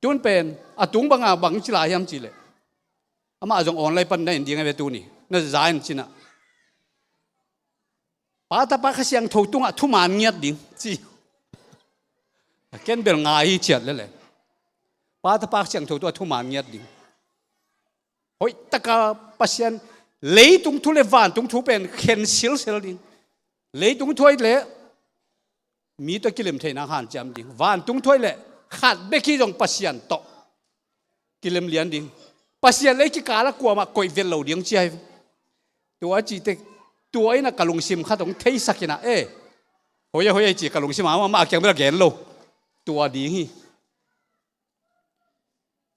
Tun pen a tung banga bang ci lai hiam cih leh, amah zong online pan na en ding ai ve tuni, na za in ci-in ah. Pa, Tapa, Kha Siangtho tungah thuman ngiat ding ci. A ken bel ngai hi ciat lele. Pa, Tapa, Kha Siangtho tungah thuman ngiat ding. Hoihtaka Pasian, leitung thu le vantung thu pen khen silsel ding. Leitung thu hoih leh mi tawh kilem theihna hanciam ding. Vantung thu hoih leh khat bek hi zong Pasian tawh kilem lian ding. Pasian lei kikal ah kuamah koih vet lo ding ci ai. Tua cih teh, tua in ah ka lungsim khat hong theisak in ah, eh, hoih a, hoih a ci, ka lungsim ah amah a kiang bel a gen lo. Tua ding hi.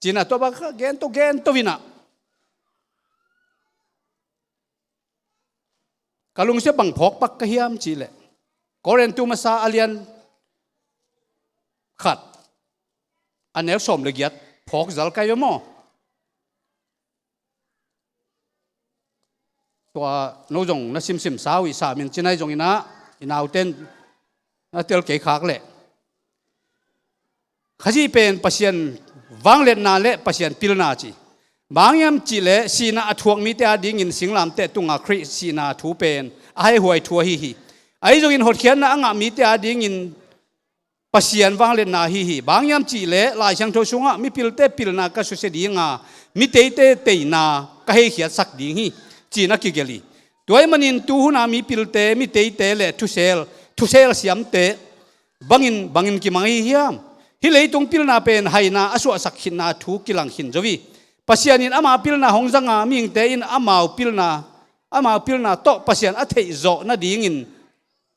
Ci-in ah tua bang kha gen to, gen to in ah, ka lungsim bang phawk pak ka hiam cih leh, Korin tu masa a lian khat, a neu sawm le giat phawk zal ka hi ve maw. Tua no zong na simsim sa uh i sam in, ci-in ah, ahi zongin ah i nauten na tel kei khak leh, Khazih pen Pasian vangliatna le Pasian pilna ci. Bang hang hiam cih leh sihna a thuak mite adingin singlamteh tunga Khrih sihna thu pen a haihuai thu ahi hi. Ahi zongin hotkhiatna a ngah mite adingin Pasian vangliatna ahi hi. Bang hang hiam cih leh Lai Siangtho sungah mipilte pilna ka susia dinga, miteite teina ka heikhiatsak ding hi, ci-in a kigelh hi. Tua ahih manin tuhuna mipilte, miteite le thusel, thusel siamte bangin, bangin kimang ahi hiam? Hih leitung pilna pen haina a suahsak khinna thu kilang khin zo hi. Pasian in ama pilna hong zanga mihingte in amau pilna, amau pilna tawh Pasian a theihzawh nadingin,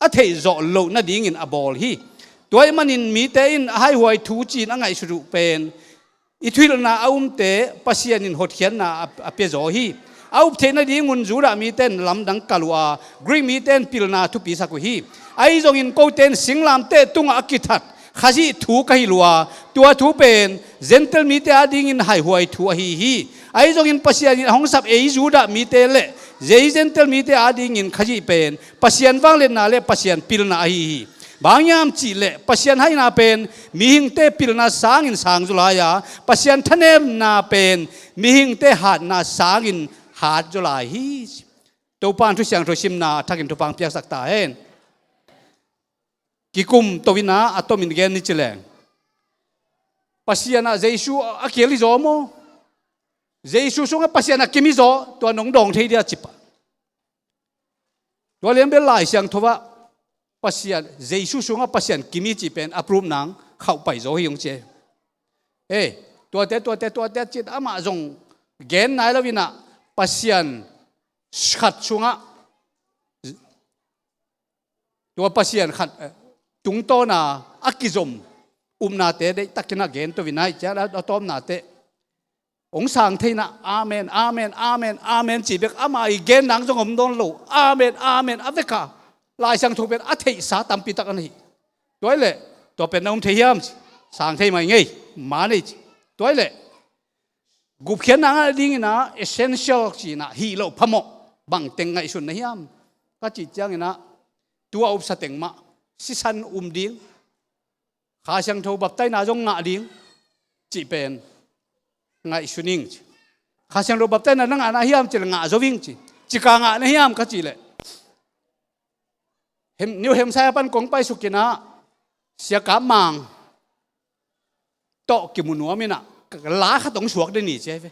a theihzawh loh nadingin a bawl hi. Tua ahih manin mite in a haihuai thu ci-in a ngaihsut uh pen i thuhilhna a umte Pasian in hotkhiatna a, a pia zaw hi. A up theih nadingun Judah mite in lamdang kalh uh a, Greek mite in pilna thupisak uh hi. Ahi zongin kote in singlamteh tungah a kithat Khazih thu ka hilh uh a, tua thu pen Gentile mite adingin haihuai thu ahi hi. Ahi zongin Pasian in a hong sap ei Judah mite le ei Gentile mite adingin Khazih pen Pasian vangliatna le Pasian pilna ahi hi. Bang hiam cih leh Pasian haina pen mihingte pilna sangin sang zaw lai a, Pasian thanemna pen mihingte hatna sangin hat zaw lai hi. Topa in Thu Siangtho simna thakin thupha piaksak ta hen. Kikum to in a, a tomin gen ni ci leng, Pasian ah Jesu a kil hi zaw maw? Jesu sungah Pasian a kim hi zaw, tua nong dawng thei dia ci pah. Tua lian bel Lai Siangtho ah Pasian, Jesu sungah Pasian kim hi cih pen a proof nang khauh pai zaw hi hong ci. Eh, tuate, tuate, tuate cih amah zong gen nai lo in a, Pasian khat sungah, tua Pasian khat, eh, tungtawna a kizom upnate deihtakin a gen to in a, i ciat a, a tawpnate hong sang thei in a, amen, amen, amen, amen cih bek, ama i gen nang zong om dawn lo. Amen, amen a vek a, Lai Siangtho pen a theihsa tampi tak a na hi. Tua hi leh tua pen na um thei hiam ci, sang thei mai ngei, ma nei ci. Tua hi leh gupkhiatna ngah dingin a essential ci-in a hih loh phamawh bang teng ngaihsun na hiam ka cih ciangin a, tua upsa teng mah sisan um ding, Kha Siangtho baptaina zong ngah ding cih pen ngaihsun ing ci. Kha Siangtho baptaina na ngah na hiam cih leh ngah zo ing ci. Cika ngah na hiam ka cih leh, Hem-, New Hampshire pan kong paisuk in a, Sia Kap Mang tawh kimu nuam in a, la khat hong suak den hi ci hi ve.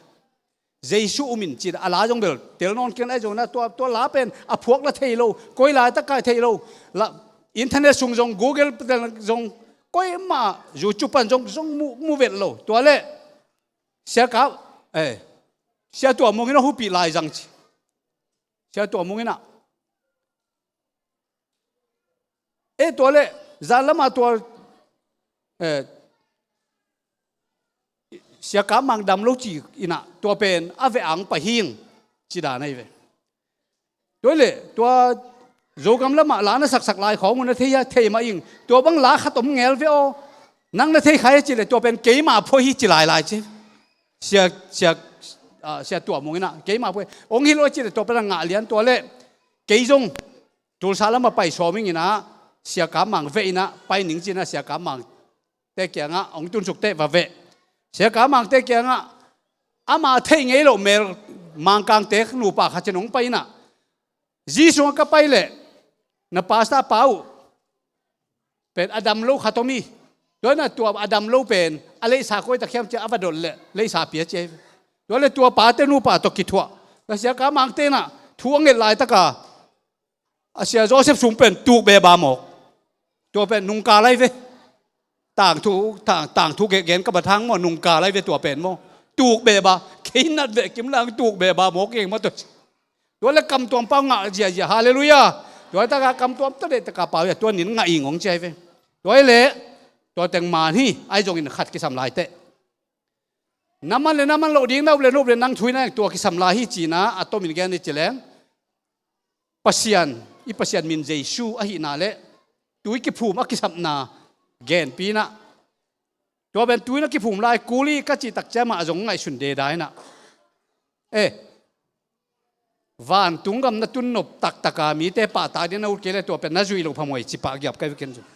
Jesu um in ci-in a la zong bel tel nawn keng lai zong in a, tua, tua la pen a phuak la thei lo, koi laitak kai thei lo. La, internet sung zong, Google tel zong, koi mah YouTube pan zong, zong mu, mu vet lo. Tua leh Sia Kap, eh, Sia Tuam Mung in a hupih lai zang ci. Sia Tuam Mung in a, eh, tua leh zan lamah tua, eh, Sia Kap Mang dam lo ci in a, tua pen a veh ang pai hi ing ci dan ahi ve. Tua hi leh tua Zogam lamah la na saksak lai khawng uh na thei hia, thei mah ing. Tua bang la khat om ngel ve aw. Nang na thei kha hia cih leh tua pen keima phuai hi ci lailai ci. Sia, Sia, ah, Sia Tuam Mung in a, keima phuai. Hong hilh aw cih leh tua pen a ngah lian. Tua leh kei zong Tulsa lamah pai sawm ing in a, Sia Kap Mang veh in a pai ning ci-in a, Sia Kap Mangte kiangah hong tunsuk teh va veh. Sia Kap Mangte kiangah ama theih ngei loh mel Mangkangte nupa khat in hong pai in a, Jesu sungah ka pai leh na pastor pa uh pen a dam lo khat om hi. Tua in a tua a dam lo pen a leisa koi tak hiam ci-a a va dot leh leisa pia ci hi. Tua leh tua pate nupa tawh kithuah. Tua Sia Kap Mangte in a thu a nget laitak a, a Sia Joseph sung pen tuk beba mawk. Tua pen nungkal ahi ve. Tangthu, tang, tangthu gen, gen ka bat hang maw, nungkal ahi ve tua pen maw. Tuk beba, kei nat ve kim lang tuk beba mawk ing maw tua. Tua leh kamtuam pau ngah ziahziah, halleluiah. Tua taka kamtuam tua deih taka pau ia, tua nin ngah ing hong ci hi ve. Tua hi leh tua teng man hi, ahi zongin khat kisam lai teh. Na man leh na man loh ding, na up leh na up leh nang thu hi na, tua kisam lai hi ci-in a, a tomin gen ni ci leng, Pasian, i Pasian min Jesu ahihna leh tui kiphum a kisapna genpih in a, tua pen tui na kiphum lai kul hi ka cih tak ciang mah a zong ngaihsun deda in a. Eh, vantung gam na tun nop taktak a mite pahtak ding na ut kei leh tua pen na zuih loh phamawh hi ci pah giap ka hi ve ken zong.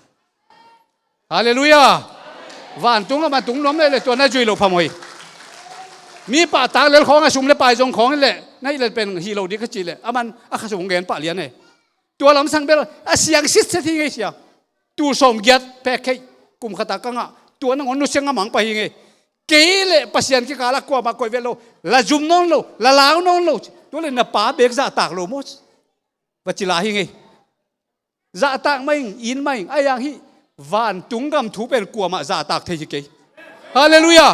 Halleluiah. Vantung a, vantung nuam leh leh tua na zuih loh phamawh hi. Mi pahtak lel khawng a, sum leh pai zong khawng hi leh na hih leh pen hih loh ding ka cih leh a man a kha sum hong gen pah lian e. Tua lamsang bel a siang sitset hi ngei sia. Tul sawmgiat pek khei kum khat a ka ngah, tua nangawn nusia ngamang pah hi ngei. Kei leh Pasian kikal ah kuamah koih vet lo, la zum nawn lo, la lau nawn lo. Tua leh na pa bek zahtak lo maw, va ci lai hi ngei. Zahtak mah ing, it mah ing, ahi hang hih Vantung gam thu pen kuamah zahtak thei hi kei. Halleluiah.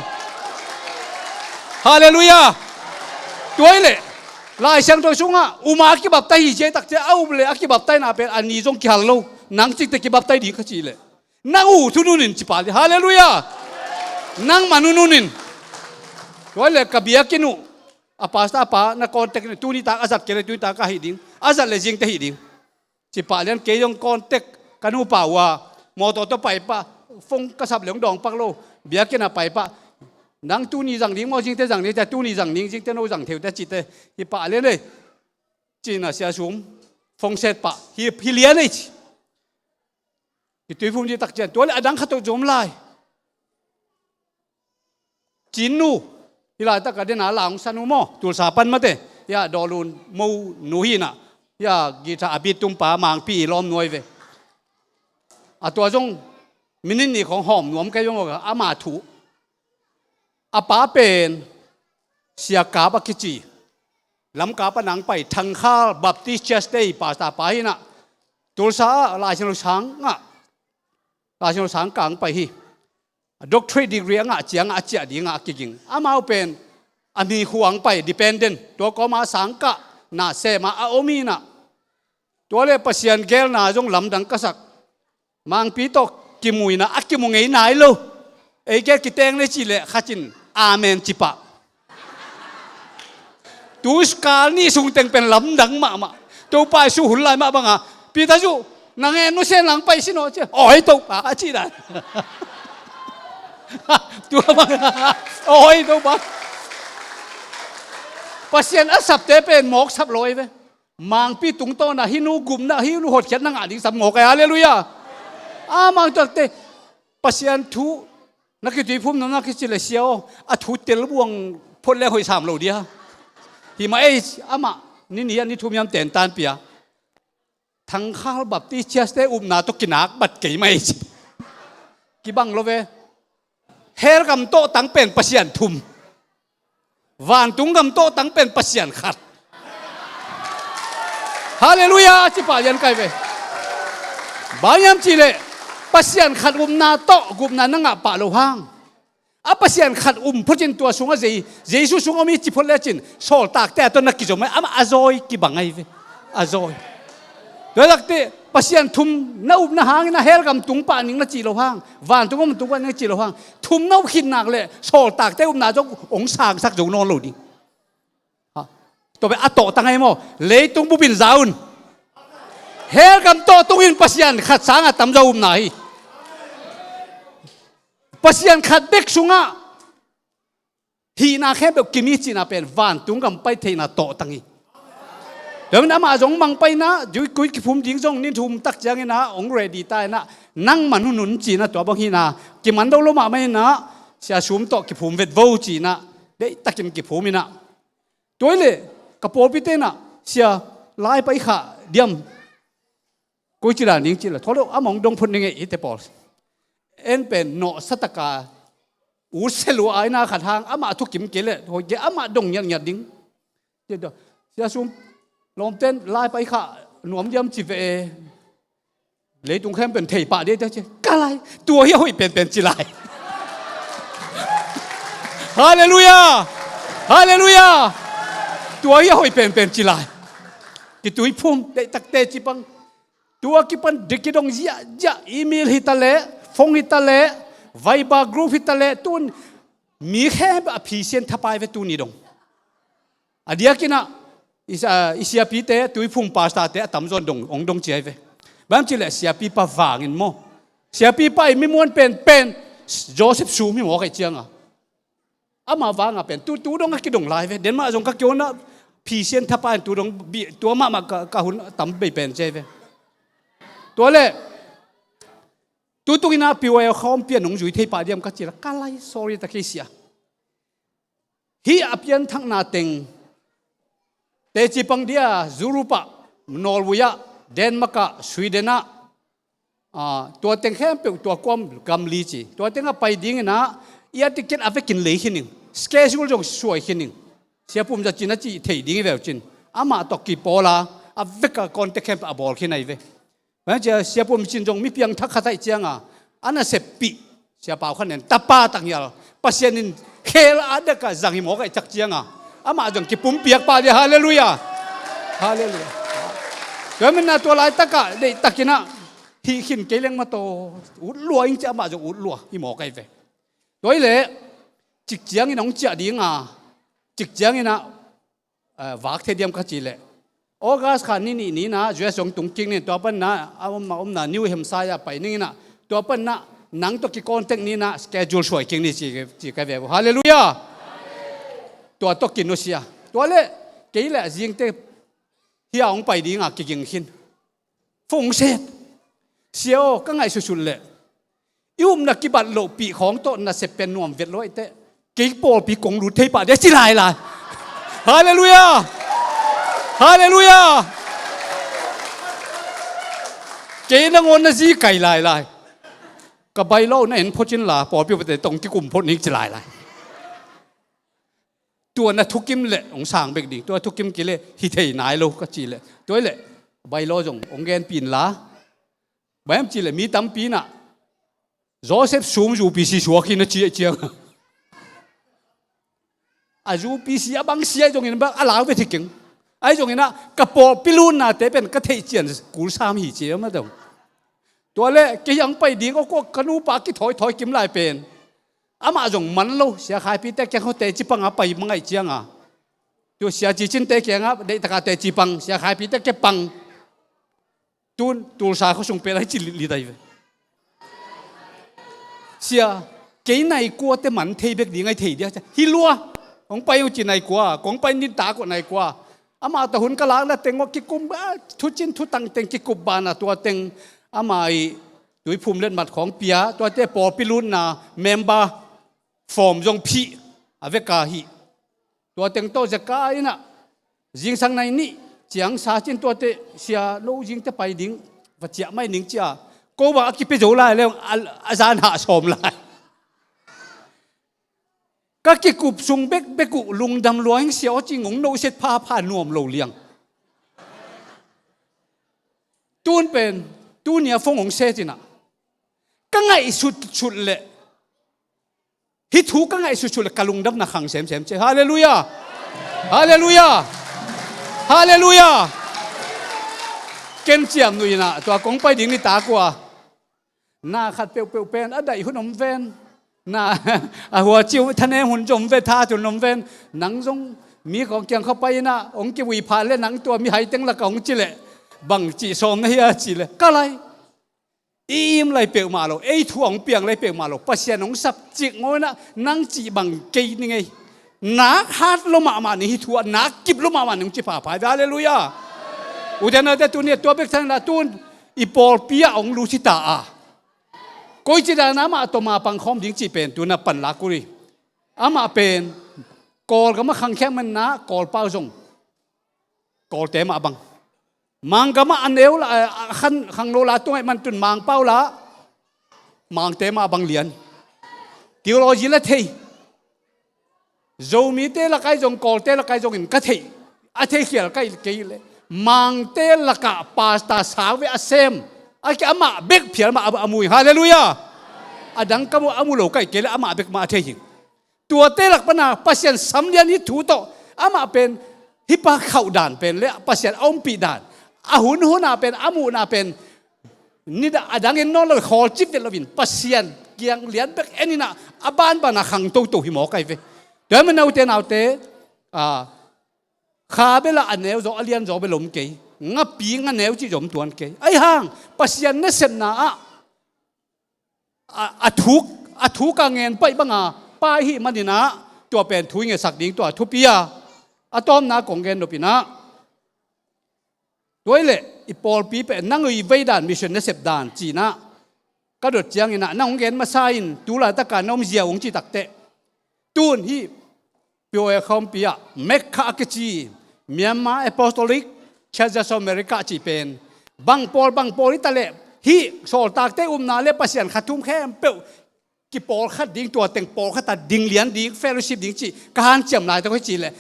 Halleluiah. Tua hi leh Lai Siangtho sungah um a kibaptai hi ci a, tak ciang a um le a kibaptaina pen a ni zong kihal lo. Nang cikte kibaptai ding ka cih leh nang uh thu nunin ci pah dih. Halleluiah. Nangmah nununin. Tua hi leh ka biakinn uh a pastor pa na contact ni, tuni tak a zat kei leh tuni tak a hih ding, a zat leh zingte hih ding. Ci pah lian kei zong contact ka nupa uh a, mawtaw tawh pai pah, phone ka sap leh hong dawng pak lo, biakinn ah pai pah, nang tuni zang ding maw, zingte zang ding, cia tuni zang ding, zingte no zang theu te cihte, hi pah lian ei. Cihna Sia Sum phone set pah, hi, hi lian ei ci. Kituiphum dih tak ciang, tua leh a dang khat tawh zom lai. Cin nu, hih laitak a den a la hong san uh maw, Tulsa pan mate, hia Dawlun mo nu hi na, hia guitar a beat tumpa Mangpi i lawm nuai ve. A tua zong minute nih khawng hawm nuam kei zong a, ama thu. A pa pen Sia Kap a kici, Lamka pan a hong pai, Thangkhal Baptist Church te i pastor pa hi na, Tulsa ah Lai Siangtho sang ah, Lai Siangtho sang kah hong pai hi. A doctorate degree a ngah ciangah a ciah dingah a kiging. Amau pen a mi khua hong pai, dependent. Tua kawma sangkah na sema a om hi na. Tua leh Pasian geelna zong lamdang ka sak. Mangpi tawh kimuina a kimu ngei nai lo. Ei gel kiteng le cih leh khat in amen ci pah. Tu kal nih sung teng pen lamdang mahmah. Topa Jesu hun lai mah banga, Peter Zu, na ngen nusia in la hong pai sin aw ci a, awi Topa a cih dan. Tua bang, awi Topa. Pasian a sapte pen mawk sap lo ei ve. Mangpi tungtawn ah hih nu gupna, hih nu hotkhiatna ngah ding sam ngawk ei. Halleluiah. A mangtuakte Pasian thu na kituiphum nuam na kici leh sia aw, a thu telbuang phot leng hoih sam lo dia. Hi mah ei, amah ni nih a ni thum hiam tentan pia. Thangkhal Baptist Church te upna tawh kinak bat kei mah ei ci. Kibang lo ve. Hell gam tawhtang pen Pasian thum. Vantung gam tawhtang pen Pasian khat. Halleluiah, ci pah lian kai ve. Bang hiam cih leh Pasian khat upna tawh gupna na ngah pah loh hang, a Pasian khat um phot in tua sungah Zei-, Jesu sungah om hi ci phot lecin sawltakte a tawh na kizom ei, amah a zawi kibang ahi ve. A zawi. Tua takte Pasian thum na upna hangin a hell gam tung pah ning na cih loh hang, vantung gam tung pah ning na cih loh hang, thum na up khit nak leh sawltakte upna zong hong sangsak zo nawn lo ding. Ha. Tua pen a tawhtang ahi maw? Leitung bupin za un. Hell gam tawh tungin Pasian khat sangah tamzaw upna hi. Pasian khat bek sungah hihna khempeuh kim hi cihna pen vantung gam pai theihna tawhtang hi. Tua manin amah zong mang pai in ah, zui kui kiphum ding zong ni thum tak ciangin ah hong ready ta in ah, nangmah nunun ci in ah, tua bang hi in ah, kiman do lo mahmah in ah, Sia Sum tawh kiphum vet vo ci in ah, deihtakin kiphum in ah. Tua hi leh ka pawlpite in ah, sia, lai pai kha diam. Koi ci dan ding ci leh, thaw lo, amah hong dong phot ning ei, hihte pawl. En pen nawhsa taka ut se lua a, ina khat hang, amah thukim kei leh hoih kei, amah dong ngiatngiat ding. Sia Sum, lawmten lai pai kha nuam diam ci ve e. Leitung khempeuh in thei pah ding te ci. Ka lai, tua hi a hoih penpen ci lai. Halleluiah. Halleluiah. Tua hi a hoih penpen ci lai. Kituiphum, deihtak teci pang. Tua kipan dik kidong ziahziah, email hi ta leh, phone hi ta leh, Viber group hi ta leh, tun mi khempeuh a phisian thapai ve tuni dong. A diakin ah, i, a, i siapite, Tuiphum pastorte a tamzaw in dong, hong dong ci ahi ve. Bang ci leh siapipa vangin maw. Siapipa i mi muan penpen, Joseph Sum hi mawk ahi cianga. Ama vanga pen, tu, tu dong a kidong lai ve. Denmark zong ka kion ah, phisian thapai in tu dong, bi, tua mahmah ka, ka hun tam bei pen ci ahi ve. Tua leh, tutung in ah P Y L khawm pian hong zui thei pah diam ka ci leh, ka lai, sorry ta kei sia. Hih a pianthakna teng, teci pang dia, Europe ah, Norway ah, Denmark ah, Sweden ah, ah, tua teng khempeuh, tua kuam gam li ci. Tua tengah pai dingin ah, air ticket a vekin lei khin ing. Schedule zong suai khin ing. Sia Pum Za Cin a cih thei ding hi veu cin. Amah tawh kipawl a, a vek a contact khempeuh a bawl khin ahi ve. Cia Sia Pum Cin zong mi piangthak khat ahi cianga, a naseppih Sia Pau Khan Nen tapa tak hial Pasian in khel a dekah zang hi mawk ahih cianga amah zong kipumpiak pah dia. Halleluiah. Halleluiah. Tua hi manin ah tua laitakah deihtakin ah hih khin kei leng mataw utlua ing ci, amah zong utlua hi mawk ahi ve. Tua hi leh cik ciangin hong ciah dinga, cik ciangin ah vak thei diam ka cih leh August kha ni nih ni-in ah U S hong tung kik ni, tua panin ah a omna omna New Hampshire ah pai ning in ah, tua panin ah nang tawh kicontact ni in ah schedule suai kik ni ci, ci ka ve uh. Halleluiah. Tua tawh kinusia. Tua leh kei leh zingte hih a hong pai dinga kiging khin. Phone set. Sia aw, ka ngaihsutsut leh i upna kibat lohpih khawng tawh nasep pen nuam vet lo ahih teh kei pawlpi kong lut thei pah dia ci lailai. Halleluiah. Halleluiah. Kei nangawn na zi kai lailai. Ka bylaw na en phot in la pawlpi upate tawh kikum phot ning ci lailai. Tua na thukim leh hong sang bek ding, tua thukim kei leh hi thei nai lo ka cih leh, tua hi leh bylaw zong hong genpih in la. Bang hiam cih leh mi tampi in ah Joseph Sum U P C suak hi na ci ahih cianga a U P C a bang sia ahi zongin bang a lau ve thei keng. Ahi zongin ah ka pawlpi lutnate pen ka theih ciang kul sam hi ci a ma dong. Tua leh kei hong pai ding aw, ka nupa kithawithawi kim lai pen amah zong man lo, Sia Khai Pi te kiang khawng teci panga pai mah ahih cianga, tua Sia Ci Cin te kiangah deihtaka teci pang, Sia Khai Pi te kia pang. Tun Tulsa khuasung pen ahi ci litlit ahi ve. Sia, kei nai kua te man thei bek ding ahi thei dia. Hi lua. Hong pai uh ci nai kua, kong pai ni ta kua nai kua. Amah tawh hun ka lakna teng aw kikum, ah, thucin thutang teng kikup banah tua teng amah i tuiphum letmat khawng pia, tuate pawlpi lutna member form zong phih a veka hi. Tua teng tawh zeka in ah zingsang nai nih ciang sa cin tuate, Sia, no zingte pai ding va ciah mai ning ci a, ko bang a kipia zo lai leng a, a zan hah sawm lai. Ka kikup sung bekbek uh lungdam lua ing, Sia aw, ci-in hong nohset phapha nuam lo liang. Tun pen, tuni a phone hong set in ah ka ngaihsutsut leh, hih thu ka ngaihsutsut leh ka lungdamna khang semsem ci. Halleluiah. Halleluiah. Halleluiah. Ken ciamnuih in ah tua kong pai ding ni ta kua, na khat peuhpeuh pen a daih hun om ven. Na a huaci uh thanem hun zong om ve, that hun om ven. Nang zong mi khawng kiang khawng pai in ah hong kivui pha leh nang tua mihai teng lakah hong ci leh bang cih sawm na hi a cih leh ka lai. I im lai peuhmah lo, ei thu a hong piang lai peuhmah lo, Pasian hong sap cik ngawi in ah nang cih bang kei ning ei. Nak hat lua mahmah ning, hih thu ah nak kip lua mahmah ning ci phapha hi ve. Halleluiah. Ute naute, tuni a tua bek thang in ah tun i pawlpi ah hong lut hi ta a, koici dan amah tawh mapang khawm ding cih pen tun a pan lak uh hi. Amah pen Kawlgam ah khangkhia man in ah Kawlpau zong Kawlte mah bang. Manggamah a neu la, a khan khangno la tung ahih man tun Mangpau la, Mangte mah bang lian. Theology la thei. Zomite lakai zong, Kawlte lakai zongin ka theih, a theikhial ka hi kei leh Mangte lakah pastor sau ve a sem, a ki amah bek phial mah a, a mu hi. Halleluiah. A dang ka mu, a mu lo ka hi kei leh amah bek mah a thei hi. Tuate lak pana Pasian sam lian hih thu tawh, amah pen hih pa khauh dan pen le Pasian a ompih dan, a hunhun a pen, a muhna pen, nidang a dangin nawn lo, khawlcip vet loin Pasian kiang lian bek en in ah a banbana khang toto hi mawk ahi ve. Tua hi manin ute naute, a, kha bel a neu zaw, a lian zaw bel om kei, ngapi nga neu cih zong om tuan kei. Ahi hang Pasian nasepna ah a, a thuk, a thuk a ngen paih banga pai hih manin ah tua pen thu i ngetsak ding tua thupi a, a tawpna kong gen nop in ah, tua hi leh i pawlpi pen nang i vei dan, mission nasep dan ci-in ah ka dot ciangin ah nang hong gen masa in tu laitaka na omzia uh hong cih takteh, tun hih P O A khawmpi ah Mekha a kici Myanmar Apostolic Churches of America cih pen bang pawl bang pawl hi ta leh hih sawltakte upna le Pasian kha thum khempeuh kipawlkhat ding, tua teng pawlkhat a ding lian ding, fellowship ding cih ka hanciam laitak hi cih leh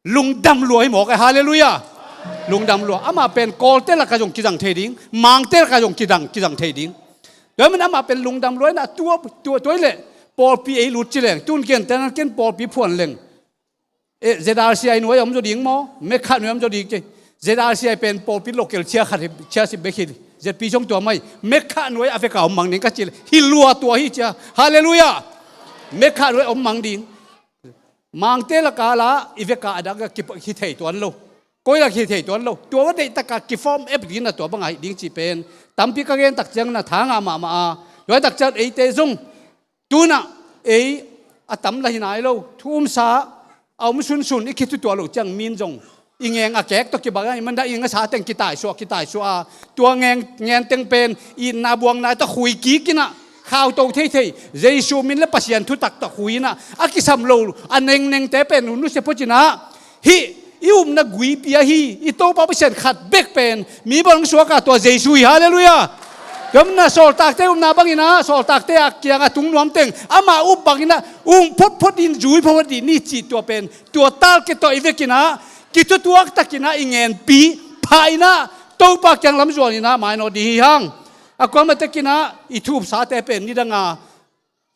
lungdam lua hi mawk e. Halleluiah. Lungdam lua. Amah pen Kawlte lakah zong kizang thei ding, Mangte lakah zong kizang, kizang thei ding. Tua ahih manin amah pen lungdam lua inah tua, tua, tua hi leh pawlpi ei lut ci leng, tun gentehna ken pawlpi phuan leng. Eh, Z R C I nuai a om zaw ding maw? Mekha nuai a om zaw ding ci. Z R C I pen pawlpi local chia khat hi, chia sip bek hi. Z P zong tua mai. Mekha nuai a veka om mang ding ka ci leh hi lua tua hi cia. Halleluiah. Mekha nuai a om mang ding. Mangte laka la i veka a dak a ki, ki thei tuan lo. Koi lak hi thei tuan lo. Tua va deih taka ki form ep ding na tua bang a hi ding ci pen tampi ka gen tak ciang na tha ngah mahmah a. Tua tak ciang eite zong tunah ei a tam la hi nai lo. Thu umsa a um sunsun i kithutuah loh ciang min zong i ngeng a kek tawh kibang a, i mandah i ngasa teng kitaisuah, kitaisuah a, tua ngeng, ngen teng pen itna buang nai tawh khui kik inah, khauto theithei Jesu min le Pasian thutak tawh khui inah, a kisam lo a nengnengte pen nusia phot inah, hih i upna guipi ahi i Topa Pasian khat bek pen mi bang suak a, tua Jesu hi. Halleluiah. Tua manin sawltakte upna bang inah, sawltakte a kiang a tung nuam teng ama up bang inah um photphot in, zui photphot in i cih tua pen, tua target tawh i vek inah, kithutuak tak inah i ngenpi pha inah, Topa kiang lam zuan inah mainawt ding hi hang. A kuamah tek inah i thu upsate pen nidang a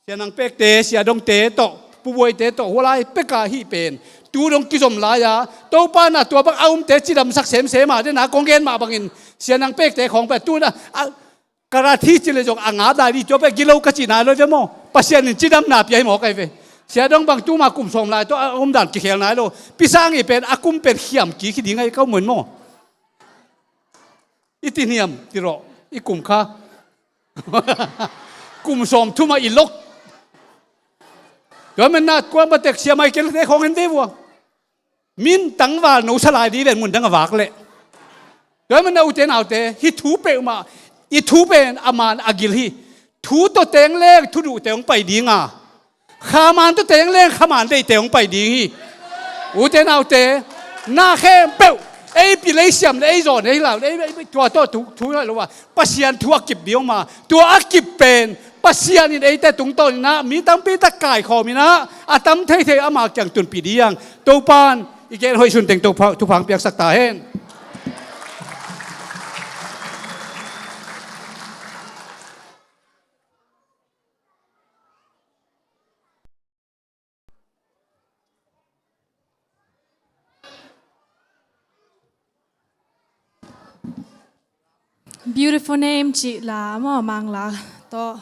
Sia Nang Pekte, Sia Dongte tawh, Pu Buaite tawh, hua lai peka hih pen tu dong kizom lai a, Topa na tua bang a umte cidamsak semsem a, den a kong gen mah bangin Sia Nang Pekte khawng pen tu na, a, karate ci le zong a ngap lai ding, tua pen gilo ka cih nai lo ve maw? Pasian in cidamna pia hi maw kai ve? Sia Dong bang tuma kum sawm lai tawh a umdan kikhel nai lo. Pi Sang i pen a kum pen khiam kik hi ding ahi ka um maw? I ti hniam ti rawh, i kum kha. Kum sawm thum ah i lok. Tua manin a kuamah tek Sia Michael te khawng en ve vua. Min tangval no sa lai ding ven mun dang a vak leh. Tua manin a ute naute, hih thu peuhmah, i thu pen a man a gil hi. Thu tawh teng leng thu duhte hong pai ding a, kha man tawh teng leng kha man deihte hong pai ding hi. Ute naute, na khempeuh ei pil ei siam le ei zawn ei lau le ei, ei, ei tua tawh thu, thu hi lo a, Pasian thu a kip ding om a, tua a kip pen Pasian in eite tungtawn inah mi tampi tak kaikhawm inah a tam theithei ama kiang tunpih ding hi hang. Topan i gen hoih sun teng Topa thupha hong piaksak ta hen. Beautiful name cih la maw, Mangla tawh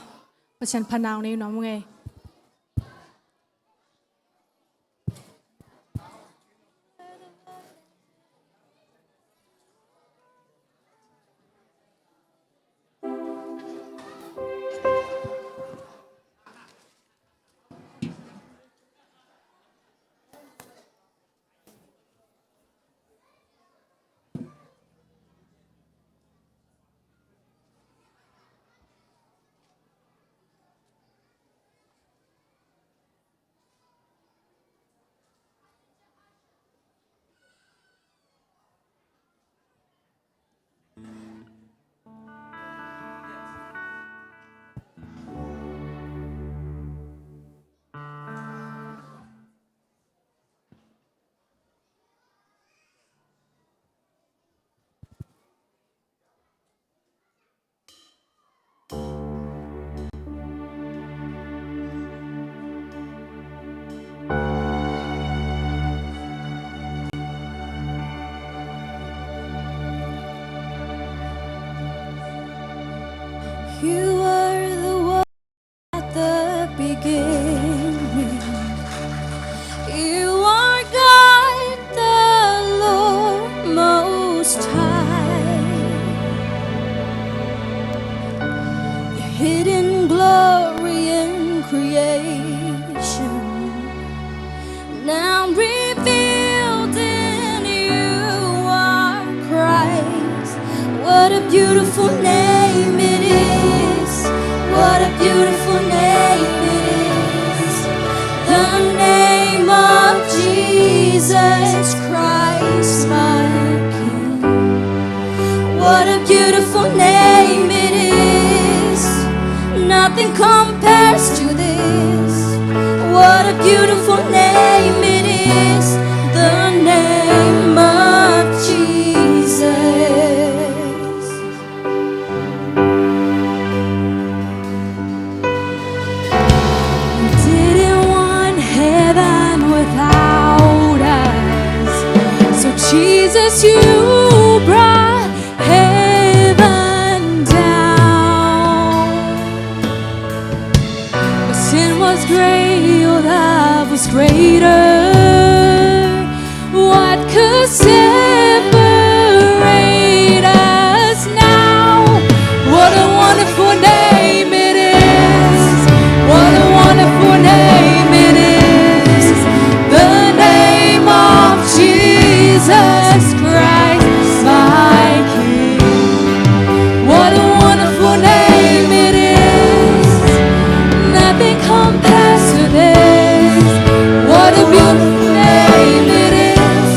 Pasian phatna nei nuam ung ei. You were the one at the beginning. You are God, the Lord Most High. Your hidden glory in creation, now revealed in you are Christ. What a beautiful name it is. What a beautiful name it is. The name of Jesus Christ, my King. What a beautiful name it is. Nothing compares to this. What a beautiful name it is. The name of Jesus. Greater. What could separate us now? What a wonderful name it is. What a wonderful name it is. The name of Jesus Christ, my King. What a wonderful name it is. Nothing compares to this. What a beautiful name it is.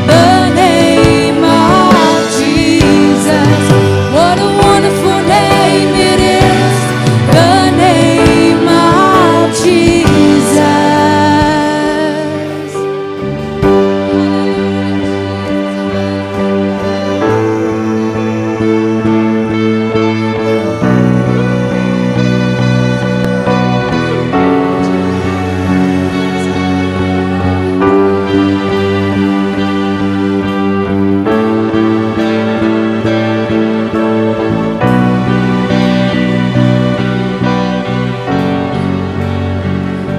The name of Jesus. What a wonderful name it is. The name of Jesus.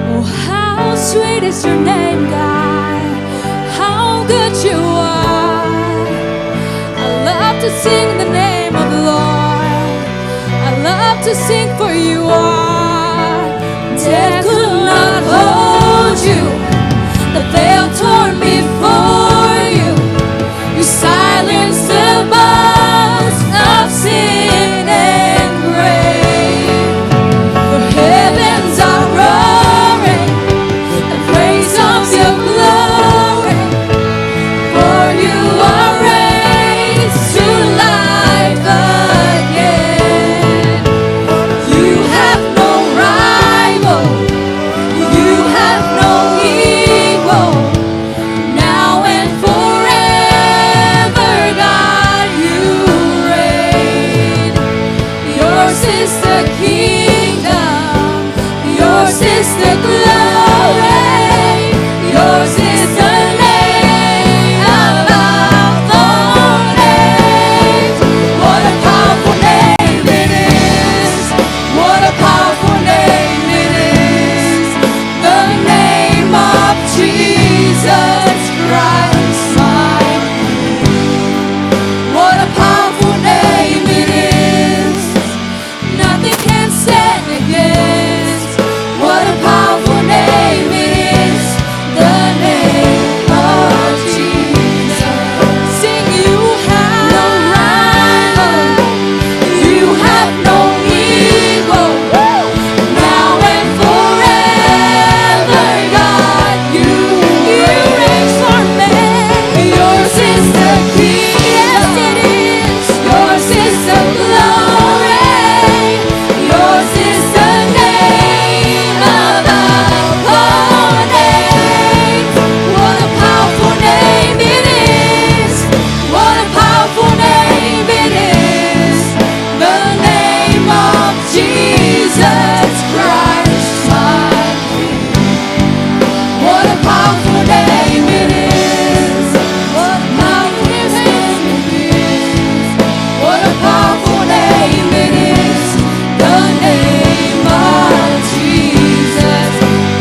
Oh, how sweet is your name, God. How good you are. I love to sing the name of the Lord. I love to sing for you are. Death could not hold you. The veil torn before you. You silence the boast of sin and grave. The heavens are roaring the praise of your glory. For you are raised to life again. You have no rival. You have no equal. Now and forever, God, you reign. Yours is the kingdom. Yours is the glory. Yours is the name above all names. What a powerful name it is. What a powerful name it is. The name of Jesus Christ, my King. What a powerful name it is. Nothing can stand against. What a powerful name it is. The name of Jesus. Sing, you have no rival. You have no equal. Now and forever, God, you reign. Yours is the kingdom. Yes, it is. Yours is the glory. Yours is the name above all names. What a powerful name it is. What a powerful name it is. The name of Jesus Christ, my King. What a powerful name it is. What a powerful name it is. What a powerful name it is. The name of Jesus.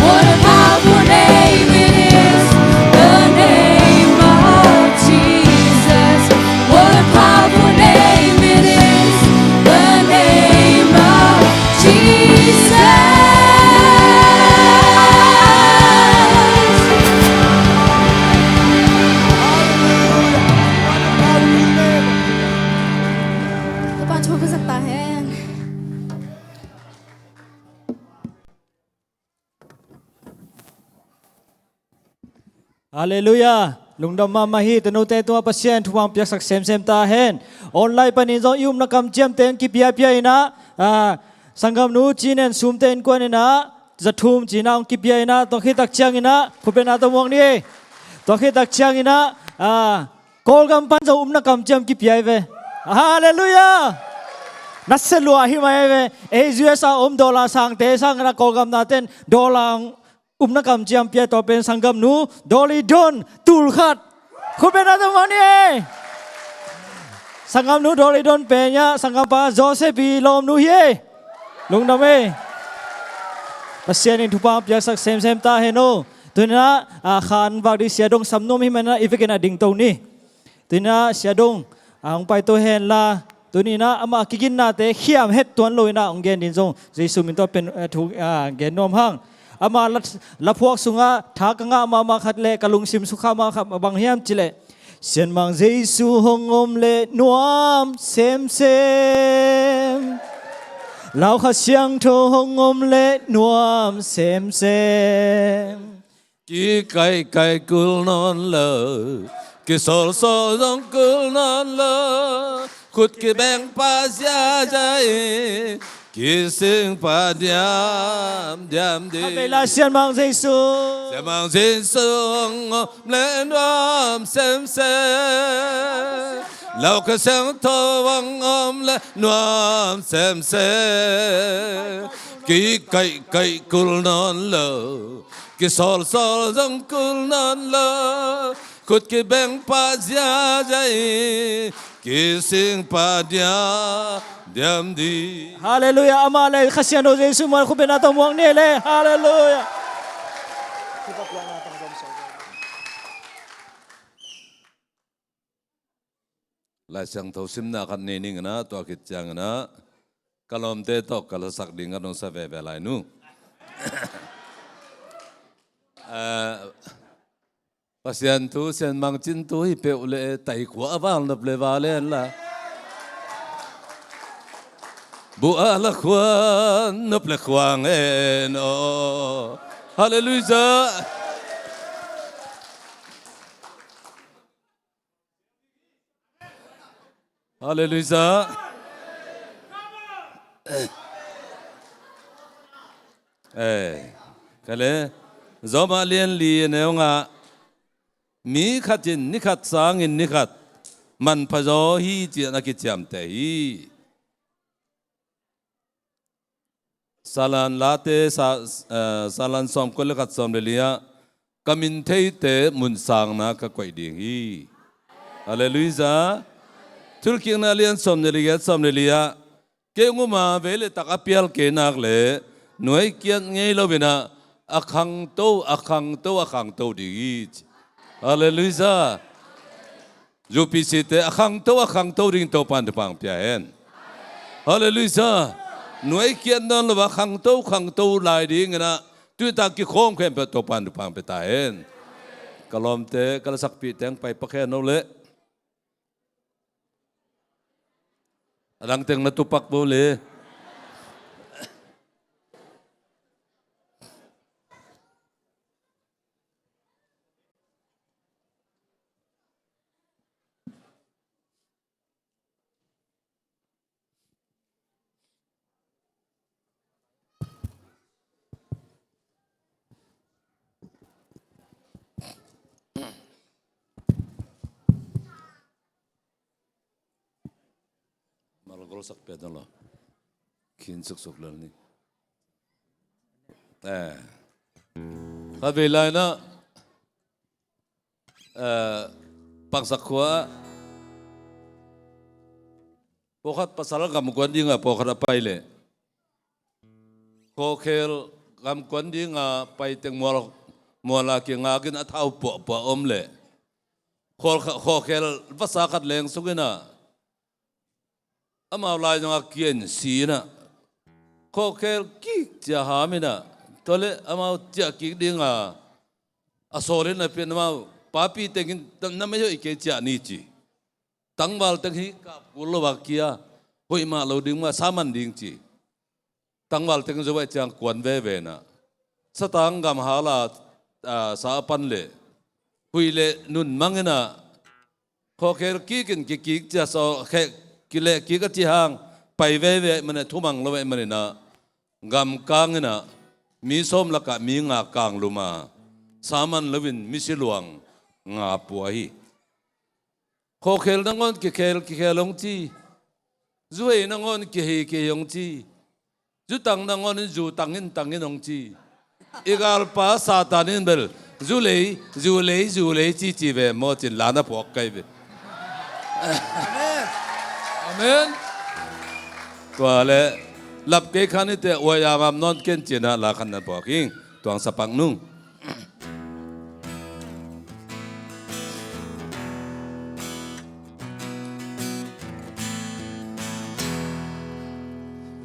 What a powerful name it is. The name of Jesus. What a powerful name it is. The name of Jesus. Hallelujah. What a powerful name. Topa in thupha piaksak ta hen. Halleluiah. Lungdam mahmah hi. Tanote tungah Pasian thupha piaksak semsem ta hen. Online panin zong i upna kamciamte hong kipiapia in ah, ah, sanggamnu Cinen Sumte innkuan in ah za thum cih in ah hong kipia in ah, tua khit tak ciangin ah khutbetna tawh muak ni. Tua khit tak ciangin ah, ah, Kawlgam pan zong upna kamciam kipia hi ve. Halleluiah. Nasia lua hi mai hi ve. Ei U S A om dollar sangte sangin ah Kawlgam nate'n dollar hong upna kamciam pia, tua pen sanggamnu Dolly Don, tul khat. Khutbetna tawh muak ni. Sanggamnu Dolly Don pen ah sanggampa Joseph i lawmnu hi. Lungdam e. Pasian in thupha piaksak semsem ta hen aw. Tuni-in ah, a, khan vak ding Sia Dong sam nuam ahih manin ah i vekin ah dingto ni. Tuni-in ah Sia Dong, a, hong paito hen la, tuni-in ah amah a kiginnate khiam het tuan lo-in ah hong gen ding zong Jesu min tawh pen, a, thu, a, gen nuam hang. Amah la, laphuak sungah tha ka ngah mahmah khat le ka lungsim sukha mahmah khat bang hiam cih leh, Sianmang Jesu hong om leh nuam semsem. Lau Kha Siangtho hong om leh nuam semsem. Kikaihkaih kul nawn lo, kisawlsawl zong kul nawn lo, khut kibeng pah ziahziah in, kising pah diamdiam ding. Khatvei lai Sianmang Jesu. Sianmang Jesu hong om leh nuam semsem. Lau Kha Siangtho hong om leh nuam semsem. Kikaihkaih kul nawn lo, kisawlsawl zong kul nawn lo, khut kibeng pah ziahziah in, kising pah diamdiam ding. Halleluiah. Amah le Kha Siangtho Jesu min khut bengna tawh muak ni le. Halleluiah. Lai Siangtho simna khat nei ning in ah, tua khit ciangin ah ka lawmte tawh ka lasak ding khat hong sa veve lai nu. Eh, Pasian thu, Sianmang Cin thu hi peuh leh, tai khua a val nop le val en la. Buh a la khua nop le khuang en aw. Halleluiah. Halleluiah. Eh, ka le, Rom a lian li a neu nga, mi khat in ni khat sangin ni khat manpha zaw hi ci-in a kiciamteh hi. Salan late, sa, eh, Salan sawmkua le khat, sawm le li ah, ka min theite mun sangna ka koih ding hi. Halleluiah. Thilkikna lian sawm le li ah, sawm le li ah, kei hong um a, vei le tak a pial kei nak leh nuai kiat ngei lo-in ah, a khangto, a khangto, a khangto ding hi ci. Halleluiah. U P C te a khangto, a khangto ding Topa'n thupha pia hen. Halleluiah. Nuai kiat nawn lo a khangto, khangto lai dingin ah, tu-in tak kikhawm khempeuh Topa'n thupha pia ta hen. Ka lawmte, ka lasakpih teng pai pak hen aw le. A dang teng na tu pak bo le. Malgol sak pia dong lo. Khin suksuk lel ni. Eh. Khatvei lai-in ah, eh, Pangsak khua ah pawlkhat pasal gamkuan dingah pawlkhat a pai leh, khawkhel gamkuan dinga pai teng mual, mual a kingakin a thau puahpuah om leh, khawl, khawkhel vasa khat leng sungin ah, amau lai zong a kian si-in ah, khawkhel kik cia ham in ah, tua leh amau ciah kik dinga a sawlin a pian amau, papi tengin na mei hoih kei ciah ni ci. Tangval teng hi kap kul lo a kia, hoih mah lo ding mah, sa man ding ci. Tangval teng zo vai ciang kuan veve in ah, satang gam hal a, a, sa a pan leh, huih le nun mang in ah, khawkhel kik in kikik cia saw, kheh kileh kik a ci hang, pai veve ahih manin, thumang lo ahih manin ah, gam kang in ah, mi sawm lakah mi nga kang lum a, sa man loin misi luang nga pua hi. Khawkhel nangawn kikhel kikhel hong ci. Zu hei nangawn kihei kihei hong ci. Zu tang nangawn in zu tang in tang in hong ci. I galpa Satan in bel zu lei, zu lei, zu lei ci ci ve maw cin la na phuak kai ve. Amen. Amen. Tua leh lap kei khan i te uai amam nawn ken cin ah la khan na phuak ing. Tuang sapak nung.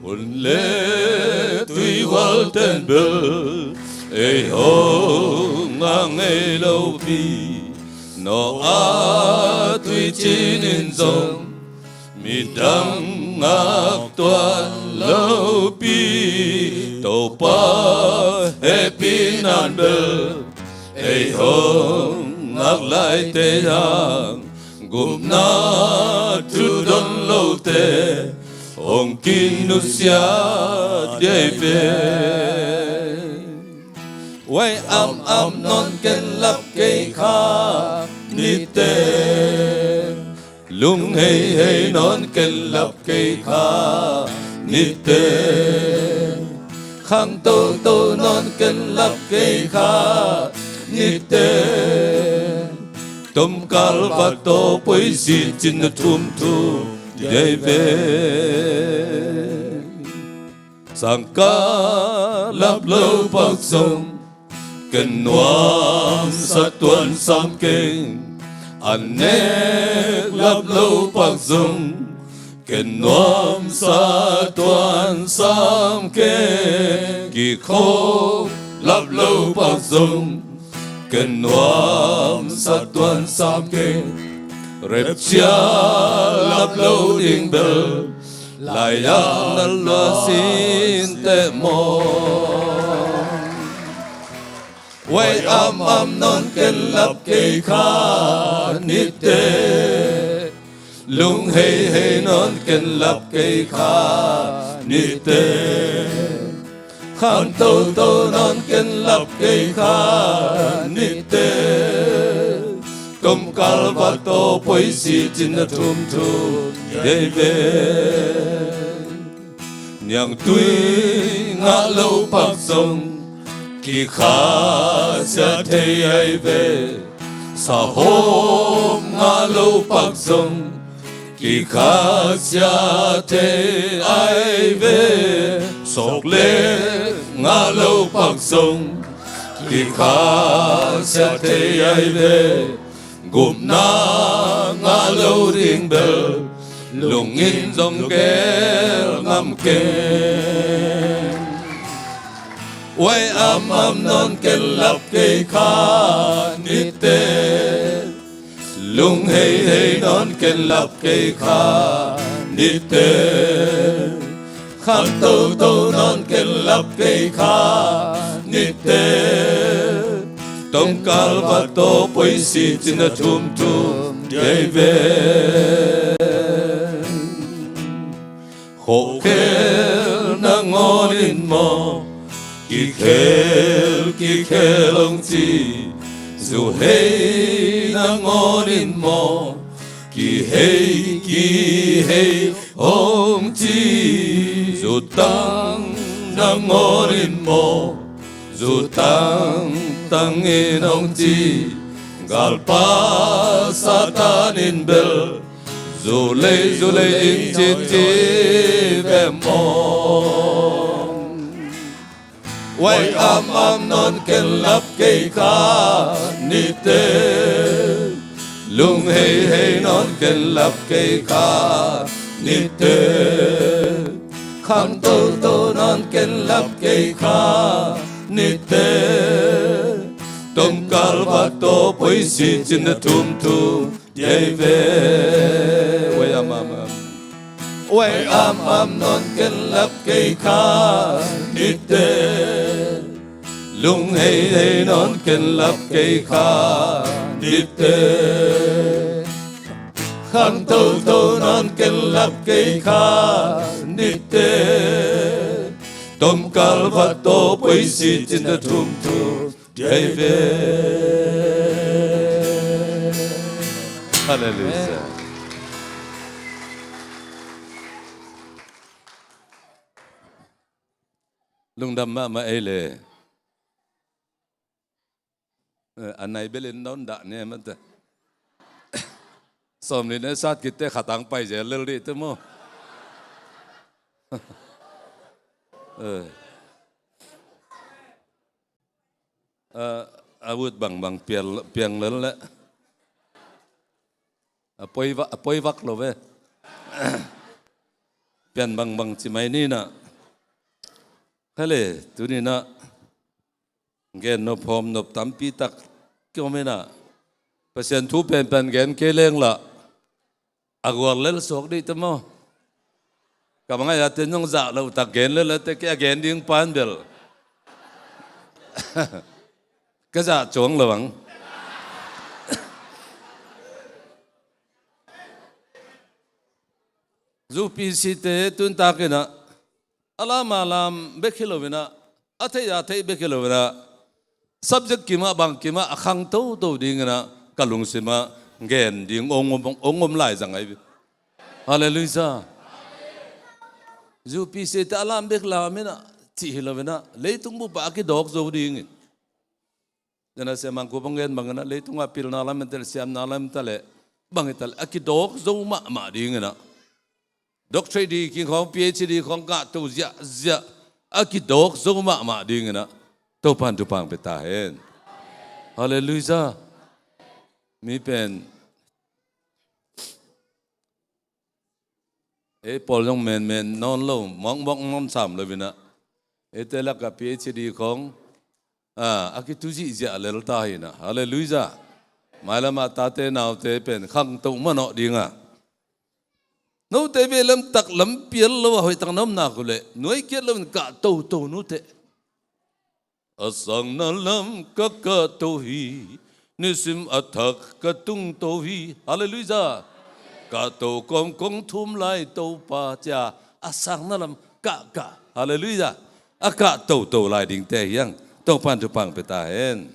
Hun le tuihual ten bel ei hong ngak ngei lopi, no a tuicin in zong midang ngak tuan lopi. Topa hehpihna in bel ei hong ngak laite hang, gupna thu don lote hong kinusia dei ve. Wai am am nawn ken lap kei kha nite, lung hei hei nawn ken lap kei kha nite, khang toto nawn ken lap kei kha nite, tomkal va to poisi cin na thum thum dei ve. Sangkah lap lo pak zong ken nuamsa tuan sam keng, a nek lap lo pak zong ken nuamsa tuan sam keng. Kikhop lap lo pak zong ken nuamsa tuan sam keng, repcia lap lo ding bel lai-ah na lua sin teh maw. Wai am am nawn ken lap kei kha nite, lung hei hei nawn ken lap kei kha nite, khang toto nawn ken lap kei kha nite, tomkal va to poisi cin na thum thum dei ve. Niangtui ngah lo pak zong kikhasia thei ai ve. Sahawm ngah lo pak zong kikhasia thei ai ve. Sawklek ngah lo pak zong kikhasia thei ai ve. Gupna ngah lo ding bel lungin zong gel ngam keng. Wai am am nawn ken lap kei kha nite, lung hei hei nawn ken lap kei kha nite, khang toto nawn ken lap kei kha nite, tomkal va to poisi cin na thum thum dei ve. Khokhel nangawn in maw, kikhel kikhel hong ci. Zu hei nangawn in maw, kihei kihei hong ci. Zutang nangawn in maw, zutang tang in hong ci. Galpa Satan in bel zu lei zu lei in ci ci ve maw. Wai am am nawn ken lap kei kha nite, lung hei hei nawn ken lap kei kha nite, khang toto nawn ken lap kei kha nite, tomkal va to poisi cin na thum thum dei ve. Wai am am am, wai am am nawn ken lap kei kha nite, lung hei hei nawn ken lap kei kha nite, khang toto nawn ken lap kei kha nite, tomkal va to poisi cin na thum thum dei ve. Halleluiah. Lungdam mahmah ei le. Eh, a nai belin nawn dah ne mate. Sawm nih ne sat kitte khatang pai zel lel dih te maw. Eh. A, a ut bangbang piang lel leh a poi vak lo ve. Pian bangbang ci mai ni na. Hale, tuni-in ah gen nop hawm nop tampi tak kiom in ah, Pasian thu penpen gen kei leng lah a gual lel suak dih te maw? Ka mangai a ten zong zah loh tak gen lel a te, kei a gen ding pan bel ka zah cuang lo ang. Zu P C te tun takin ah a lam a lam bek hi lo in ah, a theih a theih bek hi lo in ah, subject kim ah bang kim ah a khang toto ding in ah ka lungsim ah gen ding ong om, ong om lai zang ahi. Halleluiah. Zu P C te a lam bek lam in ah cih hi lo in ah, leitung bup ah a kidawk zo ding in. Zana siamang khup hong gen bang in ah, leitung ah pilna lam in ta leh, siamna lam in ta leh, bang in ta leh a kidawk zo mahmah ding in ah, doctorate degree khawng, P H D khawng kahto ziahziah a kidawk zo mahmah ding in ah Topa'n thupha hong pia ta hen. Halleluiah. Mi pen ei pawl zong menmen nawn lo, mawkmawk nawn sam lo in ah, eite lak ah P H D khawng a, a kitu zihziah lel ta hi in ah. Halleluiah. Mailam ah tate naute pen khangto manawh ding a, note vei lam tak lam pial lo a hoih tak na om nak uh leh nuai kiat lo in kahtoto nuteh. A sangna lam ka kahto hi, nisim a thak ka tungto hi. Halleluiah. Kahto kawm kong thum lai Topa, ci-a a sangna lam kahkah. Halleluiah. A kahtoto lai dingte hi hang. Topa'n thupha hong pia ta hen.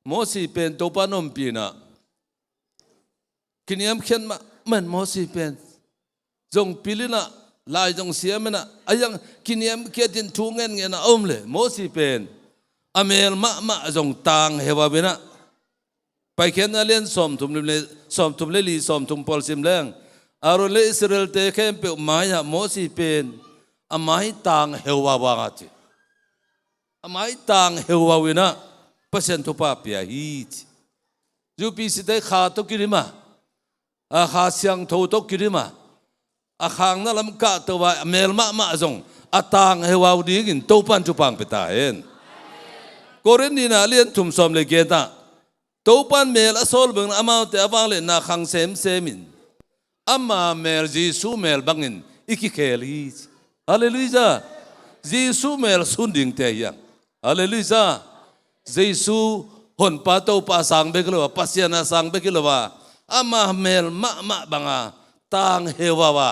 Mosi pen Topa'n ompih in ah kiniamkhiat mahmah in, Mosi pen zong pil in ah, lai zong siam in ah, a hiang kiniamkhiat in thu ngenngen a om leh Mosi pen a mel mahmah zong tang heuhau in ah. Paikhiatna lian sawmthum le li, sawmthum le li, sawmthum pawl sim leng, Aaron le Israel-te khempeuh mai-ah Mosi pen a mai tang heuhau a, ci. A mai tang heuhau in ah Pasian thupha pia hi, ci. Zu P C te kha tawh kidim a, a kha siangtho tawh kidim a, a khangna lam kahto a, a mel mahmah zong a tang heuhau dingin Topa'n thupha hong pia ta hen. Korin nihna lian thum sawm le giat ah, Topa'n mel a sawl bangin amaute a vangliatna khang semsem in, ama mel, Jesu mel bangin i kikhel hi, ci. Halleluiah. Jesu mel sun dingte hi hang. Halleluiah. Jesu Honpa Topa a sang bek hi lo a, Pasian a sang bek hi lo a, ama mel mahmah bang a tang heuhau a,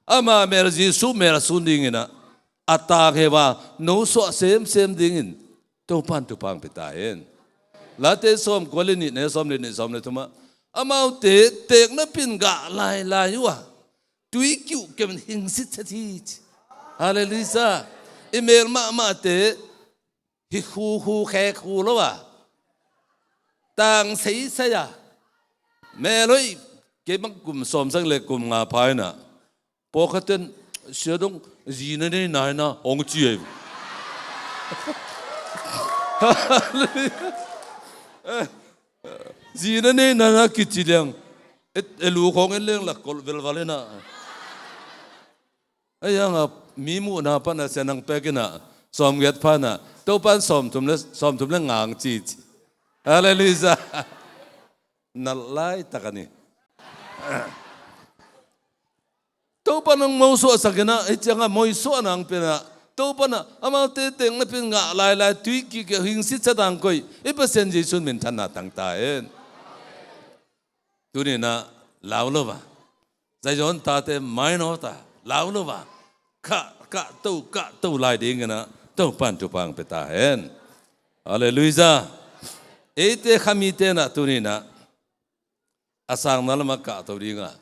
ama mel, Jesu mel sun dingin ah, a tang heuhau a, nosuah semsem dingin Topa'n thupha hong pia ta hen. Late sawmkua le nih, neu sawm le nih, sawm le thum ah, amaute teeknapi-in gah lailai uh a, tui kiuhkeuh in hing sitset hi, ci. Halleluiah. I mel mahmahte hi khu khu khe khu lo a, tang seisei a, mel hoih. Kei bang kum sawmsak le kum nga pha in ah, pawlkhat ten, "Sia Dong, zi na nei nai na," hong ci ei. Zi na nei nai na kici liang, e, e lu khawng en leng lak kolh velval in ah. Ahi hang a mi muhna pan a sia nang pek in ah, sawmgiat pha in ah, Topa'n sawmthum le, sawmthum le nga hong ci, ci. Halleluiah. Nalh laitak a ni. Topa'n hong mosuahsak in ah, hih ciangah moisuahna hong pia in ah, Topa'n ah amaute teeknapi-in gah lailai, tui kiuhkeuh hing sitset a hong koih i Pasian Jesu minthanna tang ta hen. Tuni-in ah lau lo a, Zion tate mainawt a, lau lo a, kah, kahto, kahto lai dingin ah Topa'n thupha hong pia ta hen. Halleluiah. Eite khamite in ah tuni-in ah a sangna lamah kahto ding a,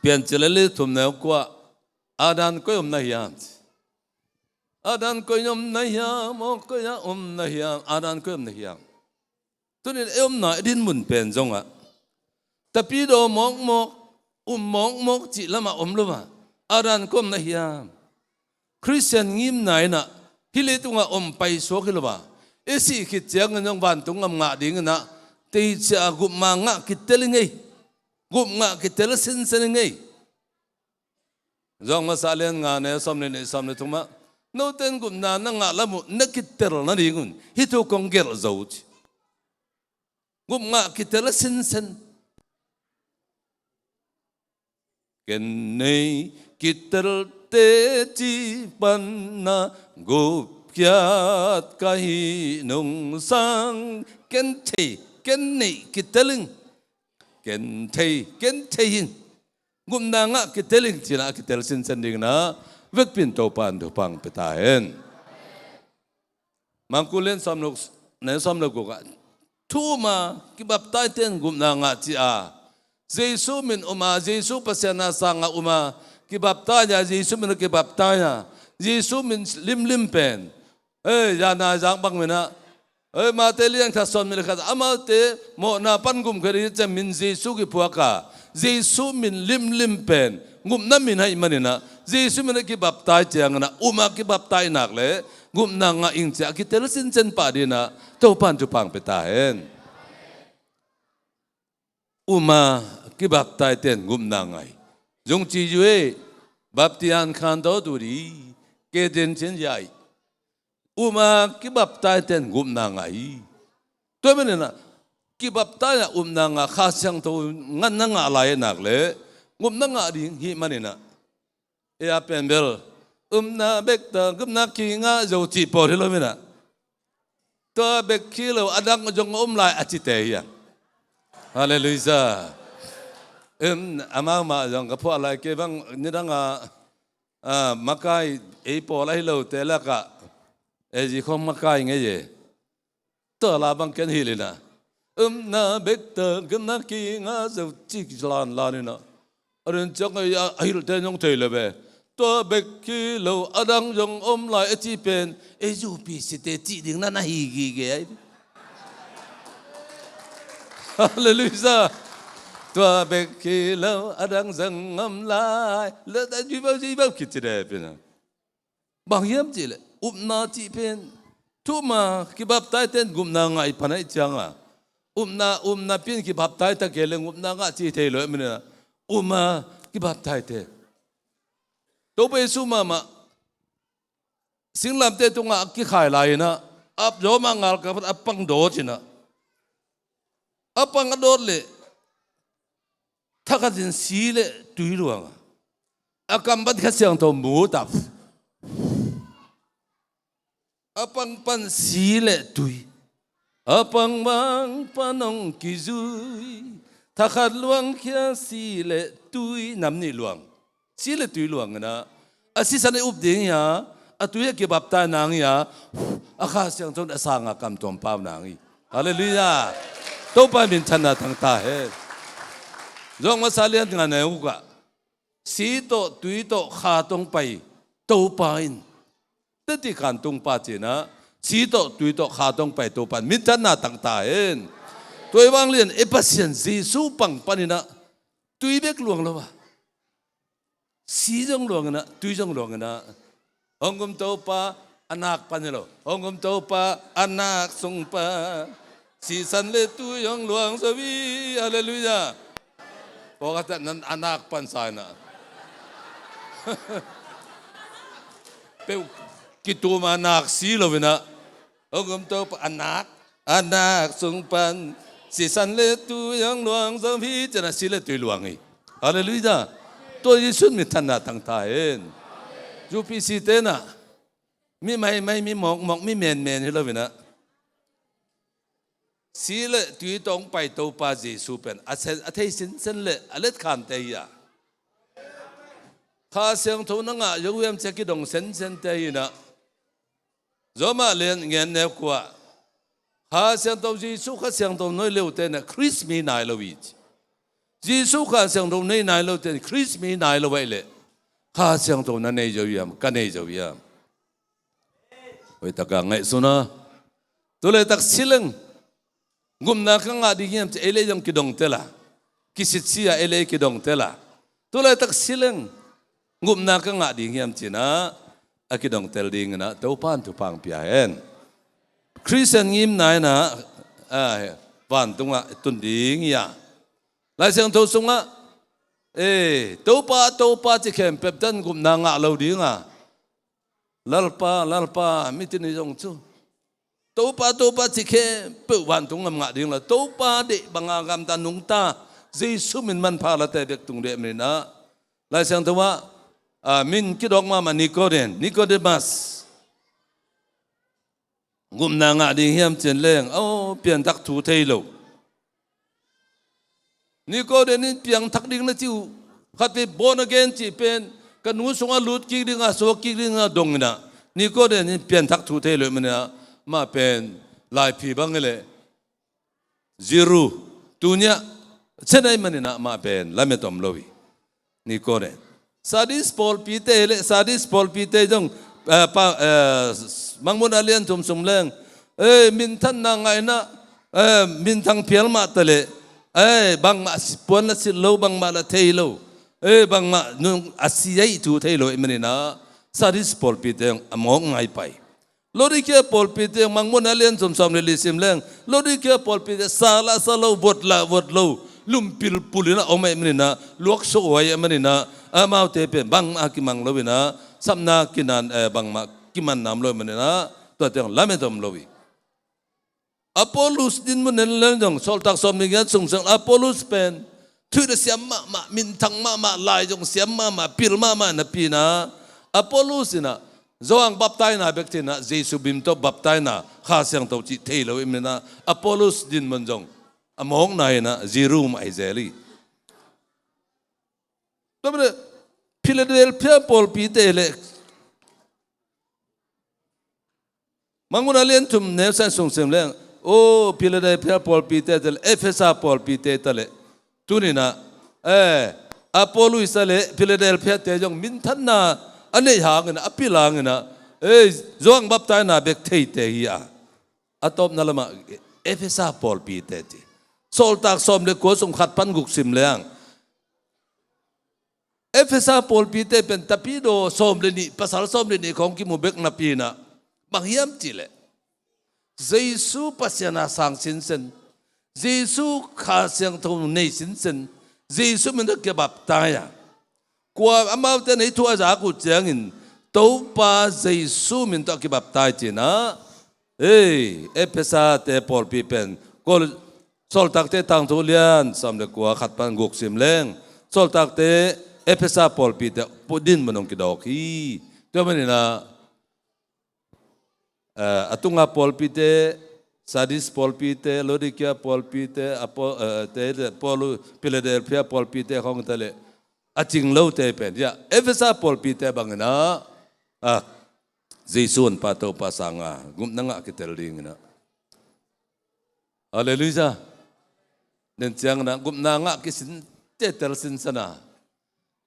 Piancil a lian thum, neu kua ah, "A dan koi om na hiam?" ci. "A dan koi om na hiam, aw koi ah om na hiam, a dan koi om na hiam?" Tuni-in ei omna, i dinmun pen zongah tapidaw mawkmawk, um mawkmawk cih lamah om lo a, a dan koi om na hiam? Khristian ngimna in ah hih leitungah om paisuak hi lo a, i sih khit ciangin zong vantung gam ngah dingin ah teicia gupma ngah kitel i ngei, gupngah kitel sinsen i ngei. John masa lian nga ne sawm le nih, sawm le thum ah, note in gupna na ngah lam uh na kitel nadingun hih thu kong gelh zo uh ci. Gupna ngah kitel a sinsen. Ken nei kitelte cih pan na gupkhiat ka hih nungsang. Ken thei, ken neih kitel ing. Ken thei, ken thei ing. Gupna ngah kitel ing ci-in ah a kitel sinsen dingin ah vekpi in Topa in thupha hong pia ta hen. Marku lian sawm le, ne sawm le guk ah, thu um a kibaptaite in gupna ngah ci a, Jesu min um a, Jesu Pasian na sangin um a kibaptai a, Jesu min a kibaptai a, Jesu min limlim pen, ei, zan a zak bang min ah, ei, Mate lian khat sawm nih le khat, amaute mawhna pan gum khat i ciang min Jesu kiphuak a, Jesu min limlim pen gupna min ahih manin ah, Jesu min a kibaptai ciangin ah, um a kibaptai nak leh gupna ngah ing ci-a kitel sinsen pah dingin ah Topa in thupha hong pia ta hen. Um a kibaptaite in gupna ngah hi. Zong ci uh hi, baptian khan to tu di, ke den chen yai. Um a kibaptaite in gupna ngah hi. Tua ahih manin ah, kibaptai a upna ngah, Kha Siangtho ngan na ngah lai nak leh gupna ngah ding hih manin ah, ei a pen bel, upna bek tawh gupna kingah zo cih pawl hi lo in ah, tua bek hi lo a dang zong om lai a cite hi a. Halleluiah. Em, amau mah zong ka phuah lai, kei bang nidang a, a, makai, ei pawl ahi lote lakah, ei zi khong makai ngei e. Tua la bang ken hilh in ah, upna bek tawh gupna kingah zo cih lanlan in ah, a ren ciang a, a hilhte zong thei lo ve. Tua bek hi lo a dang zong om lai a cih pen ei U P C te cih ding na na hi gige ai. Halleluiah. Tua bek hi lo a dang zong om lai. Leh a zui bau, zui bau khit ci deh pen ah. Bang hiam cih leh, upna cih pen thu um a kibaptaite in gupna ngah i pan ahih ciangin, upna, upna pi in kibaptai ta kei leh gupna ngah cih thei lo ahih manin ah, um a kibaptaite. Topa Jesu mahmah singlamteh tungah a kikhai lai in ah, ap zaw mah ngal ka a pang dawt in ah, a pang a dawt leh thakhat in si le tui luang a, a kam pan Kha Siangtho mut a, a pang pan si le tui, a pang bang pan hong kizui, thakhat luang khia si le tui, nam nih luang, si le tui luang in ah, a sisan i up ding hi a, a tui a kibaptai nang hi a, a Kha Siangtho in a sang a kam tuam pau nang hi. Halleluiah. Topa minthanna tang ta hen. John masa lian nga ne guk ah, si tawh tui tawh kha tawh hong pai Topa in, teci khan tung pa ci-in ah, si tawh tui tawh kha tawh hong pai Topa in minthanna tang ta hen. Tua ahih vanglian ei Pasian Jesu pang panin ah tui bek luang lo a, si zong luang in ah, tui zong luang in ah, hong um Topa a nak pan hi lo, hong um Topa a nak sung pan, sisan le tui hong luang zo hi. Halleluiah. Pawlkhat in a nak pan sa in ah, peuh kitum a nak si lo in ah, hong um Topa a nak, a nak sung pan, sisan le tui hong luang zo hi ci-in ah, si le tui luang hi. Halleluiah. Tua Jesu in minthanna tang ta hen. U P C te in ah, mi maimai, mi mawkmawk, mi menmen hi lo in ah, si le tui tawh hong pai Topa Jesu pen a sen, a thei sinsen le a letkhante hi a, Kha Siangtho na ngah zo hiam ci-a kidong sensente hi in ah, Rom lian nga ne kua, Kha Siangtho, Jesu Kha Siangtho nei lote in ah Khrist mi nai lo hi ci. Jesu Kha Siangtho nei nai lote in Khrist mi nai lo ahih leh, Kha Siangtho na nei zo hiam, ka nei zo hiam? Hoih takin ngaihsun a. Tu laitak si leng gupna ka ngah ding hiam ci, ei le ei zong kidongtel a, kisitsi a ei le ei kidongtel a, tu laitak si leng gupna ka ngah ding hiam ci-in ah, a kidongtel dingin ah Topa in thupha hong pia hen. Khristian ngimna in ah, a, vantungah tun ding hi a. Lai Siangtho sungah Ee, Topa, Topa ci khempeuh tan gupna ngah lo ding a, Lalpa, Lalpa, mitin i zong cu. Topa, Topa ci khempeuh vantung gam ngah ding lo. Topa deih banga gamta nungta, Jesu min manpha late bek tung deh manin ah. Lai Siangtho ah, a, min kidawk mahmah Nikodem, Nikodemas. Gupna ngah ding hiam cin leng, aw, pianthak thu thei lo. Nikodem in piangthak ding na cih uh, khat pi born again cih pen, ka nu sungah lut kik ding a, suak kik ding a dong in ah, Nikodem in pianthak thu thei lo i manin ah, mah pen, laiphi bang i leh, Jew, tuni ah, sia na i manin ah mah pen, lamet om lo hi. Nikodem. Sardis pawlpite le Sardis pawlpite zong, eh, pa, eh, Mangmuhna lian thum sung leng, eh, minthanna ngah in ah, eh, minthang phial mah ta leh, eh, bangmah si-, puan la silh lo, bangmah la thei lo, eh, bangmah nung a si a i thu thei lo i manin ah, Sardis pawlpite zong a mawk ngai pai. Laodikia pawlpite, Mangmuhna lian thum sawm le li sim leng, Laodikia pawlpite, sa la sa lo, vot la vot lo, lum pilpul in ah om ahih manin ah, luaksuak huai ahih manin ah, amaute pen bangmah kimang lo in ah, sapna kinan, eh, bangmah kiman nam lo ahih manin ah, tua teng lamet om lo hi. Apollos dinmun en leng zong, Sawltak sawm le giat sung seng, Apollos pen, thuhilh a siam mahmah, minthang mahmah, lai zong siam mahmah, pil mahmah napi in ah, Apollos in ah, Johan baptaina bek thei in ah, Jesu min tawh baptaina, Kha Siangtho cih thei lo i manin ah, Apollos dinmun zong, a mawkna in ah, Jew mah hi zel hi. Tua manin ah, Philadelphia pawlpite le, Mangmuhna lian thum neu san sung sim leng, o, Philadelphia pawlpite ta le, Efesa pawlpite ta le, tuni in ah, eh, Apollos le Philadelphia te zong minthanna a neih hangin ah, a pil hangin ah, eh, Johan baptaina bek theite hi a. A tawpna lamah Efesa pawlpite ci. Sawltak sawm le kua sung khat pan guk sim leng, Efesa pawlpite pen tapidaw sawm le nih, pasal sawm le nih khawng kimu bek napi in ah, bang hiam cih leh, Jesu Pasian a sang sinsen, Jesu Kha Siangtho nei sinsen, Jesu min tawh kibaptai a, kua amaute in ah thu a zak uh ciangin, Topa Jesu min tawh a kibaptai ci in ah, ei, Efesa te pawlpi pen, Kol-, Sawltakte tangthu lian sawm le kua khat pan guk sim leng, Sawltakte Efesa pawlpite dinmun hong kidawk hi. Tua manin ah, eh, a tunga pawlpite, Sardis pawlpite, Laodikia pawlpite, a pawl-, eh, te, te, pawl-, Philadelphia pawlpite khawng ta le, a cing lote pen, ya, Efesa pawlpite bangin ah, ah, Jesu Honpa Topa sanga gupna ngah kitel dingin ah. Halleluiah. Nen ciangin ah gupna ngah kisin, tetel sinsen a.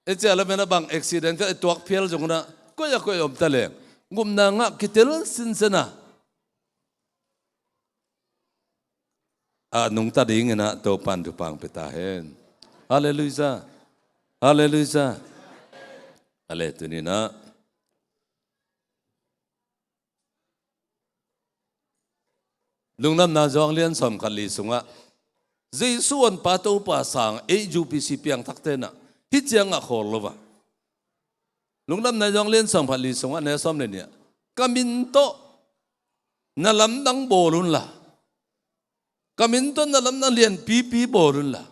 E cia lamen ah bang accident ka i tuak phial zongin ah, koi a koi om ta leng, gupna ngah kitel sinsen a, a nungta dingin ah Topan thupha pia ta hen. Halleluiah. Halleluiah. Ale tuni in ah. Lungdamna Johan lian sawm khat li sungah, Jesu Honpa Topa sang ei U P C piangthakte in ah hih ciang ngah khawl lo a. Lungdamna Johan lian sawm khat li sungah, neu sawm le nih ah, ka min tawh na lamdang bawl unla, ka min tawh na lamdang lianpipi bawl unla,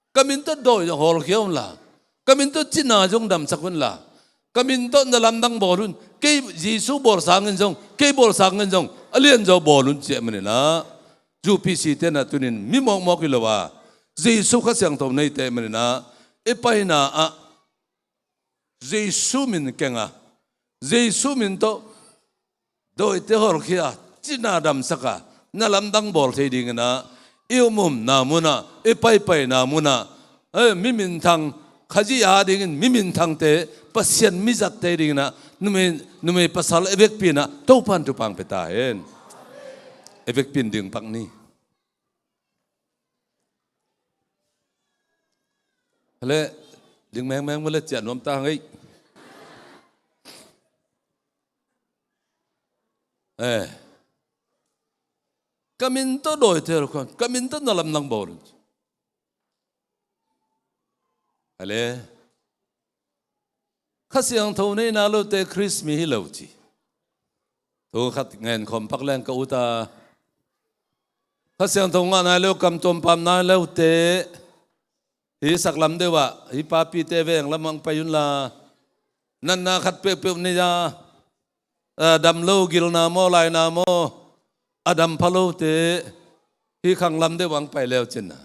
ka min tawh dawi zong hawlkhia unla, ka min tawh cina zong damsak unla, ka min tawh na lamdang bawl un, kei Jesu bawl sangin zong, kei bawl sangin zong a lianzaw bawl un, ci ahih manin ah, U P C te in ah tuni in mi mawkmawk hi lo a, Jesu Kha Siangtho neite ahih manin ah, i paina ah Jesu min keng a, Jesu min tawh dawite hawlkhia, cina damsak a, na lamdang bawl thei dingin ah, i umumna munah, i paipaina munah, eh, mi minthang, Khazih a dingin mi minthangte, Pasian mizatte dingin ah, numei, numei pasal i vekpi in ah Topan thupha pia ta hen. I vekpi in ding pak ni. Hale, ding mengmeng male ciah nuam ta hang ei. Eh. Ka min tawh dawite hawlkhia un, ka min tawh na lamdang bawl un. Hale. Kha Siangtho nei nai lote Khrist mi hi lo ci. Thu khat ngen khawm pak leng ka ut a. Kha Siangtho ngah nai lo, kam tuam paam nai lote, hih saklam deuh ah, hih papite veng lamah hong pai unla, natna khat peuhpeuh nei a, a dam lo, gilna maw, laina maw, a dam pha lote, hih khanglam deuh ah hong pai leu cin a.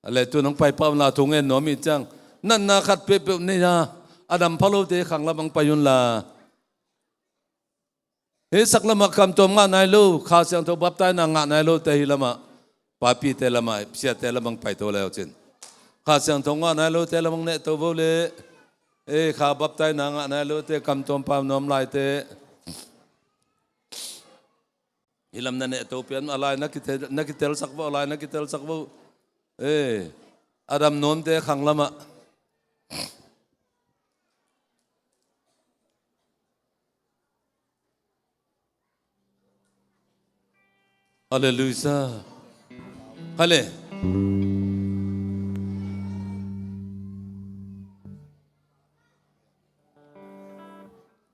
A le tun hong pai pah unla, thu ngen nuam ih ciang, natna khat peuhpeuh nei a, a dam pha lote khanglam hong pai unla. Hih saklamah kam tuam ngah nai lo, Kha Siangtho baptaina ngah nai lote hih lamah, papite lamah, siate lamah hong paito leu cin. Kha Siangtho ngah nai lote lamah hong nehto vo le, ei, Kha baptaina ngah nai lote, kam tuam paam nuam laite, hih lam na nehto pian, a lai na kitel, na kitelsak vo, a lai na kitelsak vo. Ei, a dam nuamte khanglamah. Halleluiah. Hale.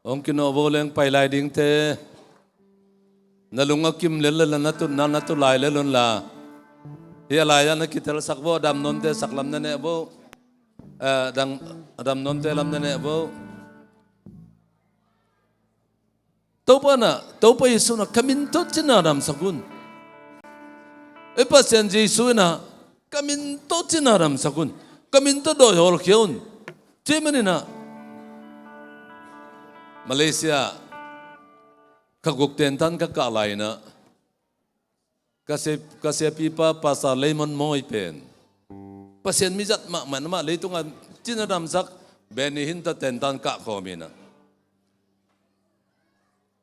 Hong kinawh vo leng pai lai dingte. Na lung a kim lel lel a, na tutna na tu lai lel unla. Hih a lai-ah na kitelsak vo, a dam nuamte saklam na neh vo. Eh, dang, a dam nuamte lam na neh vo. Topa na, Topa Jesu na, ka min tawh cina damsak un. E Pasian Jesu in a, ka min tawh cina damsak un. Ka min tawh dawi hawlkhia un. Cih manin a, Malaysia, kha guk tentan ka kah lai-in a, ka sia, ka siapipa Pastor Lemon Mawi pen Pasian mi zat mahmah in, amah leitungah cina damsak, Benny Hinn tawh tentan kah khawm in a.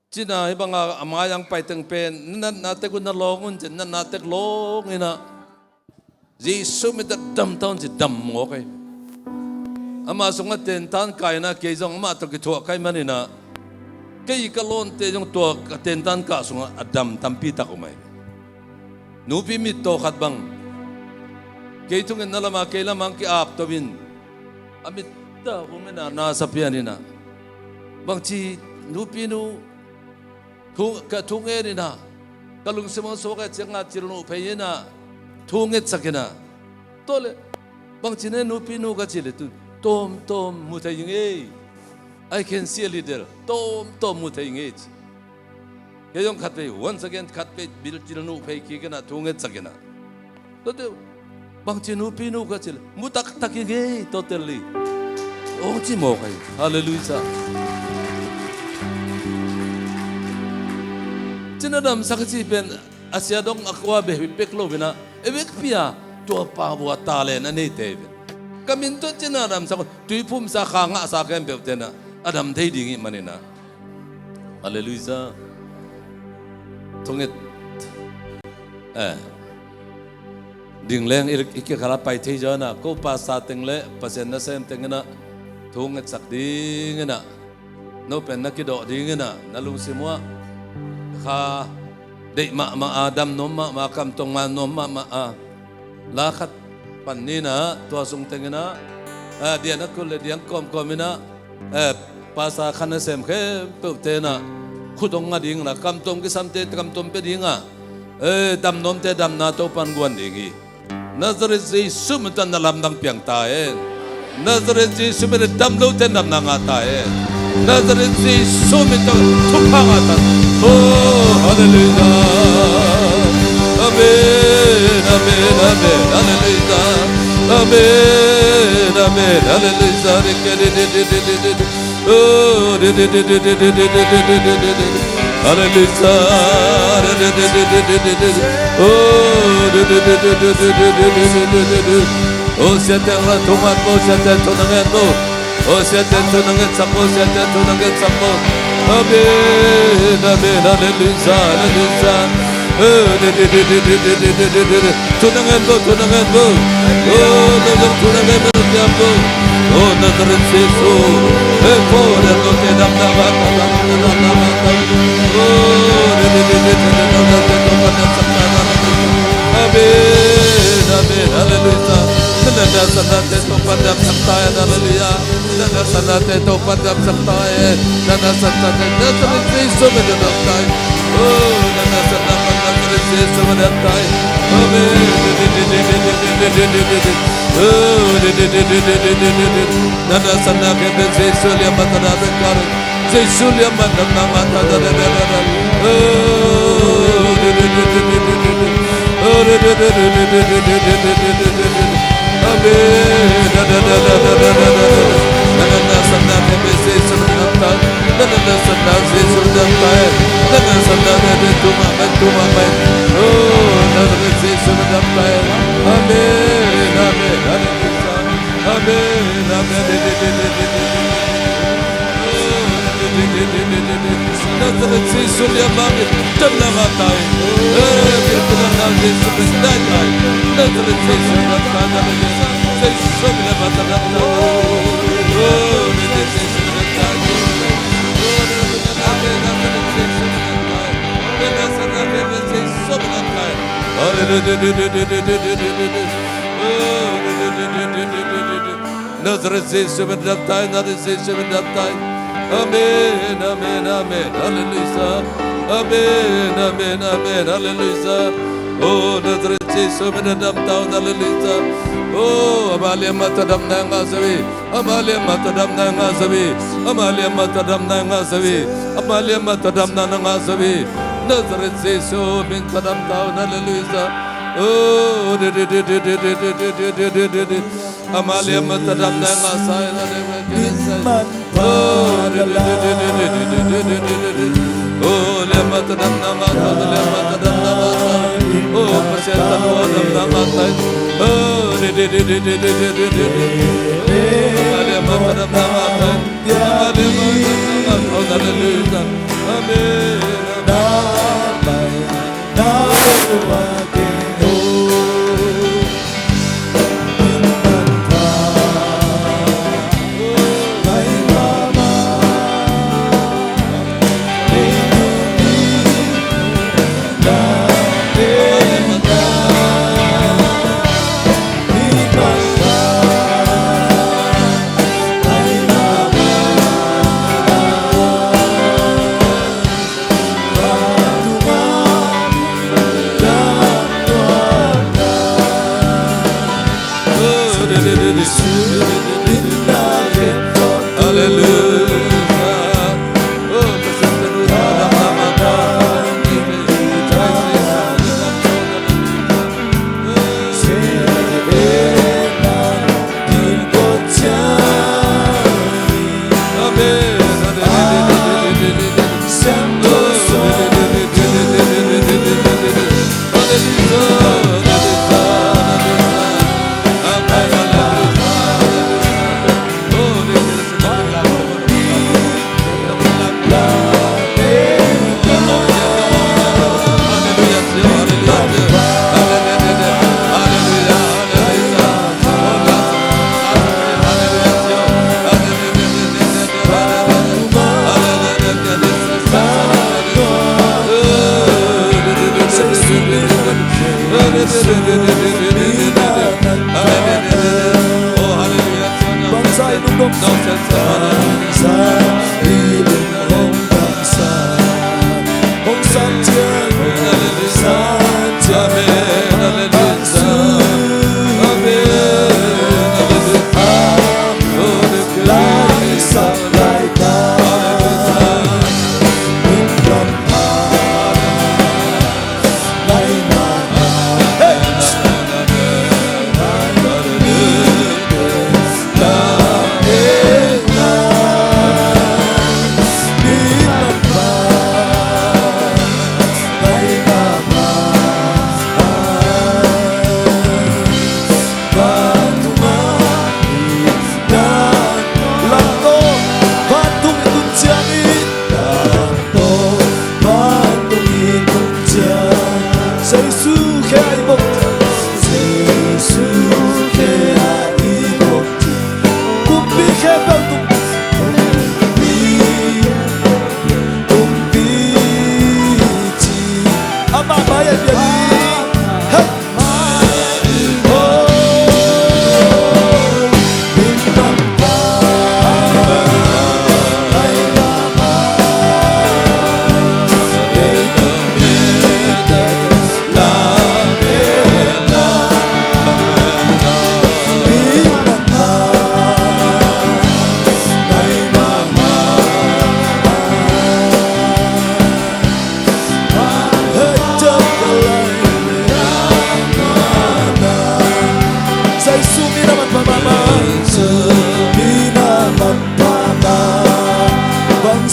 Cina hih banga a mai-ah hong pai teng pen, na natna tek un, na lawng un ci, na natna tek lawng in a, Jesu min tawh damta un ci, dam mawk hi. Ama sungah tentan kah in a, kei zong amah tawh kithuah ka hih manin a, kei ka lawnte zong tua ka tentan kah sungah a dam tampi tak om hi. Nupi mittaw khat bang, kei thungetna lamah, kei lamah hong ki-apto in, a mit tawh hong en a, na sa pian in a, bangci nupinu, thu, ka thungen in a, ka lungsim hong suak ahih ciangin a, cilnuh phei in a, thu ngetsak in a. Tua leh, bangci na nupinu ka cih leh tu, tawmtawm mu thei ing ei. I can see a little. Tawmtawm mu thei ing ei ci. Kei zong khatvei, once again, khatvei, bil, cilnuh phei kik in a, thu ngetsak in a. Tua teh, bangci nupinu ka cih leh, mu taktak ing ei, totally. Hong ci mawk hi. Halleluiah. Cina damsak i cih pen, a sia dong a kua beh bek lo in a, e bek pi a, tua pa bua talent a neite hi pen. Ka min tawh cina damsak un, tuiphumsa, kha ngahsa khempeuhte in a, a dam thei ding ih manin a. Halleluiah. Thunget. Eh. Ding leng i, i kikhalah pai thei zaw in a, ko pastor teng le Pasian nasem teng in a, thu ngetsak ding in a, no pen na kidawh ding in a, na lungsim uh ah, kha deih mahmah a, dam nuam mahmah, kam tuam ngah nuam mahmah a, la khat pan ni in a, tua sung teng in a, eh, dian a kul le diang kawmkawm in a, eh, pastor kha nasem khempeuhte in a, khut hong ngah ding in a, kam tuam kisamte kam tuam pia ding a, eh, dam nuamte damna Topa'n guan ding hi. Nazareth Jesu min tawh na lamdang piang ta hen. Nazareth Jesu min tawh dam lote in damna ngah ta hen. Nazareth Jesu min tawh thupha ngah ta. Oh, halleluiah. Amen, amen, amen, halleluiah. Amen, amen, halleluiah. Oh, halleluiah. Oh, siate la thu ngen bo, siate thu na ngen bo. Oh, siate thu na ngetsak bo, siate thu na ngetsak bo. Amen, amen, halleluiah, halleluiah. Oh, thu na ngen bo, thu na ngen bo. Oh, na zong thu na ngen bo, na piang bo. Oh, Nazareth Jesu. Eh, ko na lo te dam na ba ta, dam na ba ta. Oh, de, de, de. Amen, amen, halleluiah. Na Nang na sanate Topa damsak ta hen, halleluia. Nang na sanate Topa damsak ta hen. Nang na sanate, Nazaret Jesu min damsak ta hen. Oh, nang na sanate Nazaret Jesu min damsak ta hen. Amen. Oh, nang na sanate Jesu lian mata damsak ta hen. Jesu lian mata damsak ta hen. Oh, Amen. Amen. Amen. Amen. Amen. Nazaret Jesu lian mata damna ngah ta hen. Eh, biakinn ah Nazaret Jesu min damna ngah ta hen. Nazaret Jesu min damna ngah ta hen. Jesu min damna ngah ta hen. Oh, Nazaret Jesu min damna ngah ta hen. Oh, Nazaret Jesu min damna ngah ta hen. Nazaret Jesu min damna ngah ta hen. Hallelujah. Oh, Nazaret Jesu min damsak ta hen, Nazaret Jesu min damsak ta hen. Amen, amen, amen. Halleluia. Amen, amen, amen. Halleluia. Oh, Nazaret Jesu min damsak ta hen. Halleluia. Oh, ama lian mata damna ngah sa hi. Ama lian mata damna ngah sa hi. Ama lian mata damna ngah sa hi. Ama lian mata damna ngah sa hi. Nazaret Jesu min damsak ta hen. Halleluia. Oh, di, di, di. Ama lian mata damna ngah sa hi, na lian mata damna ngah sa hi. Oh, di, di, di. Oh, lian mata damna ngah sa hi, lian mata damna ngah sa hi. Oh, Pasian tanu damna ngah sa hi. Oh, di, di, di. Ama lian mata damna ngah sa hi. Ama lian mata damna ngah sa hi. Hallelujah. Amen.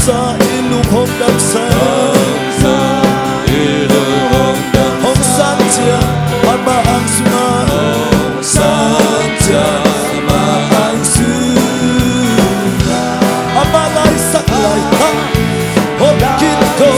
Sa i lung hong dam sa, hong san ciang amah ang sungah, hong san ciang amah ang sungah, amah laisak laitak hong kik ko.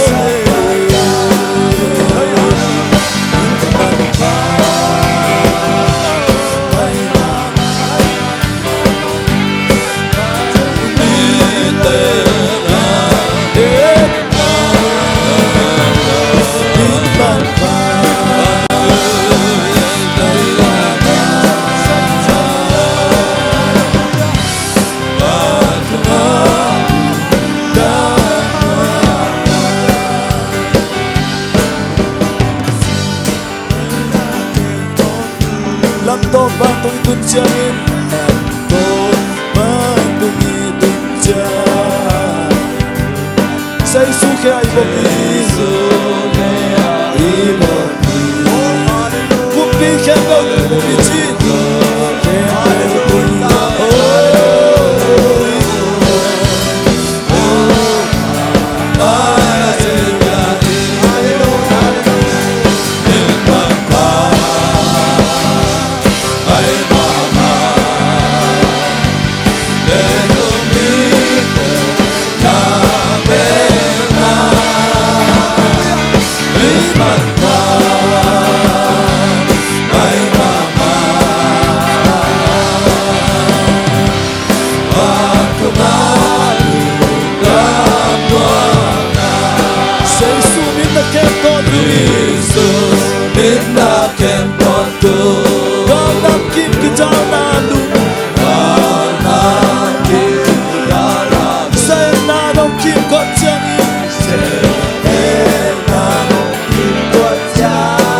Lamto vantung i tun ciangin, lamto vantung i tun ciang, Jesu khempeuh i, i kumpi khempeuh i ci, khempeuh i, oh. Jesu min na kem tawntung. Jesu min na kem tawntung. Galnam kim kidalna lum. Galnam kim kidalna lum. Zaimna nong kim koih ciangin. Zaimna nong kim koih ciangin.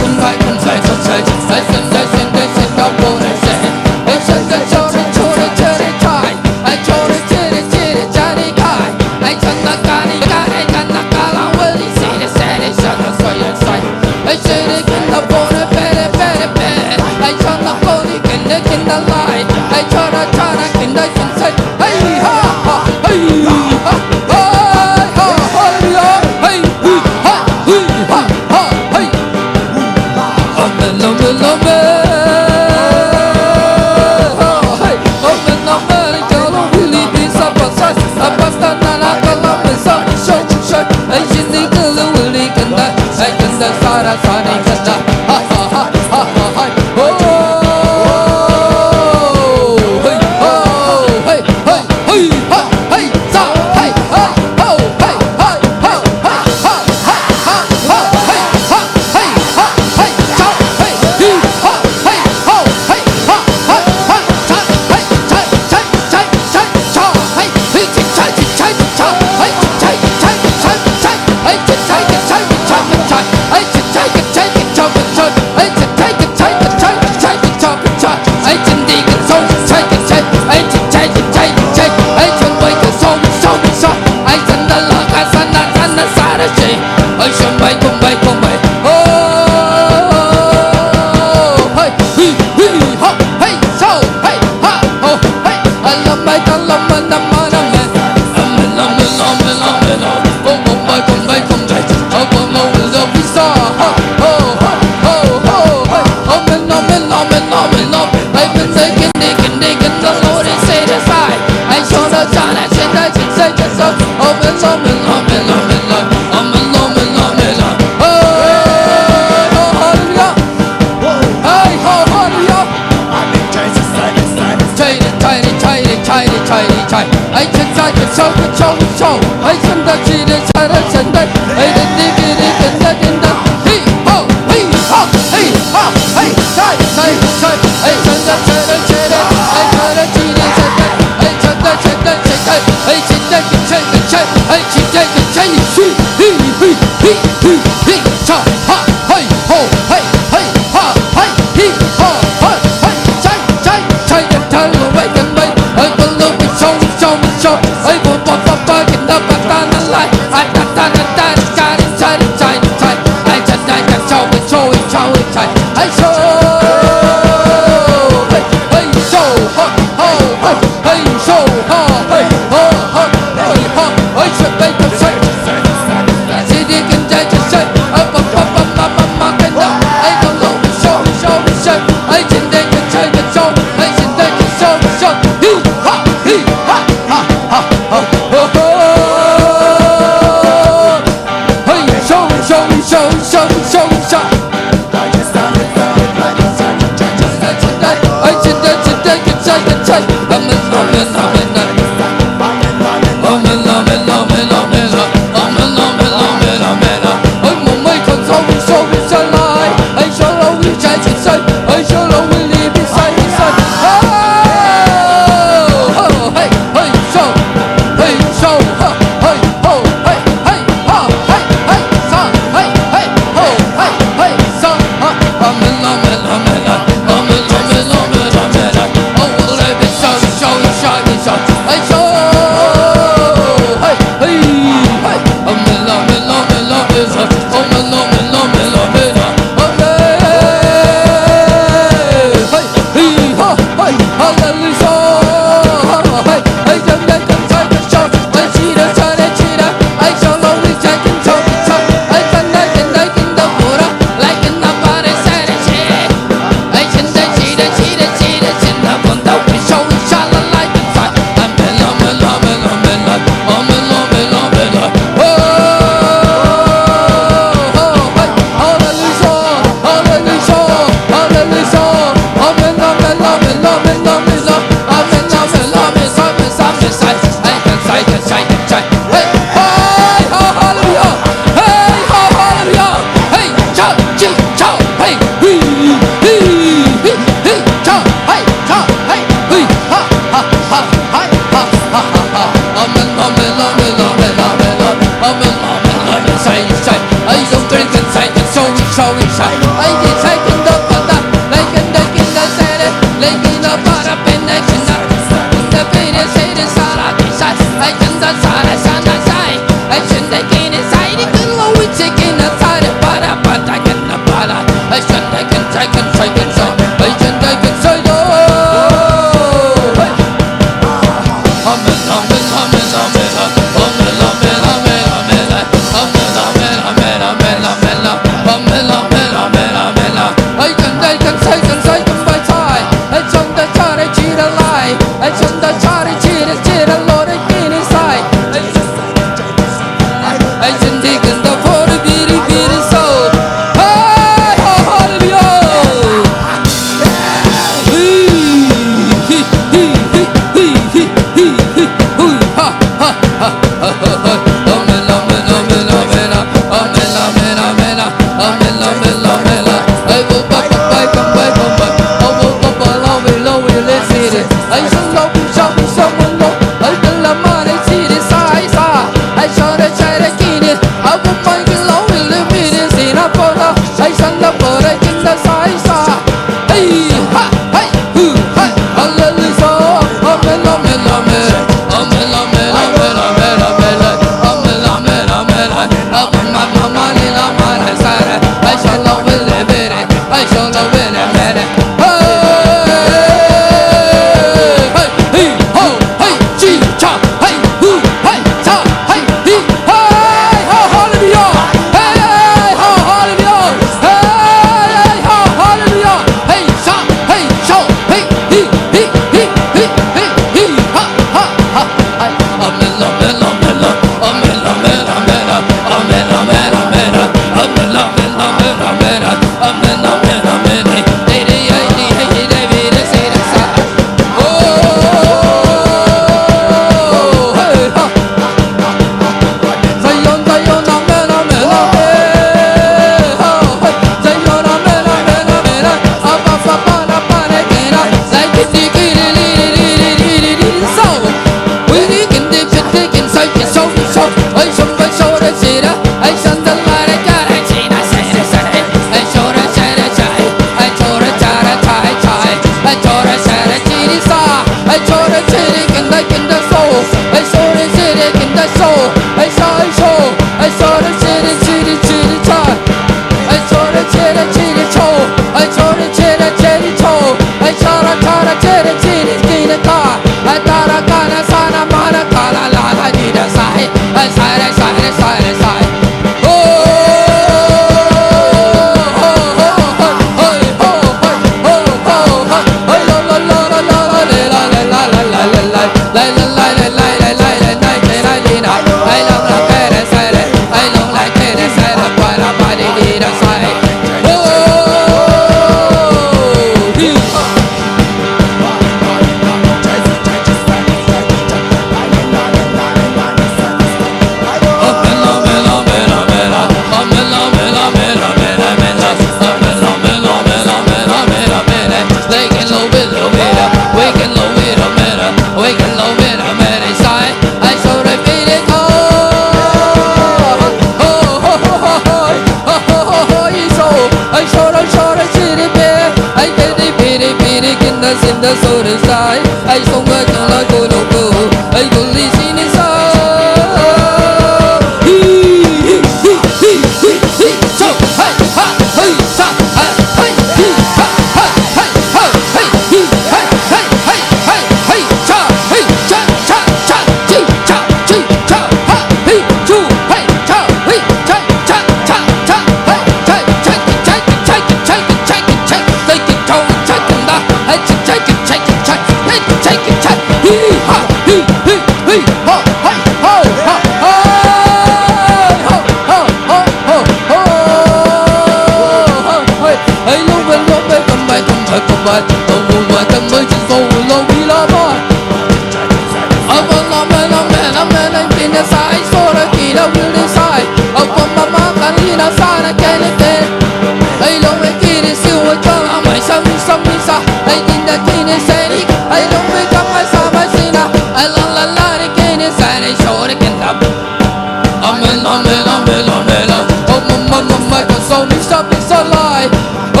Amen, amen, amen, amen. Oh, mama, mama, ka song, misa, misa, lai. Oh,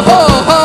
oh, oh.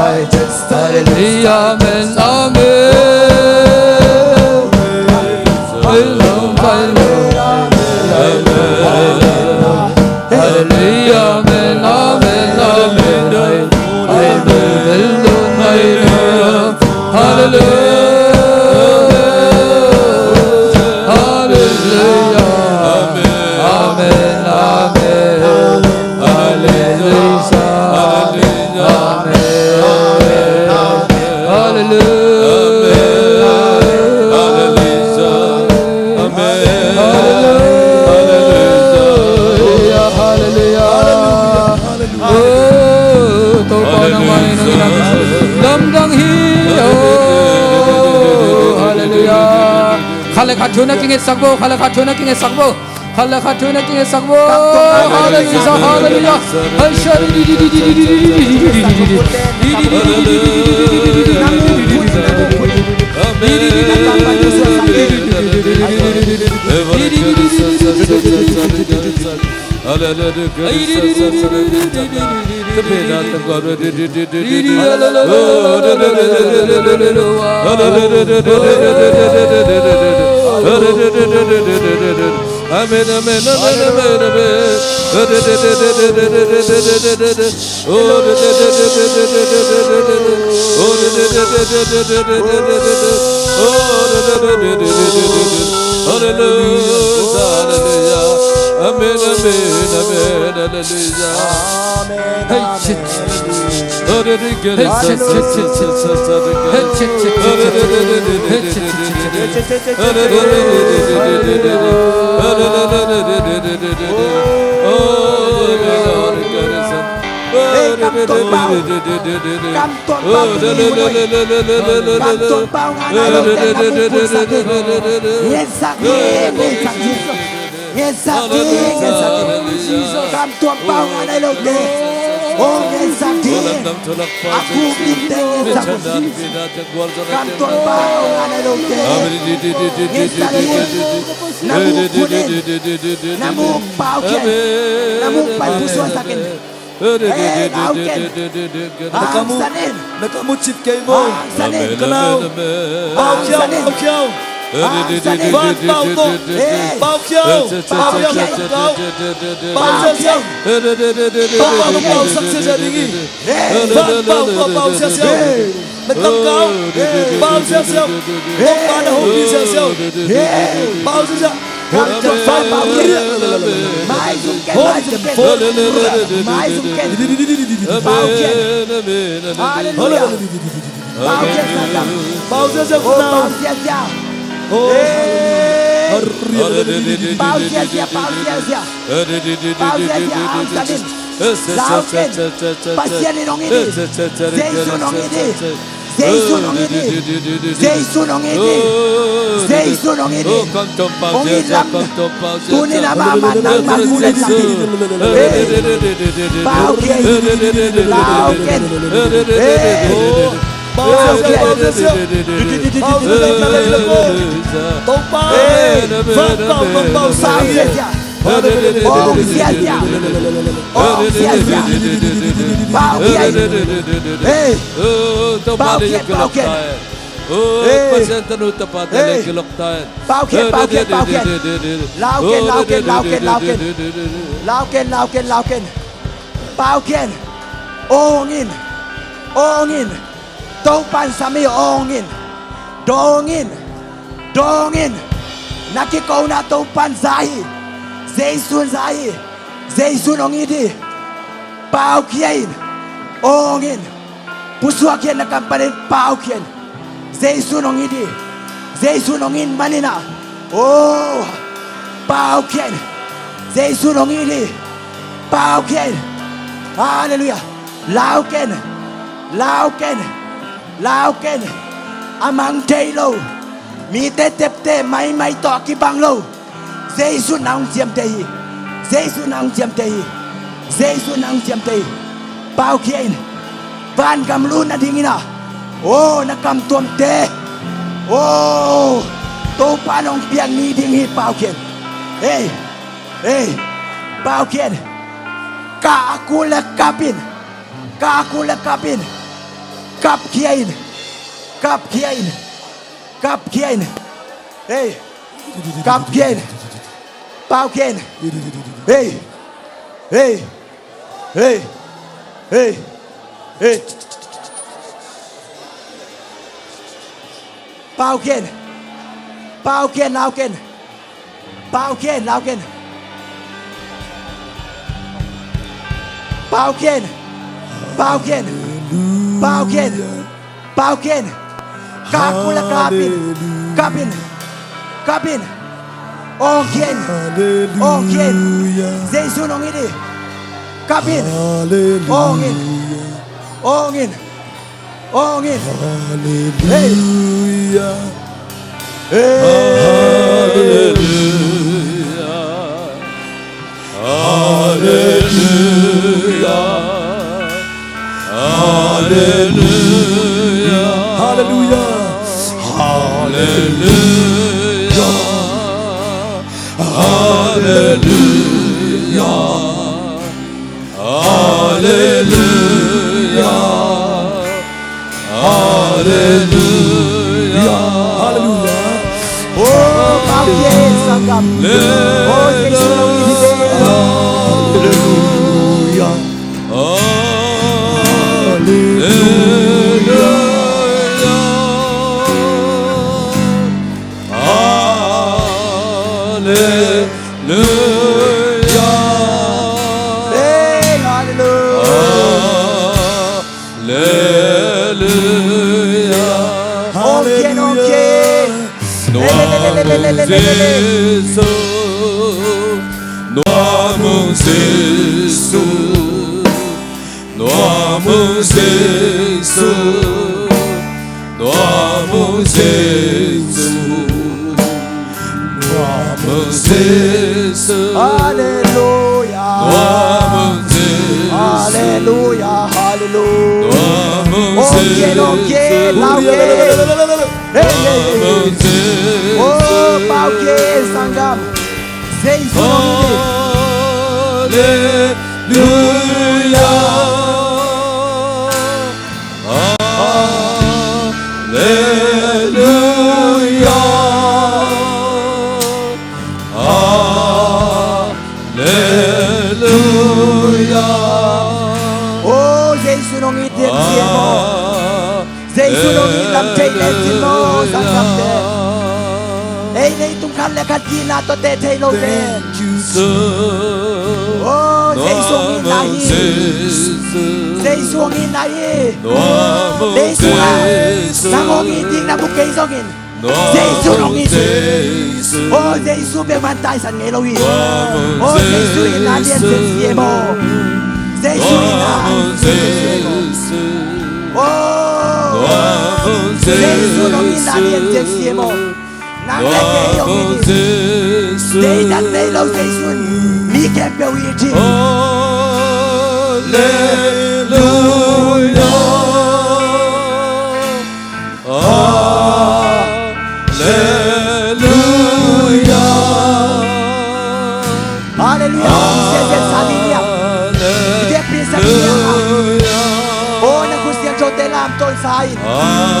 Hallelujah, amen, amen. Hallelujah, amen, amen, amen. Hallelujah, amen, amen, amen. Hallelujah. Hallelujah. Amen. Amen. Amen. Hallelujah. Amen. Amen. Hallelujah. Amen. Hallelujah. Amen. Hallelujah. Hallelujah. Hallelujah. Oh, Topa nangmah in hong in a, lamdang hi. Oh, hallelujah. Khat le khat thu na kingetsak bo, khat le khat thu na kingetsak bo, khat le khat thu na kingetsak bo. Hallelujah, hallelujah. Amen, amen, amen, amen, amen. Hallelujah, hallelujah. Amen, amen, amen, hallelujah. Amen, amen, hallelujah. Hallelujah. Hallelujah. Hallelujah. Hallelujah. Hallelujah. Hei, kam tuan pau. Kam tuan pau. Kam tuan pau ngan a lo te na mu pun sa te. Ngen sa te, ngen sa te. Ngen sa te, ngen sa te. Kam tuan pau ngan a lo te. O ngen sa te. A ku min te ngen sa te. Kam tuan pau ngan a lo te. Ngen sa te. Na mu pun in. Na mu pau kian. Na mu pai pusuan sa ken. Hey, lau ken. Na ka mu, hangsan in. Na ka mu cip kei maw? Hangsan in. Ka nau. Pau kiau, pau kiau. Hangsan in. Van pau ko. Hey. Pau kiau. Pau kiau. Pau kiau. Pau kiau. Pau kiau. Pau kiau. Hey. Van pau ko, pau kiau. Hey. Na kam kau. Pau siasia. Topa na hong pi siasia. Pau siasia. Kam tuan pau. Mais um ken, mais um ken. Mais um ken. Pau ken. Hallelujah. Pau ken sa kam. Pau siasia. Oh, pau siasia. Oh. Pau siasia, pau siasia. Pau siasia, hangsan in. Lau ken. Pasian in hong it hi. Jesu in hong it hi. Jesu in hong it hi. Jesu in hong it hi. Jesu in hong it hi. Hong it lam. Tuni in amah man nangmah kul et lam. Pau ken. Lau ken. Pau ken. Pau ken. Pau ken. Pau ken. Pau siasia. Pau siasia. Pau kian. Hey. Pau kian, pau kian. Hey. Pasian tanu tapa te le kilok ta. Pau kian, pau kian, pau kian. Lau ken, lau ken, lau ken, lau ken. Lau ken, lau ken, lau ken. Pau kian. Ong in. Ong in. Topa'n sam hi, ong in. Dawng in. Dawng in. Na kikona Topa'n za hi. Jesu'n za hi. Jesu'n hong it hi. Paukhia in. Ong in. Pusuak khia in, na kam panin paukhia in. Jesu'n hong it hi. Jesu'n hong it manin ah. Oh. Paukhia in. Jesu'n hong it hi. Paukhia in. Halleluiah. Lau ken. Lau ken. Lau ken. A mang thei lo. Mite tepte maimai tawh a kibang lo. Jesu'n na hong ciamteh hi. Jesu'n na hong ciamteh hi. Jesu'n na hong ciamteh hi. Paukhia in. Vangam lut nadingin ah. Oh, na kam tuamte. Oh, Topa'n hong piak ni ding hi, paukhia in. Hey. Hey. Paukhia in. Kah a kul le kap in. Kah a kul le kap in. Kapkhia in. Kapkhia in. Kapkhia in. Hei. Kapkhia in. Paukhia in. Hei. Hei. Hei. Hei. Hei. Paukhia in. Paukhia in, laukhia in. Paukhia in, laukhia in. Paukhia in. Paukhia in. Paukhia in. Paukhia in. Kap uh leh kap in. Kap in. Kap in. Awngkhia in. Awngkhia in. Jesu in hong it hi. Kap in. Awng in. Awng in. Awng in. Hei. Hallelujah. Hallelujah. Hallelujah. Hallelujah. Hallelujah. Hallelujah. Hallelujah. Hallelujah. Hallelujah. Oh, Papi, sanggam. Oh, Jesu, Hallelujah. Hallelujah. Hallelujah. Hallelujah. Hallelujah. Hallelujah. Hallelujah. Nua mung Jesu, nua mung Jesu. Nua mung Jesu, nua mung Jesu, nua mung Jesu. Hallelujah. Nua mung Jesu. Hallelujah, hallelujah. Nua mung Jesu. Hallelujah. Nua mung Jesu. Oh, Papi, sanggam. Jesu. Hallelujah. Hallelujah. Hallelujah. Oh, Jesu nong it hiam cih maw? Jesu nong it lam thei le cih maw, sanggam te. Ei, leitung khat le khat gina tawh te thei lo te. Oh, Jesu hong itna hi. Jesu hong itna hi. Leitung ah nang hong it ding na mu kei zongin, Jesu hong it hi. Oh, Jesu bek man taisan ngei lo hi. Oh, Jesu itna lian zen si e maw. Jesu itna lian zen si e maw. Oh, Jesu hong itna lian zen si e maw. Nang le kei hong it hi. Deidan nei lo Jesu in mi khempeuh it hi. Hallelujah. Hallelujah. Hallelujah. Hong sia sia sa ni niang. Hallelujah. Biakpi sa ni niang. Oh, na khut siangthote lamtawn sa in. Hallelujah.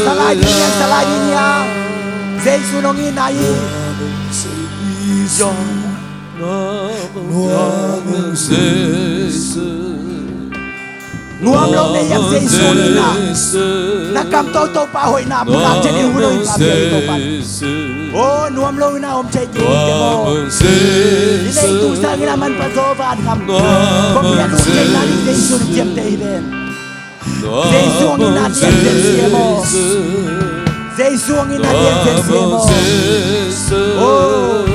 Salai ni niang, salai ni niang. Jesu nong itna hi. Nuam, nuam, Jesu. Nuam lo na hiam Jesu hong itna? Na kam toto pa hoihna pulak thei ding uh lo in, Topa. Oh, nuam lo na om thei ding te maw? I leitung sang in a manpha zaw van ngam. Kong pian uh theihna ding Jesu hong ciamteh hi ven. Jesu hong itna lian zen si e maw. Jesu hong itna lian zen si e maw. Oh.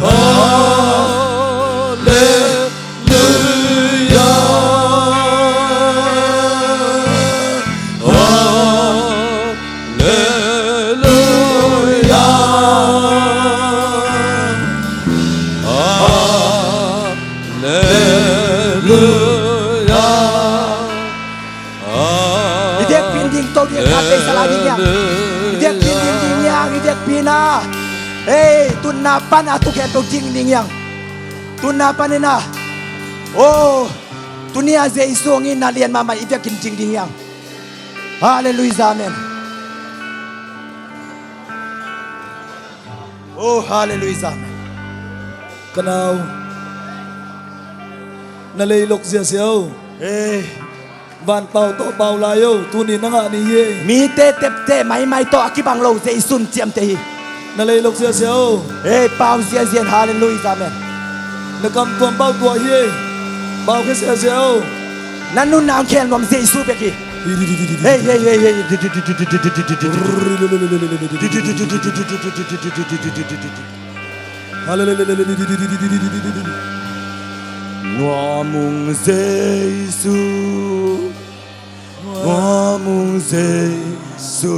Hallelujah. Hallelujah. Hallelujah. I dekpi in ding to ding khat ei, salai ding hiang. I dekpi in ding ding hiang, i dekpi in a. Hei, tunna pan a tu khempeuh ding ding hiang. Tunna pan in a. Oh, Tuni-a Jesu hong itna lian mahmah i biakinn ding ding hi hang. Halleluiah, amen. Oh, halleluiah, amen. Ka nau, na leilok ziahziah o. Ei. Vanpau tawh pau lai o, tuni na ngah ni hi. Mite tepte maimai tawh a kibang lo Jesu in ciamteh hi. Na leilok ziahziah o. Ei, pau ziahziah, halleluiah, amen. Na kam tuam pau tuah hi. Pau khia ziahziah o. Na nunna hong khel nuam Jesu bek hi. Hei, hei, hei, hei. Nuam ung Jesu, nuam ung Jesu,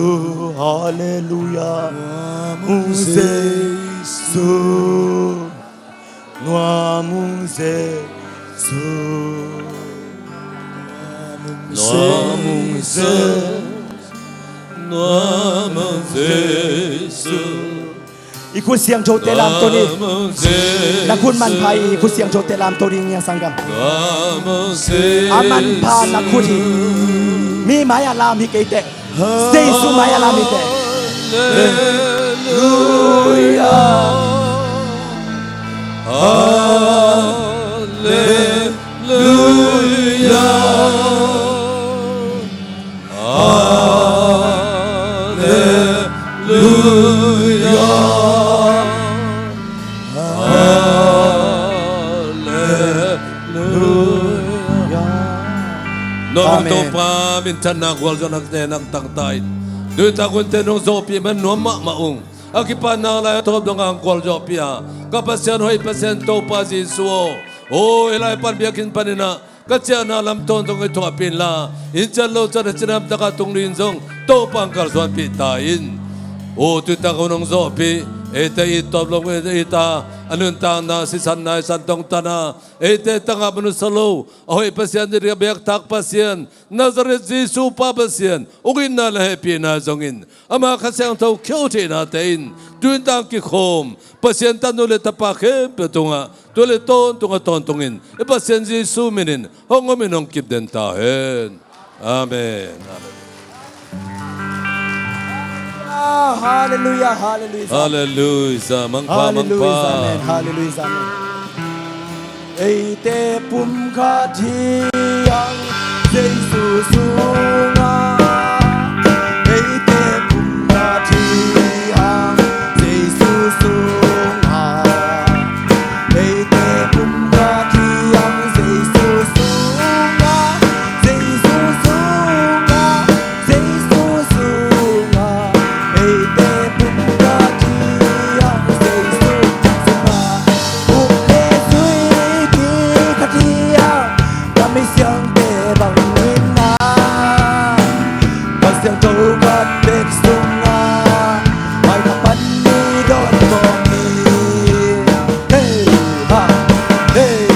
halleluiah. Nuam ung Jesu, nuam ung Jesu, nuam ung Jesu, nuam ung Jesu. I khut siangthote lamto ni. Na khut manpha i khut siangthote lamto ding hi a, sanggam. A manpha na khut hi. Mi mai-ah lam hi kei teh. Jesu mai-ah lam hi teh. Halleluiah. Halleluiah. Halleluiah. Halleluiah. Amen. Topa minthanna gualzawhna nang tangta in, tuni tak hunte nong zawhpih man nuam mahmah ung. A kipatna lai a thawp dongah gualzawhpih a, ka Pasian hoih, Pasian Topa Jesu aw. Aw, hih lai pan biakinn panin ah ka ciahna lam tawntung i thuahpih inla, in ciat lo ciat a cidam takah tung ding zong Topa in kalsuanpih ta in. Aw, tuni tak hun hong zawhpih, eite it tawp lo it a, a nuntakna sisan naisan tongtana, eite tangah manusia lo a hoih Pasian, i biakthak Pasian, Nazareth Jesu pa Pasian, hong itna le hehpihna zongin ama Kha Siangtho khiau theihnate in tuni tak kikhawm Pasian tanu le tapa khempeuh tungah tua le tawntung a tawntungin i Pasian Jesu minin hong omin hong kipden ta hen. Amen. Amen. Halleluiah, halleluiah. Halleluiah. Mangpha, mangpha. Halleluiah, amen. Halleluiah, amen. Eite pumkhat hi hang Jesu sungah. Eite pumkhat hi hang Jesu sungah. Eite pumkhat hi hang Jesu sungah. Jesu sungah. Jesu sungah. Eite pumkhat hi hang Jesu sungah. Pum le sui kikhat hi hang, na misiangte bang in na, Kha Siangtho khat bek sungah, mai na pan ni dawn kawm ni. Hey, ha, hey.